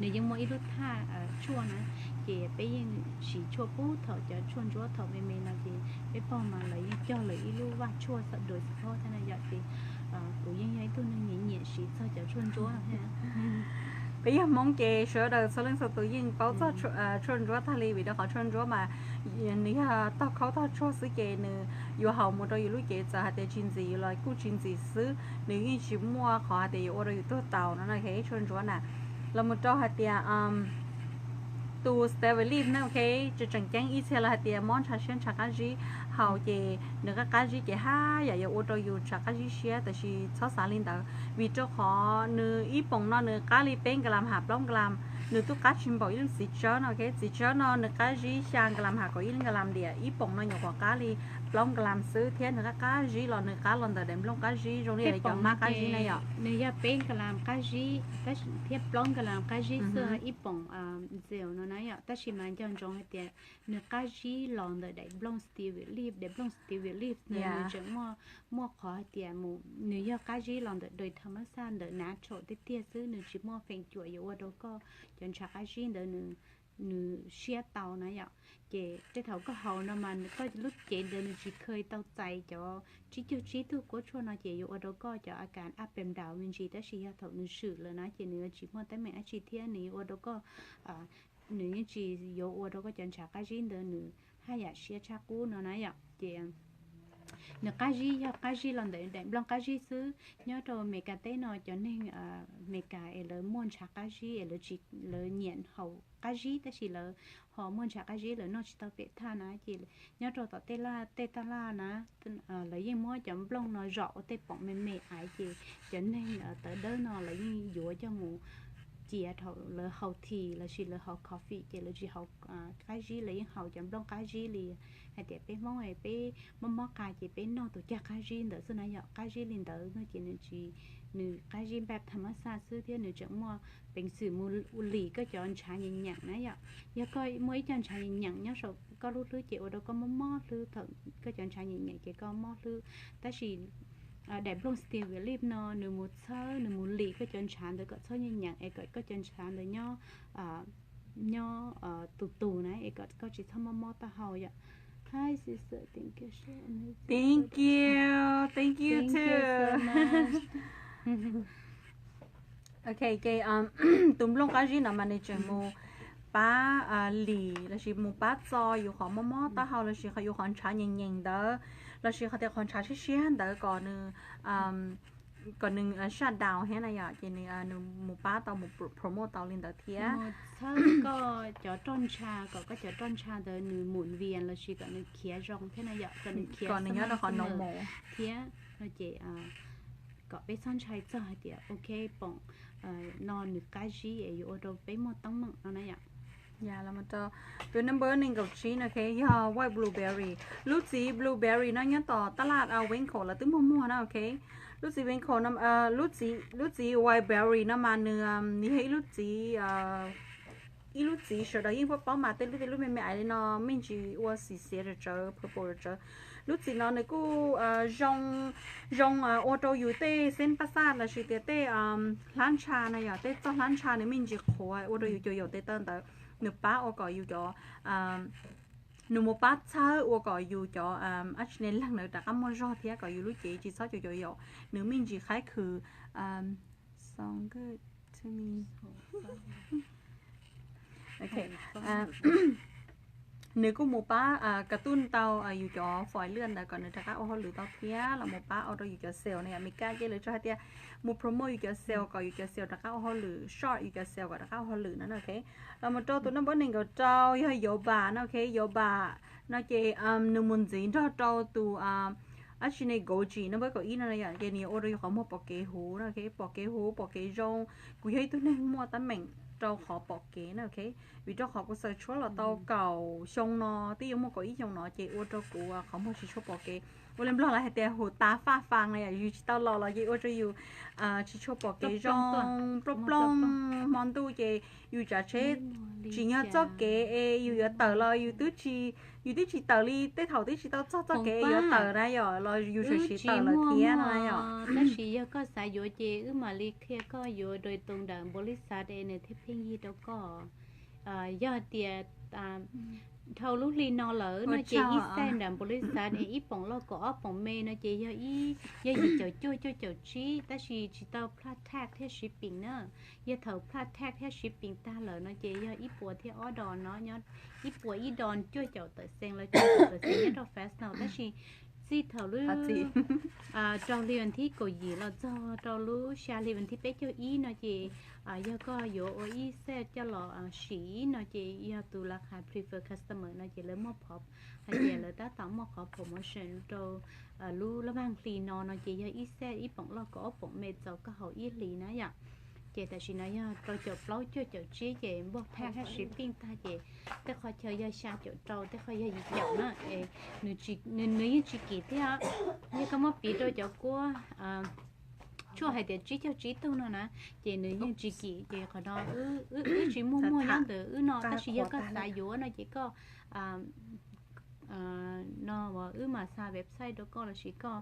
nws yeej muaj ib lub thaj tshuaj na, ces peb yeej siv tshuaj puag thaum cov tshuaj ntsuab thaum me me no ces peb pog mas lawv yeej cog lawv ib lub vaj tshuaj xav dua xav phob thiab na yom. Ces kuv yeej yog ib tug neeg nyiam nyiam siv txog cov tshuaj ntsuab no thiab. Peb yog Hmoob ces sawv daws txhua leej txhua tus yeej paub txog tshuaj ntsuab tag li, vim rau qhov tshuaj ntsuab mas nws yog tog khaub tog tshuaj xwb ces nws yuav haus mus rau yus lub cev txawm hais tias tsis ntxim yus los kuj tsis ntxim xwb, nws yeej tsis muaj qhov hais tias yuav ua rau yus tuag taus no na. Tshuaj ntsuab na, los mus rau hais tias tus stay with leaf na, ok, tseem ceeb ib txhia lawv hais tias mob ntshav siab ntshav qab zib, haus ces nws qab qab zib ces haj yam yuav ua rau yus ntshav qab zib siab, tab sis txhob xav li ntawd, vim rau qhov nws ib poom no nws qab li peb nklam ham plaub nklam, nws twb qab tsis npaum ib lub txiv tsawb no, ok, txiv tsawb no nws qab zib xya nklam ham kaum ib nklam diam, ib poom no nyuam qhuav qab li plaub nklam xwb thiab nws qab qab zib los nws qab los ntawm daim nplooj qab zib zoo li lawv cov mab qab zib na yom. Nws yog peb nklam qab zib thiab plaub nklam qab zib xwb ib poom zeu no na yom, tab sis mas nco ntsoov hais tias nws qab zib los ntawm daim nplooj stevia leaf, daim nplooj stevia leaf ntawd nws tseem muaj, muaj qhov hais tias mus nws yog qab zib los ntawm dej thaj mab xaj ntawm natural tiag tiag xwb, nws tsis muaj feem cuam yuav ua rau koj cov ntshav qab zib ntawd nws siab tau na yom. Ces tej thaum koj haus no mas koj lub cev ntawd nws tsis kheev tau txais cov tsib caug tsib tug kuab tshuaj no ces yuav ua rau koj cov a kas a pem daus me ntsis, tab sis yog thaum nws swm lawm na ces nws yuav tsis muaj teeb meem dab tsi thiab nws yuav ua rau koj, nws yeej tsis yuav ua rau koj cov ntshav qab zib ntawd nws haj yam siab tshaj qub no na yom. Ces nws qab zib yog qab zib los ntawm daim nplooj qab zib xwb. Nyob rau Meskas teb no cov neeg Meskas es lawv muaj ntshav qab zib es lawv nyiam haus qab zib tab sis lawv ho muaj ntshav qab zib lawv noj tsis tau pem thaj na ces nyob rau tom tej laj tej taj laj na lawv yeej muab cov nplooj no zom ua tej poom me me aiv ces cov neeg tawv dawb no lawv yeej yuav coj mus cia thaum lawv haus tea lossis lawv haus coffee ces lawv tsis haus qab zib, lawv yeej haus cov nplooj qab zib li hais tias peb Hmoob peb mob mob qa ces peb noj tus cag qab zib ntawd xwb na yom, qab zib li ntawd no ces nws tsis nws qab zib npaj tham mab xaj xwb thiab nws tseem muaj peev xwm mus lim koj cov ntshav nyeem nyeem na yom. Yog koj muaj ib co ntshav nyeem nyeem nyob saum koj lub hlwb ces ua rau koj mob mob hlwb thaum koj cov ntshav nyeem nyeem ces koj mob hlwb. Tab sis daim nplooj Steel Relief no nws mus txhawb, nws mus lim koj cov ntshav ntawd kom txhob nyeem nyeem es kom koj cov ntshav ntawd nyob nyob tus tus na es kom koj tsis txhob mob mob taub hau yom. Hi sister, thank you so amazing. Thank you, thank you too. Ok, ces tus nplooj qab zib no mas nws tseem mus pab lim lossis mus pab txo yus qhov mob mob taub hau lossis qhov yus qhov ntshav nyeem nyeem ntawd lossis qhov tias qhov ntshav siab siab ntawd kom nws kom nws shut down thiab na yom, ces nws mus pab tau mus promote tau li ntawd thiab. Txhawb koj cov roj ntsha kom koj cov roj ntsha ntawd nws mus vias lossis kom nws khiav zoo thiab na yom, kom nws khiav, kom nws nyob rau qhov normal thiab no ces kom peb txhob ntshai txog hais tias ok, poom no nws qab zib es yuav ua rau peb muaj teeb meem no na yom. Yog los mus rau tus number nees nkaum tsib no, ok, yog white blueberry. Lub txiv blueberry no nyob tom taj laj Winco lawv twb muag muag na, ok. Lub txiv Winco no, lub txiv, lub txiv white berry no mas nws yog ib lub txiv ib lub txiv sawv daws yeej paub paub mas tej lub tej lub me me ais li no me ntsis ua xim xiav tsawv tsawv purple tsawv tsawv. Lub txiv no nws kuj zoo, zoo ua rau yus tej xeeb paj xaj lossis tias tej hlab ntsha na yom, tej txoj hlab ntsha nws me ntsis qhuav ua rau yus cov yaum tes taw ntawd, nws pab ua kom yus cov, nws mus pab txhawb ua kom yus cov ab tsi ne leeg ntawd rov qab muaj zog thiab kom yus lub cev tsis txhob cov cov yaum, nws me ntsis qhaib khw. Nws kuj mus pab ka tuj tau yus cov foil lwj ntawd kom nws rov qab ua hauj lwm tau thiab los mus pab ua rau yus cov cell na yom. Mes kab ces lawv tso hais tias mus promote yus cov cell kom yus cov cell rov qab ua hauj lwm, sharp yus cov cell kom rov qab ua hauj lwm no, ok. Los mus rau tus number nees nkaum rau yog yoba no, ok. Yoba no ces nws mus ntxiv nrog rau tus ab tsi ne goji no, npawb kaum ib no yom, ces nws yuav ua rau yus qhov muag pom kev huv no, ok. Pom kev huv, pom kev zoo. Kuv yog ib tug neeg muaj teeb meem rau qhov pom kev na, ok. Vim rau qhov kuv xaws tshuab los tau kaum xyoo no, twb yuav muaj kaum ib xyoo no ces ua rau kuv qhov muag tsis tshua pom kev. Ua li Nplog lawv hais tias huv tas faj fas na yom, yus tsis tau los los ces ua rau yus tsis tshua pom kev zoo, plooj plooj hmo ntuj ces yus tsav tsheb tsim nyog txoj kev es yus yuav tawm los yus twb tsis, yus twb tsis tawm li, tej thaum twb tsis tau txog txoj kev es yuav tawm na yom, los yus tseem siv tawm lawm thiab no yom. Tab sis yog koj xav yuav ces wb mam li qhia koj yuav dai tus ntawm npaum li xav es nws thiaj pheej yig rau koj. Yog tias dhau lub hli no lawm no ces ib xaj ntawm npaum li xav es ib poom loj kaum ob poom me no ces yog, yog yim caum cuaj cuaj caum tsib, tab sis tsis tau plaj tax thiab shipping na. Yog thaum plaj tax thiab shipping tag lawm no ces yog ib puas thiab ob dos no, ib puas ib dos cuaj caum tawm xees los cuaj caum tawm xees nyob rau Fresno, tab sis txij thaum lub rau hli vas thib kaum yim los txog rau lub xya hli vas thib peb caug ib no ces yog koj yuav ua ib xaj coj los sim no ces yog tus laj qha preferred customer no ces lawv muaj phov, hais tias lawv tab tom muaj qhov promotion rau lub laj vaaj hli no no ces yog ib xaj ib poom loj kaum ob poom me txaus koj haus ib hlis na yom. Ces tam sim no yog rau caum plaub cuaj caum tsib ces npog tax thiab shipping tag ces tej qhov chaw yog xya caum rau, tej qhov yog yim caum na. Es nws yeej tsis kim thiab, yog koj muab piv rau cov kuab tshuaj hais tias tsib caug tsib tug no na, ces nws yeej tsis kim. Ces qhov no wb tsis muaj muag nyob ntawm wb no, tab sis yog koj xav yuav no ces koj no wb mam xa website rau koj lossis koj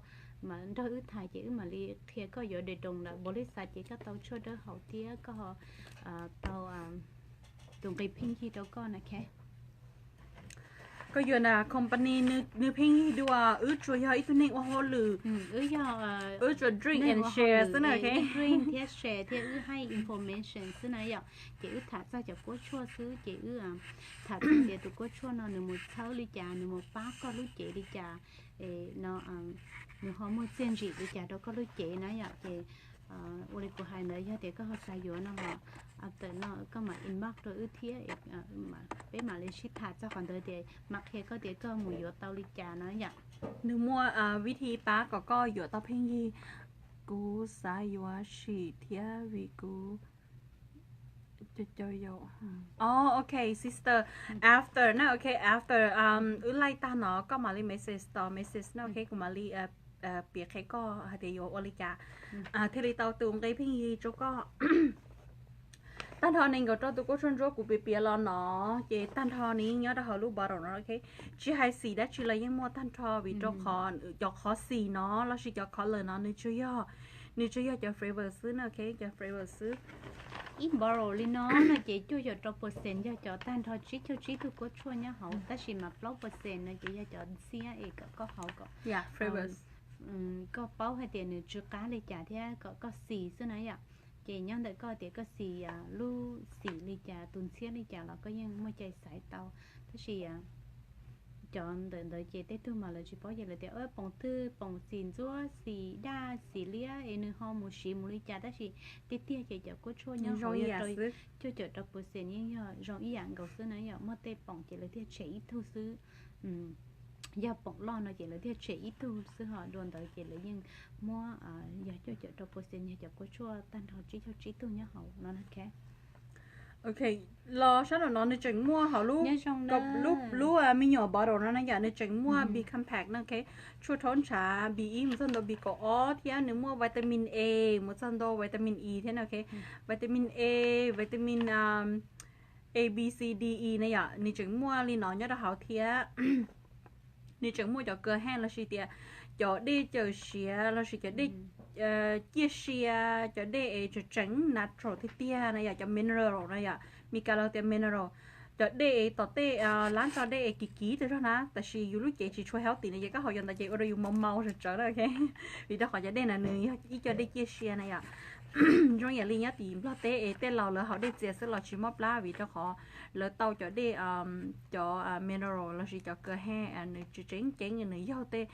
mam nrog wb tham ces wb mam li qhia koj yuav dai tus ntawm npaum li xav ces koj tau tshuaj dawb haus thiab koj tau tus nqi pheej yig rau koj na, ok. Koj yuav na company nws pheej yig dua, wb tsuas yog ib tug neeg ua hauj lwm, wb tsuas drink and share xwb na, ok. Drink thiab share thiab wb hais information xwb na yom. Ces wb tham txog cov kuab tshuaj xwb ces wb tham txog tias tus kuab tshuaj no nws mus txhawb li cas, nws mus pab koj lub cev li cas, no nws ho muaj txiaj ntsim li cas rau koj lub cev na yom. Ces ua li kuv hais ntawd yog tias koj ho xav yuav no los tawm no koj mam inbox rau wb thiab, peb mam li sib tham txog qhov ntawd tias mam qhia koj tias koj mus yuav tau li cas no yom. Nws muaj vib thi pab kom koj yuav tau pheej yig. Kuv xav yuav sim thiab vim kuv Oh, ok sister, after na, ok, after wb laij tag no koj mam li message tos message na, ok, kuv mam li piav qhia koj hais tias yuav ua li cas thiaj li tau tus nqi pheej yig rau koj. Tag nrho nees nkaum rau tus kuab tshuaj ntsuab kuv piav piav los no, ces tag nrho nws yeej nyob rau hauv lub bottle no, ok. Tsis hais xim dab tsi los yeej muaj tag nrho, vim rau qhov cov qhov xim no lossis cov color no nws tsuas yog, nws tsuas yog cov flavor xwb na, ok, cov flavor xwb. Ib bottle li no no ces cuaj caum rau percent yog cov tag nrho tsib caug tsib tug kuab tshuaj nyob hauv, tab sis mas plaub percent no ces yog cov ntxhiab es kom koj haus kom, koj paub hais tias nws tsw qab li cas thiab kom koj xis xwb na yom. Ces nyob ntawm koj tias koj xis lub xim li cas, tus ntxhiab li cas los koj yeej muaj cai xaiv tau. Tab sis cov ntawm ntawd ces tej tug mas lawv tsis paub ces lawv tias poom twg, poom xim ntsuab, xim daj, xim liab es nws ho mus siv mus li cas, tab sis tiag tiag ces cov kuab tshuaj nyob hauv cuaj caum rau percent yeej yog zoo ib yam nkaus xwb na yom. Muaj tej poom ces lawv thiaj tshem ib tug xwb. Yog poom loj no ces lawv thiaj tshem ib tug xwb, ho dua ntawd ces lawv yeej muab yog cuaj caum rau percent yog cov kuab tshuaj tag nrho tsib caug tsib tug nyob hauv no. Ok, los sab nraum no nws tseem muaj hauv lub, lub me nyuam bottle no na yom, nws tseem muaj B compact no, ok, tshuaj rhaub ntshav B ib mus txog ntua B kaum ob thiab nws muaj vitamin A mus txog ntua vitamin E thiab no, ok. Vitamin A, vitamin A, B, C, D, E na yom, nws tseem muaj li no nyob rau hauv thiab. Nws tseem muaj cov kawg haj lossis tias cov dej cawm siav lossis cov dej ciaj sia, cov dej es tseem tseem natural tiag tiag na yom, cov mineral na yom, Mis Kas los tias mineral. Cov dej es tom tej lab tso dej es kiv kiv rau zog na, tab sis yus lub cev tsis tshua healthy na ces koj haus cov ntawd ces ua rau yus mau mau tsawv tsawv na, ok. Vim rau qhov cov dej na nws yog ib co dej ciaj sia na yom. Zoo yam li nyob tim Nplog teb es tej laus lawv haus dej txias xwb los tsis mob plab vim rau qhov lawv tau cov dej, cov mineral lossis cov kawg haj nws tseem ceeb, nws yaug tej,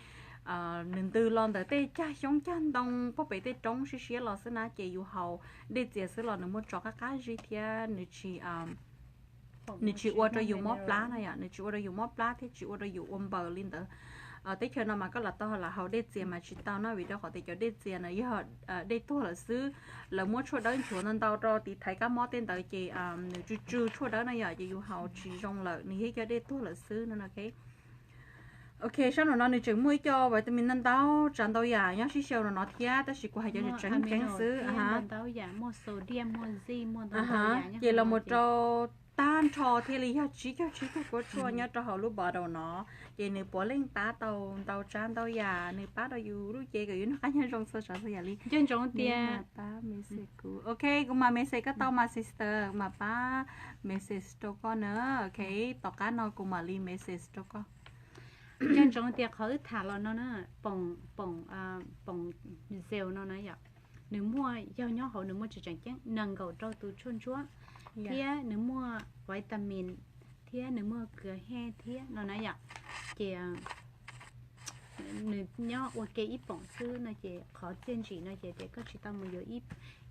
nws ntws los ntawm tej cag xyoob cag ntoo puag pem tej roob siab siab los xwb na, ces yus haus dej txias xwb los nws muaj tso qab qab zib thiab nws tsis nws tsis ua rau yus mob plab na yom, nws tsis ua rau yus mob plab thiab tsis ua rau yus ua npaws li ntawd. Teb chaws no mas koj lam tau lam haus dej txias mas tsis tau no vim rau qhov tias cov dej txias na yog dej tuag lawm xwb, lawv muab tshuaj dawb nchuav ntau ntau rau tiv thaiv kab mob tej ntawd ces nws tsw tsw tshuaj dawb na yom, ces yus haus tsis zoo lawm, nws yog ib co dej tuag lawm xwb no, ok. Ok, sab nraum no nws tseem muaj ib co vitamin ntau ntau tsav ntau yam nyob sib xyaw no no thiab, tab sis kuv hais cov tseem tseeb xwb. Ces los mus rau tag nrho thiaj li yog tsib caug tsib tug kuab tshuaj nyob rau hauv lub bottle no, ces nws puav leej pab tau ntau tsav ntau yam, nws pab rau yus lub cev kom yus noj qab nyob zoo txhua tsav txhua yam li. Nco ntsoov tias pab message kuv, ok, kuv mam message koj tau mas sister, kuv mam pab message rau koj na, ok, tom qab no kuv mam li message rau koj. Nco ntsoov tias qhov wb tham los no na, poom, poom zeu no na yom, nws muaj, yog nyob hauv nws muaj tseem tseem ceeb nees nkaum rau tus tshuaj ntsuab, thiab nws muaj vitamin, thiab nws muaj kawg haj thiab no na yom. Ces nws nyob ua ke ib poom xwb no ces qhov txiaj ntsim no ces tias koj tsis tau mus yuav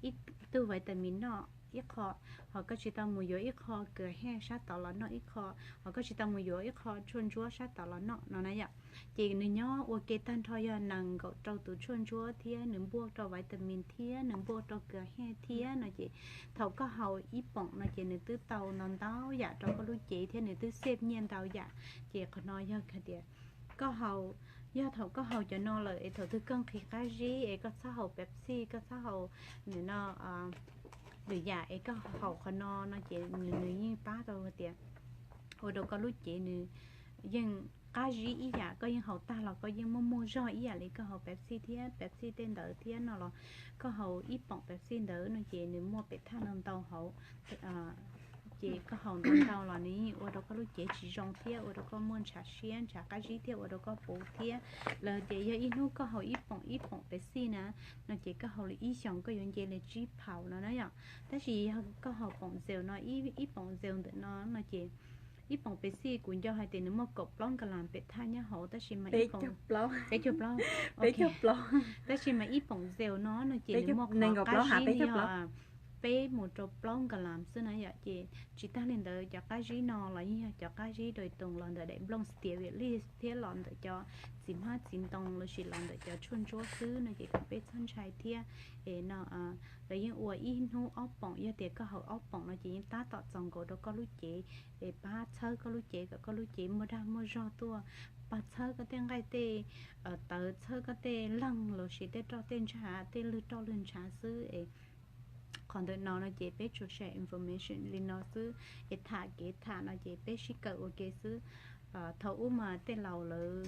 ib tug vitamin noj ib qho, ho koj tsis tau mus yuav ib qho kawg haj sab tod los noj ib qho, ho koj tsis tau mus yuav ib qho tshuaj ntsuab sab tod los noj no na yom. Ces nws nyob ua ke tag nrho yog nees nkaum rau tus tshuaj ntsuab thiab nws npuaj rau vitamin thiab nws npuaj rau kawg haj thiab no ces thaum koj haus ib poom no ces nws twb tau ntau ntau yam rau koj lub cev thiab nws twb save nyiaj ntau yam. Ces qhov no yog hais tias koj haus, yog thaum koj haus cov no lawm es thaum twg koj nqhis qab zib es koj txhob haus Pepsi, koj txhob haus nws no lwm yam es koj haus qhov no no ces nws yeej pab tau tias ua rau koj lub cev nws yeej qab zib ib yam, koj yeej haus tag los koj yeej muaj muaj zog ib yam li koj haus Pepsi thiab, Pepsi tej ntawd thiab no los koj haus ib poom Pepsi ntawd no ces nws muaj pem thaj ntau ntau hauv. Ces koj haus ntau ntau los nws yeej ua rau koj lub cev tsis zoo thiab ua rau koj muaj ntshav siab ntshav qab zib thiab ua rau koj puv thiab. Los ces yog ib hnub koj haus ib poom ib poom Pepsi na, no ces koj haus li ib xyoos koj yuav nce li tsib phaum no na yom. Tab sis yog koj haus poom zeu no, ib poom zeu ntawm no no ces ib poom Pepsi kuv nco hais tias nws muaj kaum plaub nkalas pem thaj nyob hauv, tab sis mas peb caug plaub, tab sis mas ib poom zeu no no ces nws muaj qhov qab zib yog peb mus rau plaub nkalam xwb na yom. Ces tsis tag li ntawd, cov qab zib no los yeej yog cov qab zib doy toos los ntawm daim nplooj xia viam lij thiab los ntawm cov txiv hmab txiv ntoo lossis los ntawm cov tshuaj ntsuab xwb no ces kom peb txhob ntshai thiab. Es no lawv yeej ua ib hnub ob poom, yog tias koj haus ob poom no ces yeej tab tom txaus nkaus rau koj lub cev, es pab txhawb koj lub cev kom koj lub cev muaj dag muaj zog tuaj, pab txhawb koj tej nqaij tej tawv, txhawb koj tej leeg lossis tej roj tej ntshav, tej lwg roj lwg ntshav xwb es qhov ntawm no no ces peb tsuas share information li no xwb, es tham kev tham no ces peb sib kawm ua ke xwb. Thaum ub mas tej laus lawv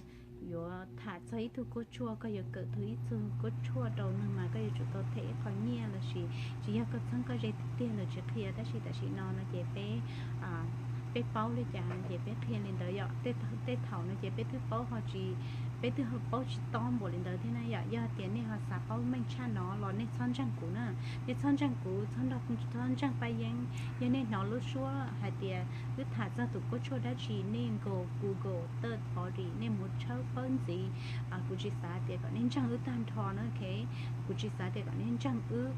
yuav tham txog ib tug kuab tshuaj, koj yuav kawm tug ib tug kuab tshuaj rau nws mas koj yuav tsum tau them ib qho nyiaj lossis tsis yog koj txheeb koj ze tiag tiag lawv tsis qhia, tab sis tam sim no no ces peb peb paub li cas ces peb qhia li ntawd yom. Tej thaum no ces peb twb paub ho tsis, peb twb ho paub tsis tob npaum li ntawd thiab na yom. Yog tias nej ho xav paub meej tshaj no los nej txhob ntseeg kuv na, nej txhob ntseeg kuv, txhob nrog, txhob ntseeg Paj Yeeb. Yog nej hnov lub suab hais tias wb tham txog tus kuab tshuaj dab tsi, nej nkaus Google third party, nej mus tshawb fawb ntxiv. Kuv tsis xav tias kom nej ntseeg wb tag nrho na, ok? Kuv tsis xav tias kom nej ntseeg wb,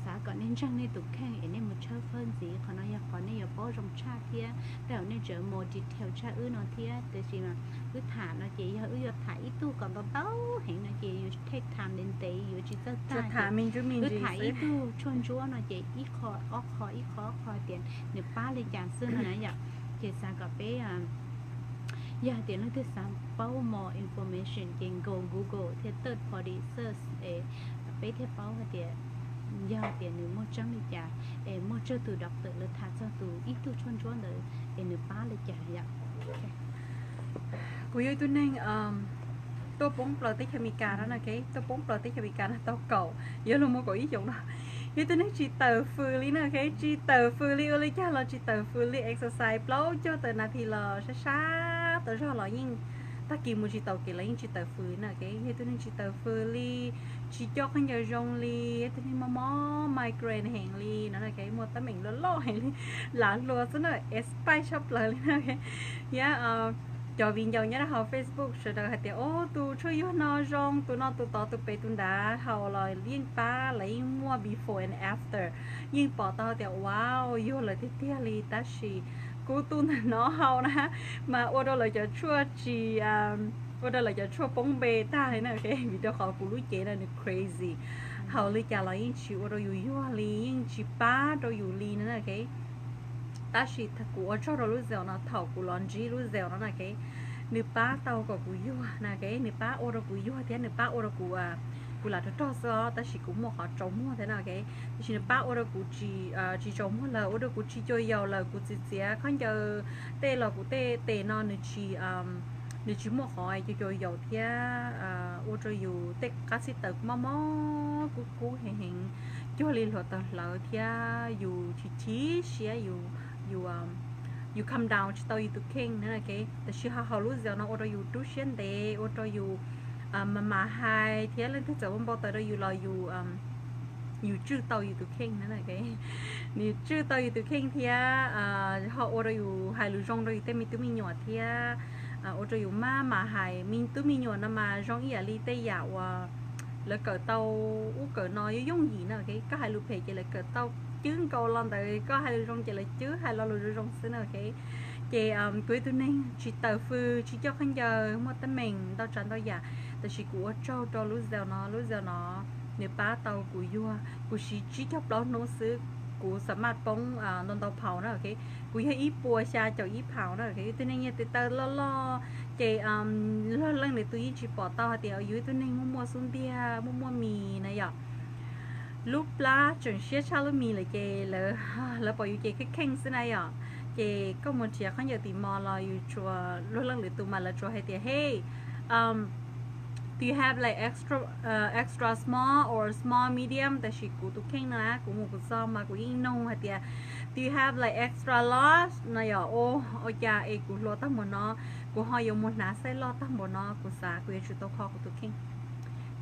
xav kom nej ntseeg nej tus kheej es nej mus tshawb fawb ntxiv. Qhov no yog qhov nej yuav paub zoo tshaj thiab tej zaum nej tseem more detail tshaj wb no thiab. Tiam sis mas wb tham no ces yog wb yuav tham ib tug kom ntau ntau heev no ces yuav take time ntev ntev yuav tsis txawj tag. Wb tham ib tug tshuaj ntsuab no ces ib qho ob qho ib qho ob qho tias nws pab li cas xwb no na yom. Ces xav kom peb, yog hais tias leej twg xav paub more information ces nkaus Google thiab third party source es peb thiaj paub hais tias yog hais tias nws muaj tseeb li cas, es muaj tsawg tus doctor lawv tham txog tus ib tug tshuaj ntsuab ntawd es nws pab li cas yom. Kuv yog ib tug neeg tuaj poob plaws teb chaws Amelikas no na, ok, tuaj poob plaws teb chaws Amelikas no tau kaum, yog luag muaj kaum ib xyoos no. Yog ib tug neeg tsis tawm fws li na, ok, tsis tawm fws li, ua li cas los tsis tawm fws li, exercise plaub caug tawm nas this los sab sab tau zog los yeej, tag kis mus tsis taus kev los yeej tsis tawm fws li na, ok. Yog ib tug neeg tsis tawm fws li, tsis coj khaub ncaws zoo li, yog ib tug neeg mob mob migraine heev li no na, ok, muaj teeb meem loj loj heev li, lam hluas xwb na, expect tshaj plaws li na, ok. Thiab cov viv ncaus nyob rau hauv Facebook sawv daws hais tias, o, tus tshuaj yuag no zoo, tus no tus tod tus pem tus nrad haus los yeej pab, los yeej muaj before and after, yeej pom tau tias, wow, yuag lawm tiag tiag li. Tab sis kuv tus ntawm no haus na mas ua rau lawv cov tshuaj tsis, ua rau lawv cov tshuaj poob npe tag li na, ok, vim rau qhov kuv lub cev no nws crazy, haus li cas los yeej tsis ua rau yus yuag li, yeej tsis pab rau yus li na, ok. Tab sis kuv ua tsaug rau lub Zeo no, thaum kuv los ntsib lub Zeo no na, ok, nws pab tau kom kuv yuag na, ok, nws pab ua rau kuv yuag thiab nws pab ua rau kuv, kuv lam rog rog xwb os, tab sis kuv muaj qhov tsaus muag thiab na, ok. Tab sis nws pab ua rau kuv tsis, tsis tsaus muag lawm, ua rau kuv tsis cua yaus lawm, kuv txiav txiav khaub ncaws tej los kuv tej tes no nws tsis, nws tsis muaj qhov cua cua yaus thiab ua rau yus tej qab xib taws mob mob kub kub heev heev, cuag li hluav taws hlawv thiab yus chim chim siab, yus, yus calm down tsis tau yus tus kheej na, ok. Tab sis ho haus lub Zeo no ua rau yus rub siab ntev, ua rau yus mas mas hais thiab leej twg txawm ua npau taws rau yus los yus, yus tswj tau yus tus kheej na, ok. Nws tswj tau yus tus kheej thiab ho ua rau yus hais lus zoo rau yus tej me tub me nyuam thiab ua rau yus maj mam hais. Me tub me nyuam no mas zoo ib yam li tej yam uas lawv kawm tau ub kawm no yooj yooj yim na, ok. Koj hais lus phem ces lawv kawm tau cwb nkaus los ntawd, koj hais lus zoo ces lawv cwb hais lo lus zoo zoo xwb na, ok. Ces kuv ib tug neeg tsis tawm fws, tsis coj khaub ncaws, muaj teeb meem ntau tsav ntau yam, tab sis kuv ua tsaug rau lub Zeo no, lub Zeo no nws pab tau kuv yuag, kuv siv tsib caug plaub hnub xwb, kuv xa maj poob ntau ntau phaus na, ok. Kuv yog ib puas xya caum ib phaus na, ok. Ib tug neeg yog tes taw loj loj ces luag leej lwm tus yeej tsis pom tau hais tias yus ib tug neeg muaj muaj xub ntiag, muaj muaj mis na yom. Lub plab tseem siab tshaj lub mis lawm ces lawv, lawv pom yus ces kheej kheej xwb na yom. Ces koj mus nrhiav khaub ncaws tim mos los yus tsuas, luag leej lwm tus mas lawv tsuas hais tias, hey, do you have like extra, extra small or small medium? Tab sis kuv tus kheej no na, kuv mus kuv txog mas kuv yeej nug hais tias, do you have like extra large? No yom, ua cas es kuv hluas tag npaum no, kuv ho yuav mus hnav size loj tag npaum no, kuv xav kuv yuav tsum tau kho kuv tus kheej.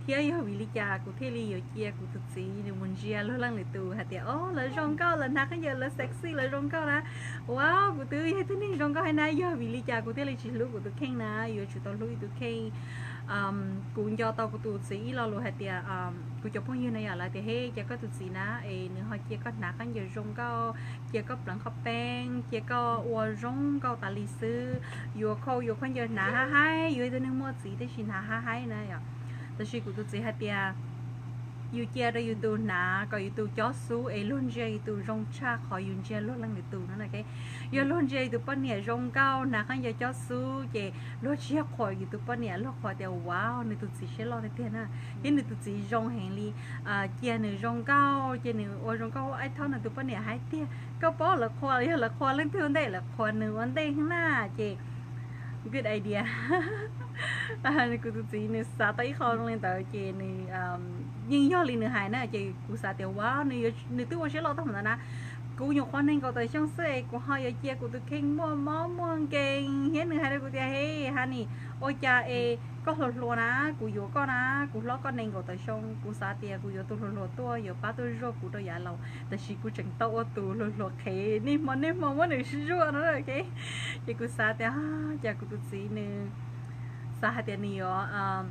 Thiab yog vim li cas kuv thiaj li yuav cia kuv tus txiv nws mus ntsia luag leej lwm tus hais tias, o, lawv zoo nkauj, lawv hnav khaub ncaws, lawv sexy, lawv zoo nkauj na. Wow, kuv twb yog ib tug neeg zoo nkauj hais na, yog vim li cas kuv thiaj li tsis hlub kuv tus kheej na, yuav tsum tau hlub yus tus kheej. Kuv nco tau kuv tus txiv ib lo lus hais tias, kuv cov phooj ywg na yom, lawv tias, he, cia koj tus txiv na, es nws ho cia koj hnav khaub ncaws zoo nkauj, cia koj pleev qhov peeb, cia koj ua zoo nkauj tas li xwb, yuav khaub yuav khaub ncaws hnav hab haib, yuav ib tug neeg muaj txiv tab sis hnav hab haib na yom. Tab sis kuv tus txiv hais tias, yus cia rau yus tus hnav kom yus tus cob xub es luag ntsia yus tus zoo tshaj qhov yus ntsia luag leej lwm tus no na. Yog luag ntsia yus tus poj niam zoo nkauj hnav khaub ncaws cob xub ces luag tsis yog qhuas yus tus poj niam, luag qhuas tias, wow, nws tus txiv siab loj tiag tiag na, thiab nws tus txiv zoo heev li, cia nws zoo nkauj, cia nws ua zoo nkauj ua aib thaub nws tus poj niam hais tiag. Koj paub lawv qhuas, yog lawv qhuas leej twg ua ntej, lawv qhuas nws ua ntej na ces good idea. Kuv tus txiv nws xav tau ib qho zoo li ntawd ces nws yeej yog li nws hais na ces kuv xav tias, wow, nws twb ua siab loj tag ntawd na. Kuv nyuam qhuav nees nkaum tawm xyoo xwb es kuv ho yuav cia kuv tus kheej muaj mob muaj nkees thiab nws hais rau kuv tias, he, honey, ua cas es koj hluas hluas na, kuv yuav koj na, kuv hlob koj nees nkaum tawm xyoo, kuv xav tias kuv yuav tus hluas hluas tuaj yuav pab tuaj zuaj kuv rau yav laus, tab sis kuv tseem tau ua tus hluas hluas qhev niaj hmo niaj hmo muab nws zuaj no. Ces kuv xav tias, cas kuv tus txiv nws xav hais tias nws yuav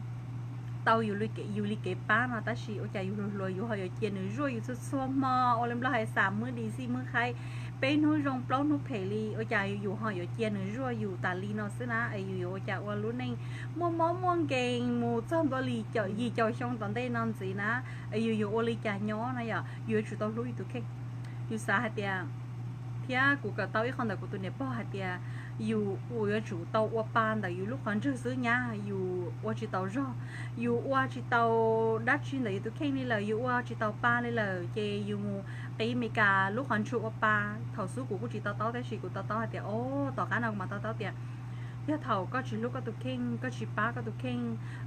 tau yus li kev pab no, tab sis ua cas yus hluas hluas yus ho yuav cia nws zuaj yus txhua txhua hmo, ua li Nplog hais xam mwb dis xij mwb qhaib, peb hnub zoo plaub hnub phem li, ua cas yus ho yuav cia nws zuaj yus tas li no xwb na, es yus yuav ua cas ua lub neej muaj mob muaj nkees mus txog ntua li yim caum xyoo tom ntej no ntxiv na, es yus yuav ua li cas nyob na yom, yus yuav tsum tau hlub yus tus kheej. Yus xav hais tias, thiab kuv kawm tau ib qho ntawm kuv tus niam pog hais tias, yus yuav tsum tau ua pa ntawm yus lub qhov ntswg xwb nyab, yus ua tsis tau zog, yus ua tsis tau dab tsi ntawm yus tus kheej li lawm, yus ua tsis tau pa li lawm, ces yus mus qiv Meskas lub qhov ntswg ua pa. Thaum xub kuv kuj tsis to taub tab sis kuv to taub hais tias, o, tom qab no kuv mam to taub tias, yog thaum koj tsis hlub koj tus kheej, koj tsis pab koj tus kheej,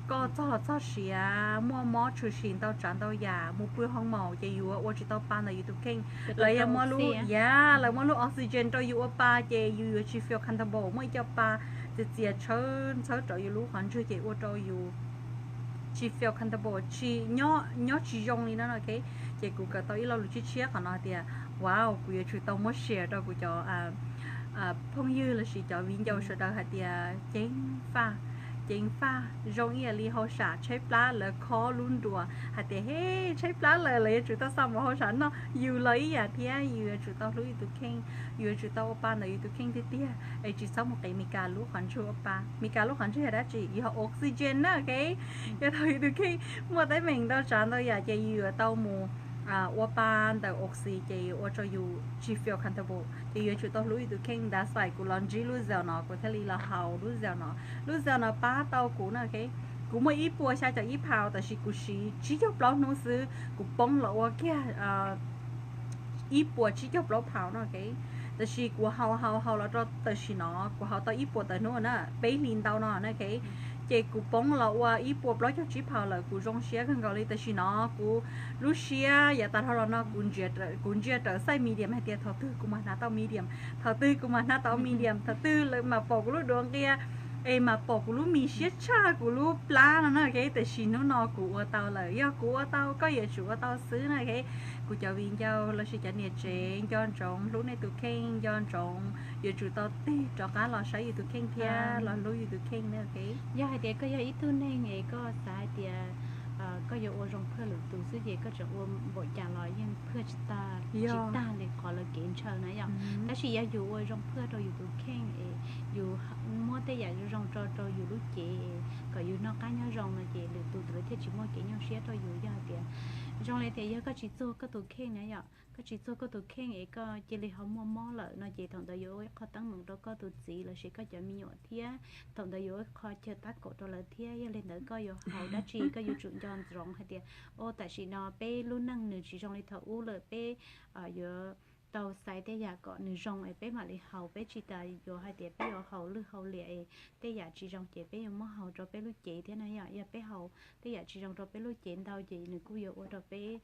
koj txog los txog siav, muaj mob tshwm sim ntau tsav ntau yam, mus pw hoo maum ces yus ua tsis tau pa ntawm yus tus kheej. Lawv yuav muab lub, ya, lawv muab lub oxygen rau yus ua pa ces yus yuav tsis feel comfortable, muaj ib co pa txias txias tshawb tshawb rau yus lub qhov ntswg ces ua rau yus tsis feel comfortable, tsis nyob, nyob tsis zoo li no no. Ces kuv kawm tau ib lo lus tshiab tshiab qhov no tias, wow, kuv yuav tsum tau muab share rau kuv cov phooj ywg lossis cov viv ncaus sawv daws hais tias ceev faj, ceev faj zoo ib yam li hauj sam tshaib plab lawv khob lub nruas hais tias, he, tshaib plab lawm, lawv yuav tsum tau xa mus hauj sam noj. Yus los ib yam thiab, yus yuav tsum tau hlub yus tus kheej, yus yuav tsum tau ua pa ntawm yus tus kheej tiag tiag, es tsis txhob mus qiv Meskas lub qhov ntswg ua pa. Meskas lub qhov ntswg yog dab tsi? Yog oxygen na, ok. Yog thaum yus tus kheej muaj teeb meem ntau tsav ntau yam ces yus yuav tau mus ua pa ntawm oxy ces ua rau yus tsis feel comfortable, ces yuav tsum tau hlub yus tus kheej. That's why kuv los ntsib lub Zelle no, kuv thiaj li los haus lub Zelle no. Lub Zelle no pab tau kuv na, ok. Kuv muaj ib puas xya caum ib pound, tab sis kuv siv tsib caug plaub hnub xwb kuv poob los ua kiag ib puas tsib caug plaub pound no, ok. Tab sis kuv haus haus haus los rau tam sim no kuv haus tau ib puas tawm hnub na, peb hlis ntau no na, ok. Ces kuv poob los ua ib puas plaub caug tsib pound lawm, kuv zoo siab kawg nkaus li. Tam sim no kuv lub siab yav tas dhau los no kuv ntsia raws size medium hais tias thaum twg kuv mam hnav tau medium, thaum twg kuv mam hnav tau medium, thaum twg lawv mam pom kuv lub duav nqia es mam pom kuv lub mis siab tshaj kuv lub plab no na, ok. Tam sim hnub no kuv ua tau lawm, yog kuv ua tau koj yuav tsum ua tau xwb na, ok. Kuv cov viv ncaus lossis cov niam tsev, nco ntsoov hlub nej tus kheej, nco ntsoov yuav tsum tau tig rov qab los saib yus tus kheej thiab los hlub yus tus kheej na, ok. Yog hais tias koj yog ib tug neeg es koj xav hais tias koj yuav ua zoo phaj lwm tus xwb ces koj tseem ua npaum cas los yeej phaj tsis tag, tsis tag li qhov lawv kev ntshaw na yom. Tab sis yog yus ua zoo phaj rau yus tus kheej es yus muab tej yam zoo zoo tso rau yus lub cev es kom yus noj qab nyob zoo no ces lwm tus lawv thiaj tsis muaj kev nyuaj siab rau yus. Yog hais tias zoo li tias yog koj tsis txuag koj tus kheej na yom, koj tsis txuag koj tus kheej es koj cia li ho muaj mob lawm no ces thaum ntawd yuav ua ib qho teeb meem rau koj tus txiv lossis koj cov me nyuam thiab thaum ntawd yuav ua ib qho chaw tab kaum rau lawv thiab. Yog li ntawd koj yuav haus dab tsi koj yuav tsum nco ntsoov hais tias, o, tam sim no peb lub neej nws tsis zoo li thaum ub lawm, peb yuav tau xaiv tej yam kom nws zoo es peb mam li haus. Peb tsis tas yuav hais tias peb yuav haus lwj haus liam es tej yam tsis zoo ces peb yuav muab haus rau peb lub cev thiab na yom. Yog peb haus tej yam tsis zoo rau peb lub cev ntau ces nws kuj yuav ua rau peb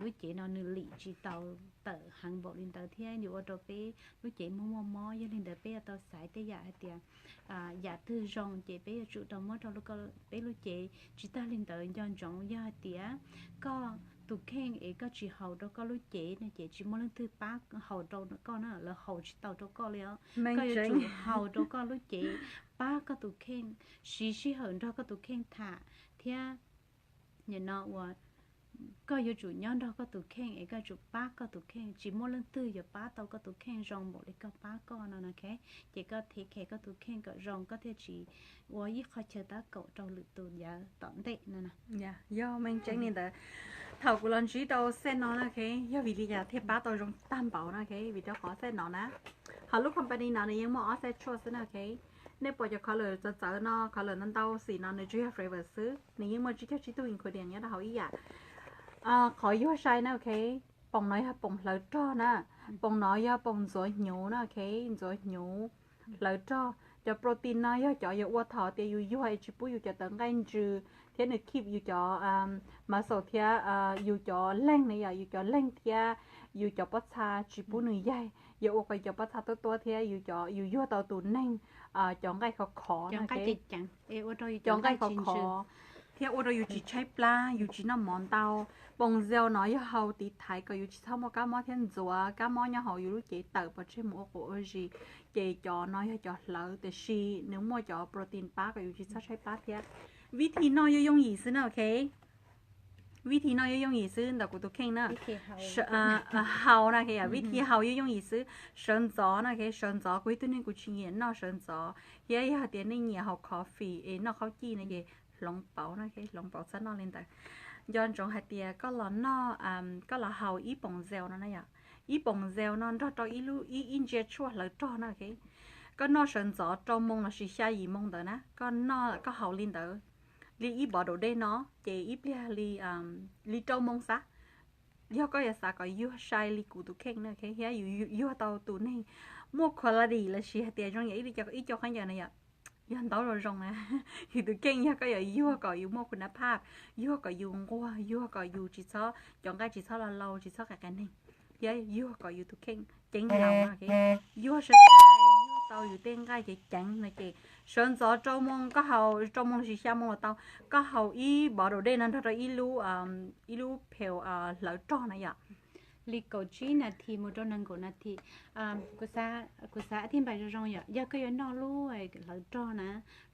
lub cev no nws lim tsis tau tawm heev npaum li ntawd thiab yuav ua rau peb lub cev muaj muaj mob. Yog li ntawd peb yuav tau xaiv tej yam hais tias yam twg zoo ces peb yuav tsum tau muab rau peb lub cev. Tsis tas li ntawd nco ntsoov yog hais tias koj tus kheej es koj tsis haus rau koj lub cev no ces tsis muaj leej twg pab haus rau koj na, lawv haus tsis tau rau koj li os. Koj yuav tsum haus rau koj lub cev, pab koj tus kheej, siv sij hawm nrog koj tus kheej tham thiab nim no uas koj yuav tsum nyob nrog koj tus kheej es koj yuav tsum pab koj tus kheej, tsis muaj leej twg yuav pab tau koj tus kheej zoo npaum li koj pab koj no na. Ces koj take care koj tus kheej kom zoo koj thiaj tsis ua ib qho chaw tab kaum rau lwm tus yav tom ntej no na. Yog meej tseeb li ntawd. Thaum kuv los ntsib tau set no na, yog vim li cas thiaj pab tau zoo tag npaum no, vim rau qhov set no na, ho lub company no nws yeej muaj ob set tshuaj xwb na. Nej pom cov khav lawm txawv txawv no, khav lawm ntau ntau xim no nws tsuas yog flavor xwb, nws yeej muaj tsib caug tsib tug ingredient nyob rau hauv ib yam. Qhov yuag sai na, poom no yog poom hlawv rog na, poom no yog poom ntxuav hnyuv na, ntxuav hnyuv hlawv rog. Cov protein no yog cov yuav ua thaum tias yus yuag es tsis pub yus cov tawv nqaij ntsws thiab nws keep yus cov muscle thiab yus cov leeg na yom, yus cov leeg thiab yus cov pob txha tsis pub nws yaig, yuav ua kom yus cov pob txha tuab tuab thiab yus cov, yus yuag tau tus neeg cov nqaij khov khov, cov nqaij khov khov thiab ua rau yus tsis tshaib plab, yus tsis noj mov ntau. Poom zeo no yog haus tiv thaiv kom yus tsis txhob muaj kab mob thiab ntxuav kab mob nyob hauv yus lub cev tawm pov tseg mus ua quav ua zis, ces cov no yog cov hlawv tiam sis nws muaj cov protein pab kom yus tsis txhob tshaib plab thiab. Vib thi noj yooj yooj yim xwb na, ok. Vib thi noj yooj yooj yim xwb ntawm kuv tus kheej na. Haus na, vib thi haus yooj yooj yim xwb. Sawv ntxov na, sawv ntxov, kuv ib tug neeg kuv tsis nyiam noj sawv ntxov, thiab yog tias nej nyiam haus coffee es noj khaub cij no ces hloov pauv na, hloov pauv txhob noj li ntawd. Nco ntsoov hais tias koj los noj, koj los haus ib poom zeo no na yom, ib poom zeo no nrog rau ib lub, ib ntsia tshuaj hlawv rog na, ok. Koj noj sawv ntxov rau moos lossis xya yim moos ntawd na, koj noj koj haus li ntawd, li ib bottle dej no, ces ib pliag li, li rau moos xav, yog koj yuav xav kom yuag sai li kuv tus kheej na, thiab yus yuag tau tus neeg muaj quality lossis hais tias zoo yam ib co khaub ncaws na yom, yog ntau zoo zoo na. Yus tus kheej yog koj yuav yuag kom yus muaj khun nab phaj, yuag kom yus nquag, yuag kom yus tsis txhob, cov nqaij tsis txhob lo lau, tsis txhob qias qias neeg, thiab yuag kom yus tus kheej ceev laus no, ok. Yuag sai sai, yuag tau yus tej nqaij ceev ceev no ces sawv ntxov rau moos, koj haus rau moos lossis xya moos los tau, koj haus ib bottle dej no nrog rau ib lub, ib lub pail hlawv rog na yom, li kaum tsib nas this mus rau nees nkaum nas this. Kuv xav, kuv xav thiaj npais zoo zoo yom, yog koj yuav noj lub hlawv rog na,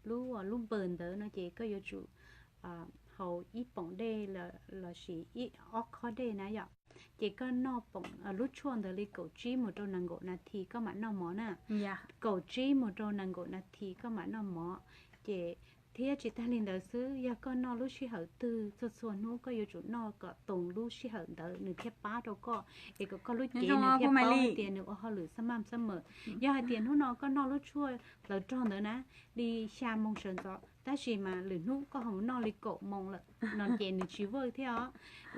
lub, lub npawm ntawd no ces koj yuav tsum haus ib poom dej lossis ib ob khob dej na yom. Ces koj noj poom, lub tshuaj ntawd li kaum tsib mus rau nees nkaum nas this koj mam noj mov na. Kaum tsib mus rau nees nkaum nas this koj mam noj mov. Ces thiab tsis tag li ntawd xwb, yog koj noj lub sij hawm twg txhua txhua hnub koj yuav tsum noj kom toos lub sij hawm ntawd nws thiaj pab rau koj, es kom koj lub cev nws thiaj paub tias nws ua hauj lwm xab maj xab mawm. Yog hais tias hnub no koj noj lub tshuaj hlawv rog ntawd na, li xya moos sawv ntxov, tab sis mas lwm hnub koj ho noj li kaum moos lawm no ces nws tsis work thiab os.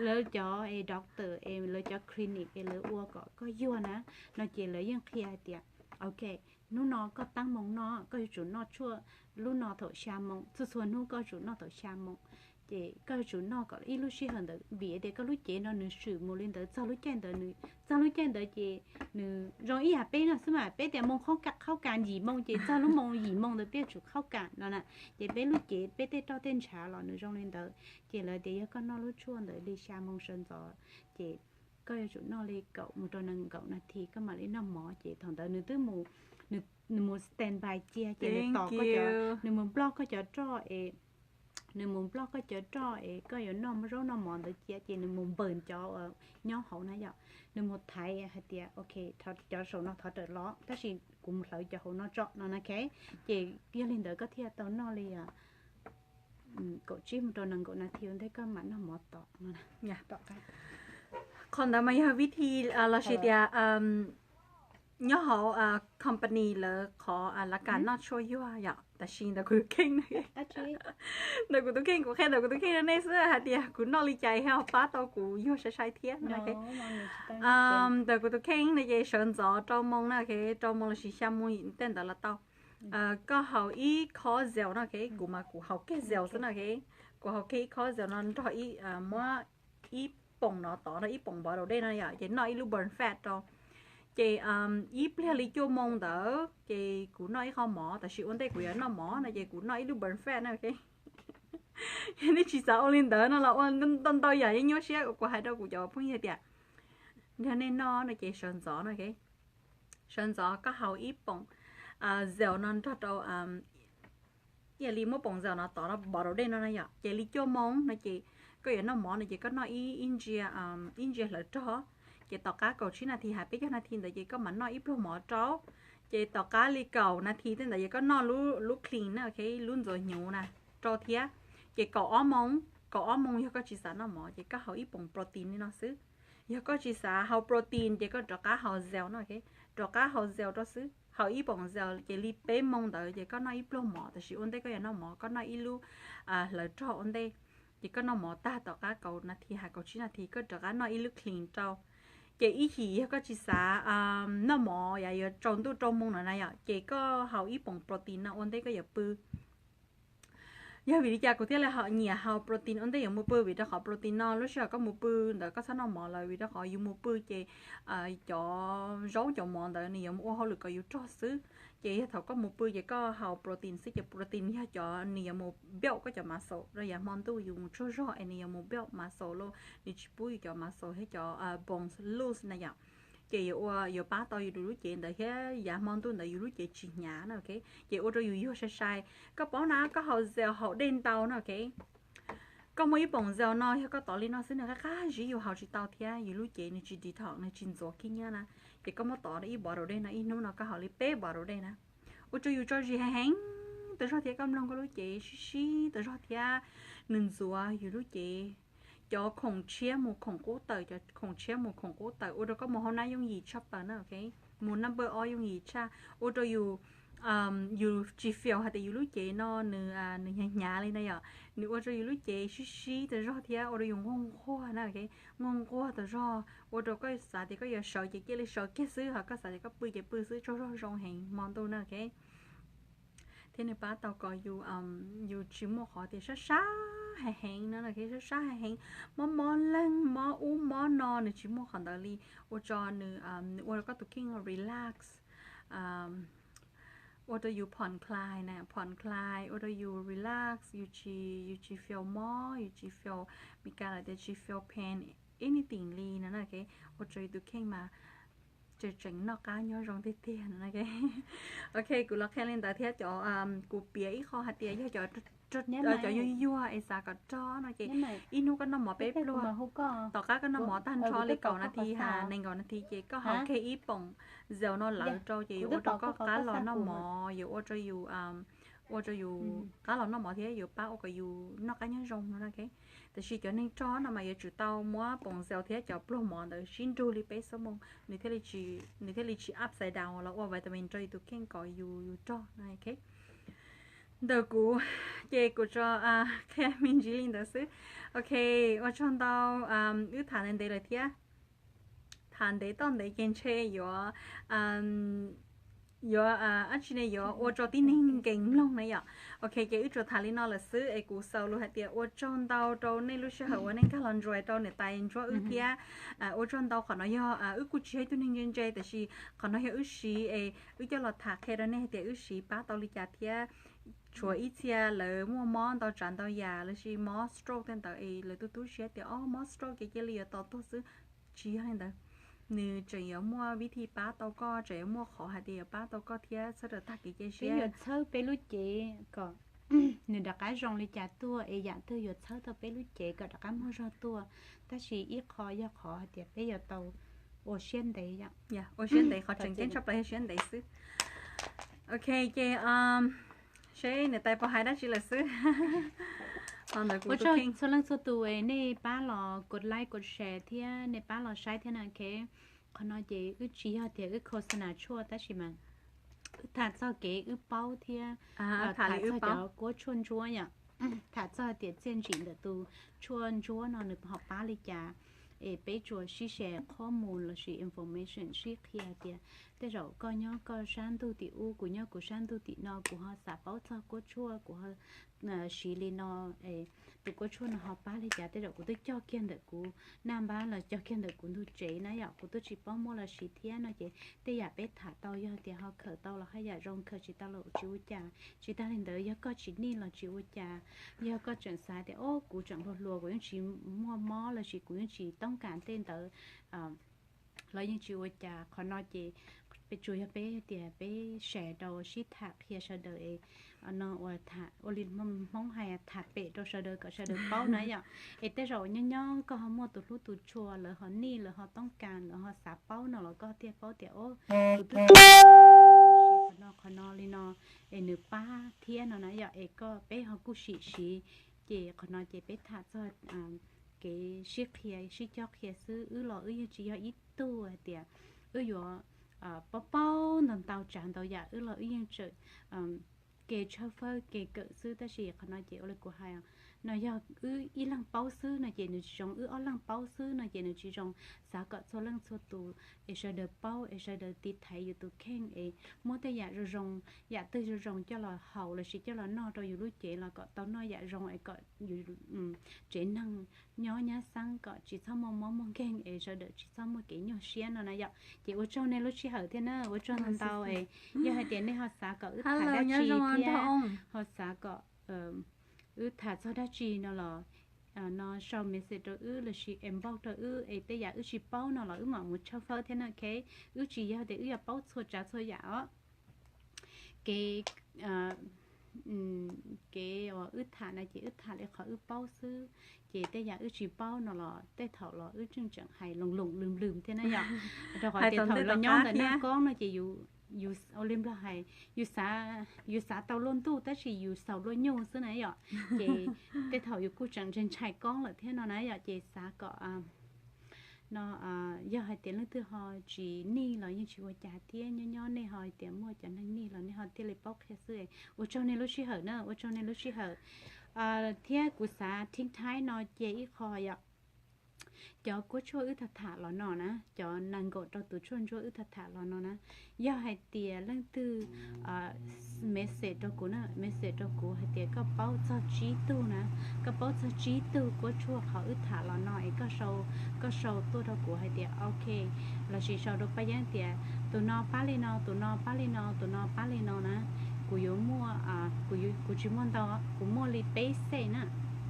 Lawv cov es doctor es lawv cov clinic es lawv ua kom koj yuag na, no ces lawv yeej qhia hais tias, ok, hnub no koj teeb moos noj, koj yuav tsum noj tshuaj lub no thaum xya moos, txhua txhua hnub koj yuav tsum noj thaum xya moos. Ces koj yuav tsum noj kom ib lub sij hawm ntawd, vim tias koj lub cev no nws swm mus li ntawd txog lub caij ntawd, nws txog lub caij ntawd ces nws zoo ib yam peb no xwb mas, peb tias moos qhaub ka, qhaub ka yim moos ces txog lub moos yim moos ntawd peb yuav tsum qhaub ka no na. Ces peb lub cev peb tej roj tej ntshav los nws zoo li ntawd. Ces lawv tias yog koj noj lub tshuaj ntawd li xya moos sawv ntxov, ces koj yuav tsum noj li kaum mus rau nees nkaum nas this koj mam li noj mov. Ces thaum ntawd nws twb mus, nws mus stand by cia, ces nws tos koj cov, nws mus block koj cov roj es, nws mus block koj cov roj es koj yuav noj zaub noj mov ntawd cia, ces nws mus npawm cov nyob hauv na yom. Nws mus thaiv hais tias, ok, cov saum no thov rawm los, tab sis kuv mus hlawv cov hauv no tso no na, ok. Ces yog li ntawd koj thiaj tau noj li kaum tsib mus rau nees nkaum nas this ua ntej koj mam noj mov tom no. Qhov ntawd mas yog vib thi lossis tias nyob hauv company lawv qhov lav kam noj tshuaj yuag yom. tam sim ntawm kuv tus kheej na. Ntawm kuv tus kheej, kuv qhia ntawm kuv tus kheej rau nej xwb hais tias kuv noj li cas ho pab tau kuv yuag sai sai thiab no. Ntawm kuv tus kheej no ces sawv ntxov rau moo na, rau moo lossis xya moo tej ntawd los tau. Koj haus ib khob Zeo no, kuv mas kuv haus kiag Zeo xwb no. Kuv haus kiag ib khob Zeo no nrog ib, muab ib poom no tod no, ib poom npov daus dej no yom, ces noj ib lub burn fat rau. Ces ib pliag li cuaj moo ntawd ces kuv noj ib qho mov, tab sis ua ntej kuv yuav noj mov no ces kuv noj ib lub burn fat na. Nej tsis xav ua li ntawd no los ua ntau ntau yam nyuaj siab. Kuv hais rau kuv cov phooj ywg tias nrog nej noj no ces sawv ntxov no, sawv ntxov koj haus ib poom Zeo no nrog rau, ib yam li muab poom Zeo no tod no npov daus dej no na yom, ces li cuaj moo no ces koj yuav noj mov no ces koj noj ib ntsia, ib ntsia hlawv rog, ces tom qab kaum tsib nas this hais peb caug nas this ntawd ces koj mam noj ib pluag mov rau. Ces tom qab li kaum nas this tej ntawd ces koj noj lub clean na, lub ntxuav hnyuv na rau thiab. Ces kaum ob moo, kaum ob moo yog koj tsis xav noj mov ces koj haus ib poom protein li no xwb. Yog koj tsis xav haus protein ces koj rov qab haus Zeo no, rov qab haus Zeo rau xwb. Haus ib poom Zeo ces li peb moo ntawd ces koj noj ib pluag mov, tab sis ua ntej koj yuav noj mov koj noj ib lub hlawv rog ua ntej. Ces koj noj mov tag tom qab kaum nas this hais kaum tsib nas this koj rov qab noj ib lub clean rau. Ces ib chim yog koj tsis xav noj mov yav yuav tsaus ntuj rau moo no na yom, ces koj haus ib poom protein no ua ntej koj yuav pw. Yog vim li cas kuv thiaj li ho nyiam haus protein ua ntej yuav mus pw? Vim rau qhov protein no lub sij hawm koj mus pw ntawd koj txhob noj mov lawm, vim rau qhov yus mus pw ces cov zaub cov mov ntawd nws yuav mus ua hauj lwm kom yus rog xwb. Ces yog thaum koj mus pw ces koj haus protein xwb, ces protein yog cov nws yuav mus build koj cov muscle rau yav hmo ntuj yus mus tsaug zog es nws yuav mus build muscle los nws tsis pub yus cov muscle thiab cov bones loose na yom. Ces yuav ua, yuav pab tau yus lub cev ntawd thiab yav hmo ntuj ntawd yus lub cev tsis hnyav na. Ces ua rau yus yuag sai sai. Koj paub na, koj haus Zeo haus dej ntau na, koj muaj ib poom Zeo no yog koj tov li no xwb nws qab qab zib yus haus tsis tau thiab yus lub cev nws tsis detox nws tsis ntxuav kiag nyiab na. Ces koj muab tov ib npov daus dej no ib hnub no koj haus li peb npov daus dej na, ua rau yus tso zis heev heev tas zog thiab koj mloog koj lub cev sib sib tas zog thiab nws ntxuav yus lub cev. Cov khoom tshiab mus khoom qub tawm, cov khoom tshiab mus khoom qub tawm ua rau koj mus hauv nab yooj yim tshaj plaws na, mus nab npawj ob yooj yim tshaj, ua rau yus, yus tsis feel hais tias yus lub cev no nws, nws hnyav hnyav li na yom. Nws ua rau yus lub cev sib sib tas zog thiab ua rau yus nquag nquag na, nquag nquag tas zog ua rau koj xav tias koj yuav sawv ces cia li sawv kiag xwb, ho koj xav tias koj pw ces pw xwb, tsaug zog zoo heev hmo ntuj na. Thiab nws pab tau kom yus, yus tsis muaj qhov tias sab sab heev heev no, sab sab heev heev, mob mob leeg mob ub mob no, nws tsis muaj qhov ntawd li. Ua rau nws, nws ua rau koj tus kheej relax, ua rau yus phom dlai na, phom dlai ua rau yus relax, yus tsis, yus tsis feel mob, yus tsis feel, Meskas lawv tias tsis feel pain anything li no na. Ua rau yus tus kheej mas tseem tseem noj qab nyob zoo tiag tiag no. Ok, kuv los qhia li ntawd thiab cov, kuv piav ib qho hais tias yog cov, cov yuag yuag es xav kom rog no ces ib hnub koj noj mov peb pluag, tom qab koj noj mov tag nrho li kaum nas this ha nees nkaum nas this ces koj haus kiag ib poom Zeo no lawm rau ces yuav ua rau koj qab los noj mov, yuav ua rau yus, ua rau yus qab los noj mov thiab yuav pab ua kom yus noj qab nyob zoo no na. Tab sis cov neeg rog no mas yuav tsum tau muab poom Zeo thiab cov pluag mov ntawd sib nrug li peb xuab moos nws thiaj li tsis, nws thiaj li tsis upside down los ua vitamin rau yus tus kheej kom yus, yus rog no. Ntawm kuv ces kuv tsuas qhia me ntsis li ntawd xwb. Ok, ua tsaug ntau, wb tham ntev ntev lawm thiab. Tham ntev toj ntev ces ntshe yuav, yuav, dab tsi ne, yuav ua rau tib neeg nkees mloog na yom. Ok, ces wb tsuas tham li no lawm xwb es kuv xaus lus hais tias ua tsaug ntau rau nej lub sij hawm uas nej nkag los ntsuas rau niam tais ntsuab wb thiab. Ua tsaug ntau, qhov no yog wb kuj tsis yog ib tug neeg ntse ntse, tab sis qhov no yog wb siv es wb coj los tham qhia rau nej hais tias wb siv pab tau li cas thiab. Tshuav ib txhia lawv muaj mob ntau tsav ntau yam lossis mob stroke tej ntawd es lawv tu tu siab tias o mob stroke ces cia li yuav tos tuag xwb. Tsis yog li ntawd, nws tseem yuav muaj vib thi pab tau koj, tseem yuav muaj qhov hais tias yuav pab tau koj thiab txhawb rau tag kev cia siab. Yuav txhawb peb lub cev kom nws rov qab zoo li cas tuaj es yam twg yuav txhawb tau peb lub cev kom rov qab muaj zog tuaj. Tab sis ib qho yog qhov hais tias peb yuav tau ua siab ntev, ua siab ntev, qhov tseem ceeb tshaj plaws yog siab ntev xwb. Ok, ces seb niam tais puas hais dab tsi lawm xwb. Ua tsaug txhua leej txhua tus nej pab los kos like kos share thiab nej pab los saib thiab na. Ok, qhov no ces wb tsis yog tias wb khos xas nas tshuaj tab sis mas tham txog kev wb paub thiab tham txog cov kuab tshuaj ntsuab yom. Tham txog tias txiaj ntsig ntawm tus tshuaj ntsuab no nws ho pab li cas, es peb tsuas sib share qhob mus lossis information sib qhia tias tej zaum koj nyob koj sab ntug tim ub, kuv nyob kuv sab ntug tim no, kuv ho xav paub txog kuab tshuaj, kuv ho siv li no, tus kuab tshuaj no ho pab li cas. Tej zaum kuv twb cog kiag ntawm kuv naj npab los cog kiag ntawm kuv ntug tsev na yom, kuv twb tsis paub muab los siv thiab no ces tej yam peb tham tau yog tias ho khaws tau los haj yam zoo, khaws tsis tau los tsis ua cas. Tsis tas li ntawd yog koj tsis nij los tsis ua cas, yog koj tseem xav tias o kuv tseem hluas hluas kuv yeej tsis muaj mob lossis kuv yeej tsis toob kas tej ntawd los yeej tsis ua cas. Qhov no ces peb tsuas yog peb tias peb share rau sib tham qhia sawv daws es no ua li Hmoob hais tham pem rau sawv daws kom sawv daws paub na yom. Es tej zaum nyob nyob koj ho muaj tus hlub tus tshua lawv ho nij lawv ho toob kas lawv ho xav paub no los koj thiaj paub tias o kuv twb qhov no qhov no li no es nws pab thiab no na yom. Es koj peb ho kuj sim siv, ces qhov no ces peb tham txog kev sib qhia sib cob qhia xwb. Wb los wb yeej tsis yog ib tug hais tias wb yuav paub paub ntau ntau tsav ntau yam, wb los wb yeej tseem ke tshawb fawb ke kawm xwb. Tab sis qhov no ces ua li kuv hais no yog wb ib leeg paub xwb no ces nws tsis zoo, wb ob leeg paub xwb no ces nws tsis zoo. Xav kom txhua leej txhua tus es sawv daws paub es sawv daws tiv thaiv yus tus kheej es muab tej yam zoo zoo, yam twg zoo zoo coj los haus lossis coj los noj rau yus lub cev los kom tau noj yam zoo es kom yus tsev neeg nyob nyab xeeb kom tsis txhob muaj mob muaj nkeeg es sawv daws tsis txhob muaj kev nyuaj siab no na yom. Ces ua tsaug nej lub sij hawm thiab na, ua tsaug ntau ntau es yog hais tias nej ho xav kom wb tham dab tsi thiab ho xav kom wb tham txog dab tsi no los no sau message rau wb lossis inbox rau wb es tej yam wb tsis paub no los wb mam mus tshawb fawb thiab na. Wb tsis yog tias wb yuav paub txhua tsav txhua yam os. Kev kev uas wb tham na ces wb tham li qhov wb paub xwb, ces tej yam wb tsis paub no los tej thaum los wb tseem tseem hais loos loos lwm lwm thiab na yom. Rau qhov tias thaum los nyob ntawm naj koob no ces yus, ua li Nplog hais, yus xav tau luaj ntuj tab sis yus xaus luaj nyuj xwb na yom. Ces tej thaum yus kuj tseem ntshai ntshai koob lawm thiab no na yom, ces xav kom no yog hais tias leej twg ho tsis nij los yeej tsis ua cas thiab, nyob nyob nej ho hais tias muaj cov neeg nij los nej ho thiaj li paub qhia xwb. Ua tsaug nej lub sij hawm na, ua tsaug nej lub sij hawm. Thiab kuv xav thib thaib no cia ib qho yom, cov kuab tshuaj wb tham tham los no na, cov nas nkaum rau tus tshuaj ntsuab wb tham tham los no na, yog hais tias leej twg message rau kuv na, message rau kuv hais tias koj paub txog tsib tug na, koj paub txog tsib tug kuab tshuaj qhov wb tham los no es koj sau, koj sau tuaj rau kuv hais tias ok, lossis sau rau Paj Yeeb tias tus no pab li no, tus no pab li no, tus no pab li no na. Kuv yuav muaj, kuv tsis muaj ntau, kuv muaj li peb xej na,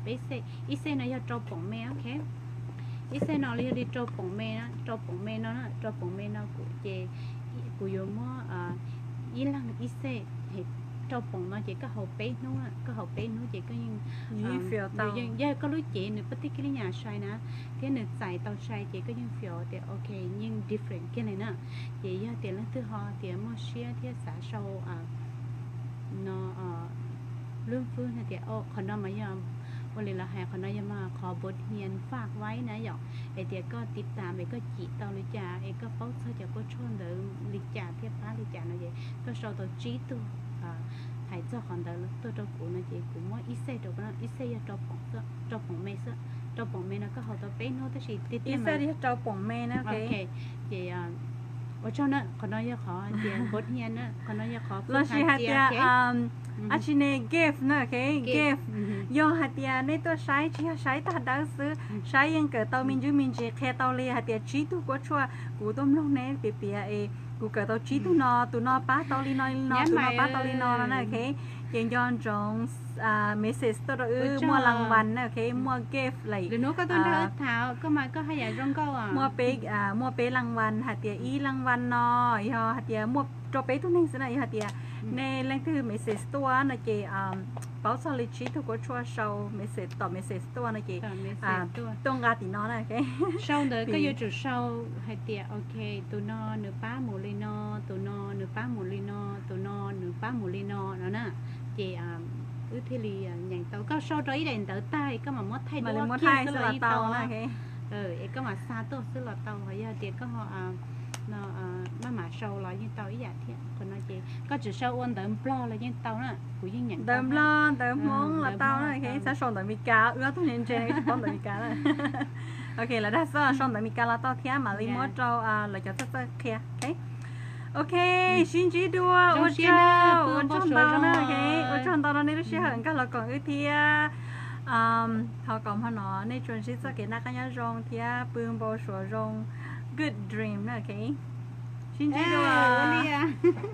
peb xej, ib xej no yog rau poom me, ok. Ib xej no yog li rau poom me, rau poom me no, rau poom me no kuv ces kuv yuav muab ib leeg ib xej. Rau poom no ces koj haus peb hnub, koj haus peb hnub ces koj yeej, yog koj lub cev nws pab tij kij li nyas sai na, thiab nws txais tau sai ces koj yeej feel tias ok, yeej different kiag li na. Ces yog tias leej twg ho tias muaj siab thiab xav sau no lub fwb hais tias qhov no mas yog, ua li lawv hais qhov no yog mas qhov bos hnia faj vaib na yom, es tias koj tiv tam es koj cim tau li cas es koj paub txog cov kuab tshuaj ntawd li cas thiab pab li cas no ces koj sau tau tsib tug hais txog qhov ntawd tuaj rau kuv no ces kuv muab ib xej rau koj, ib xej yog rau poom me xwb. Rau poom me no koj haus tau peb hnub tab sis tiag tiag yog rau poom me na. Ces ua tsaug na, qhov no yog qhov tias bos hnia na, qhov no yog qhov lossis hais tias ab tsi ne gift na, ok, gift. Yog hais tias nej tuaj saib tsis yog saib tag dawb xwb, saib yeej kawm tau me ntsis me ntsis, qhia tau li hais tias tsib tug kuab tshuaj kuv tuaj mloog neb piav piav es kuv kawm tau tsib tug no, tus no pab tau li no li no, tus no pab tau li no no na, ok. Ces nco ntsoov message tuaj rau wb, muaj laj vas na, ok, muaj gift lawm. Lwm hnub koj tuaj nrog wb tham, koj mas koj haj yam zoo nkauj. Muaj peb, muaj peb laj vas, hais tias ib laj vas no yog hais tias muaj rau peb tug neeg xwb na, yog hais tias nej leej twg message tuaj no ces paub txog li tsib tug kuab tshuaj sau message, tom message tuaj no ces tuaj nqa tim no na. Sau ntawd koj yuav tsum sau hais tias ok, tus no nws pab mus li no, tus no nws pab mus li no, tus no nws pab mus li no no na. Ces wb thiaj li nyeem tau. Koj sau rau ib daim ntawv tag koj mam muab thaij duab kiag xwb los tau. Es koj mam xa tuaj xwb los tau, yog tias koj ho maj mam sau los yeej tau ib yam thiab. Qhov no ces koj tsis sau ua ntawv Nplog los yeej tau na, kuv yeej nyeem ntawv Nplog ntawv Hmoob los tau na, ok, txhob sau ntawv Meskas, wb ob tug ntse ntse tsis paub ntawv Meskas na. Ok, lawv dag xwb, sau ntawv Meskas los tau thiab mam li muab rau lawv cov txawj txawj qhia. Ok, sib ntsib dua, ua tsaug, ua tsaug ntau na, ua tsaug ntau rau nej lub sij hawm nkag los koom wb thiab. Thov kom hmo no nej tsuas ntsib txoj kev noj qab nyob zoo thiab pw npau suav zoo, good dream na, ok. Sib ntsib dua.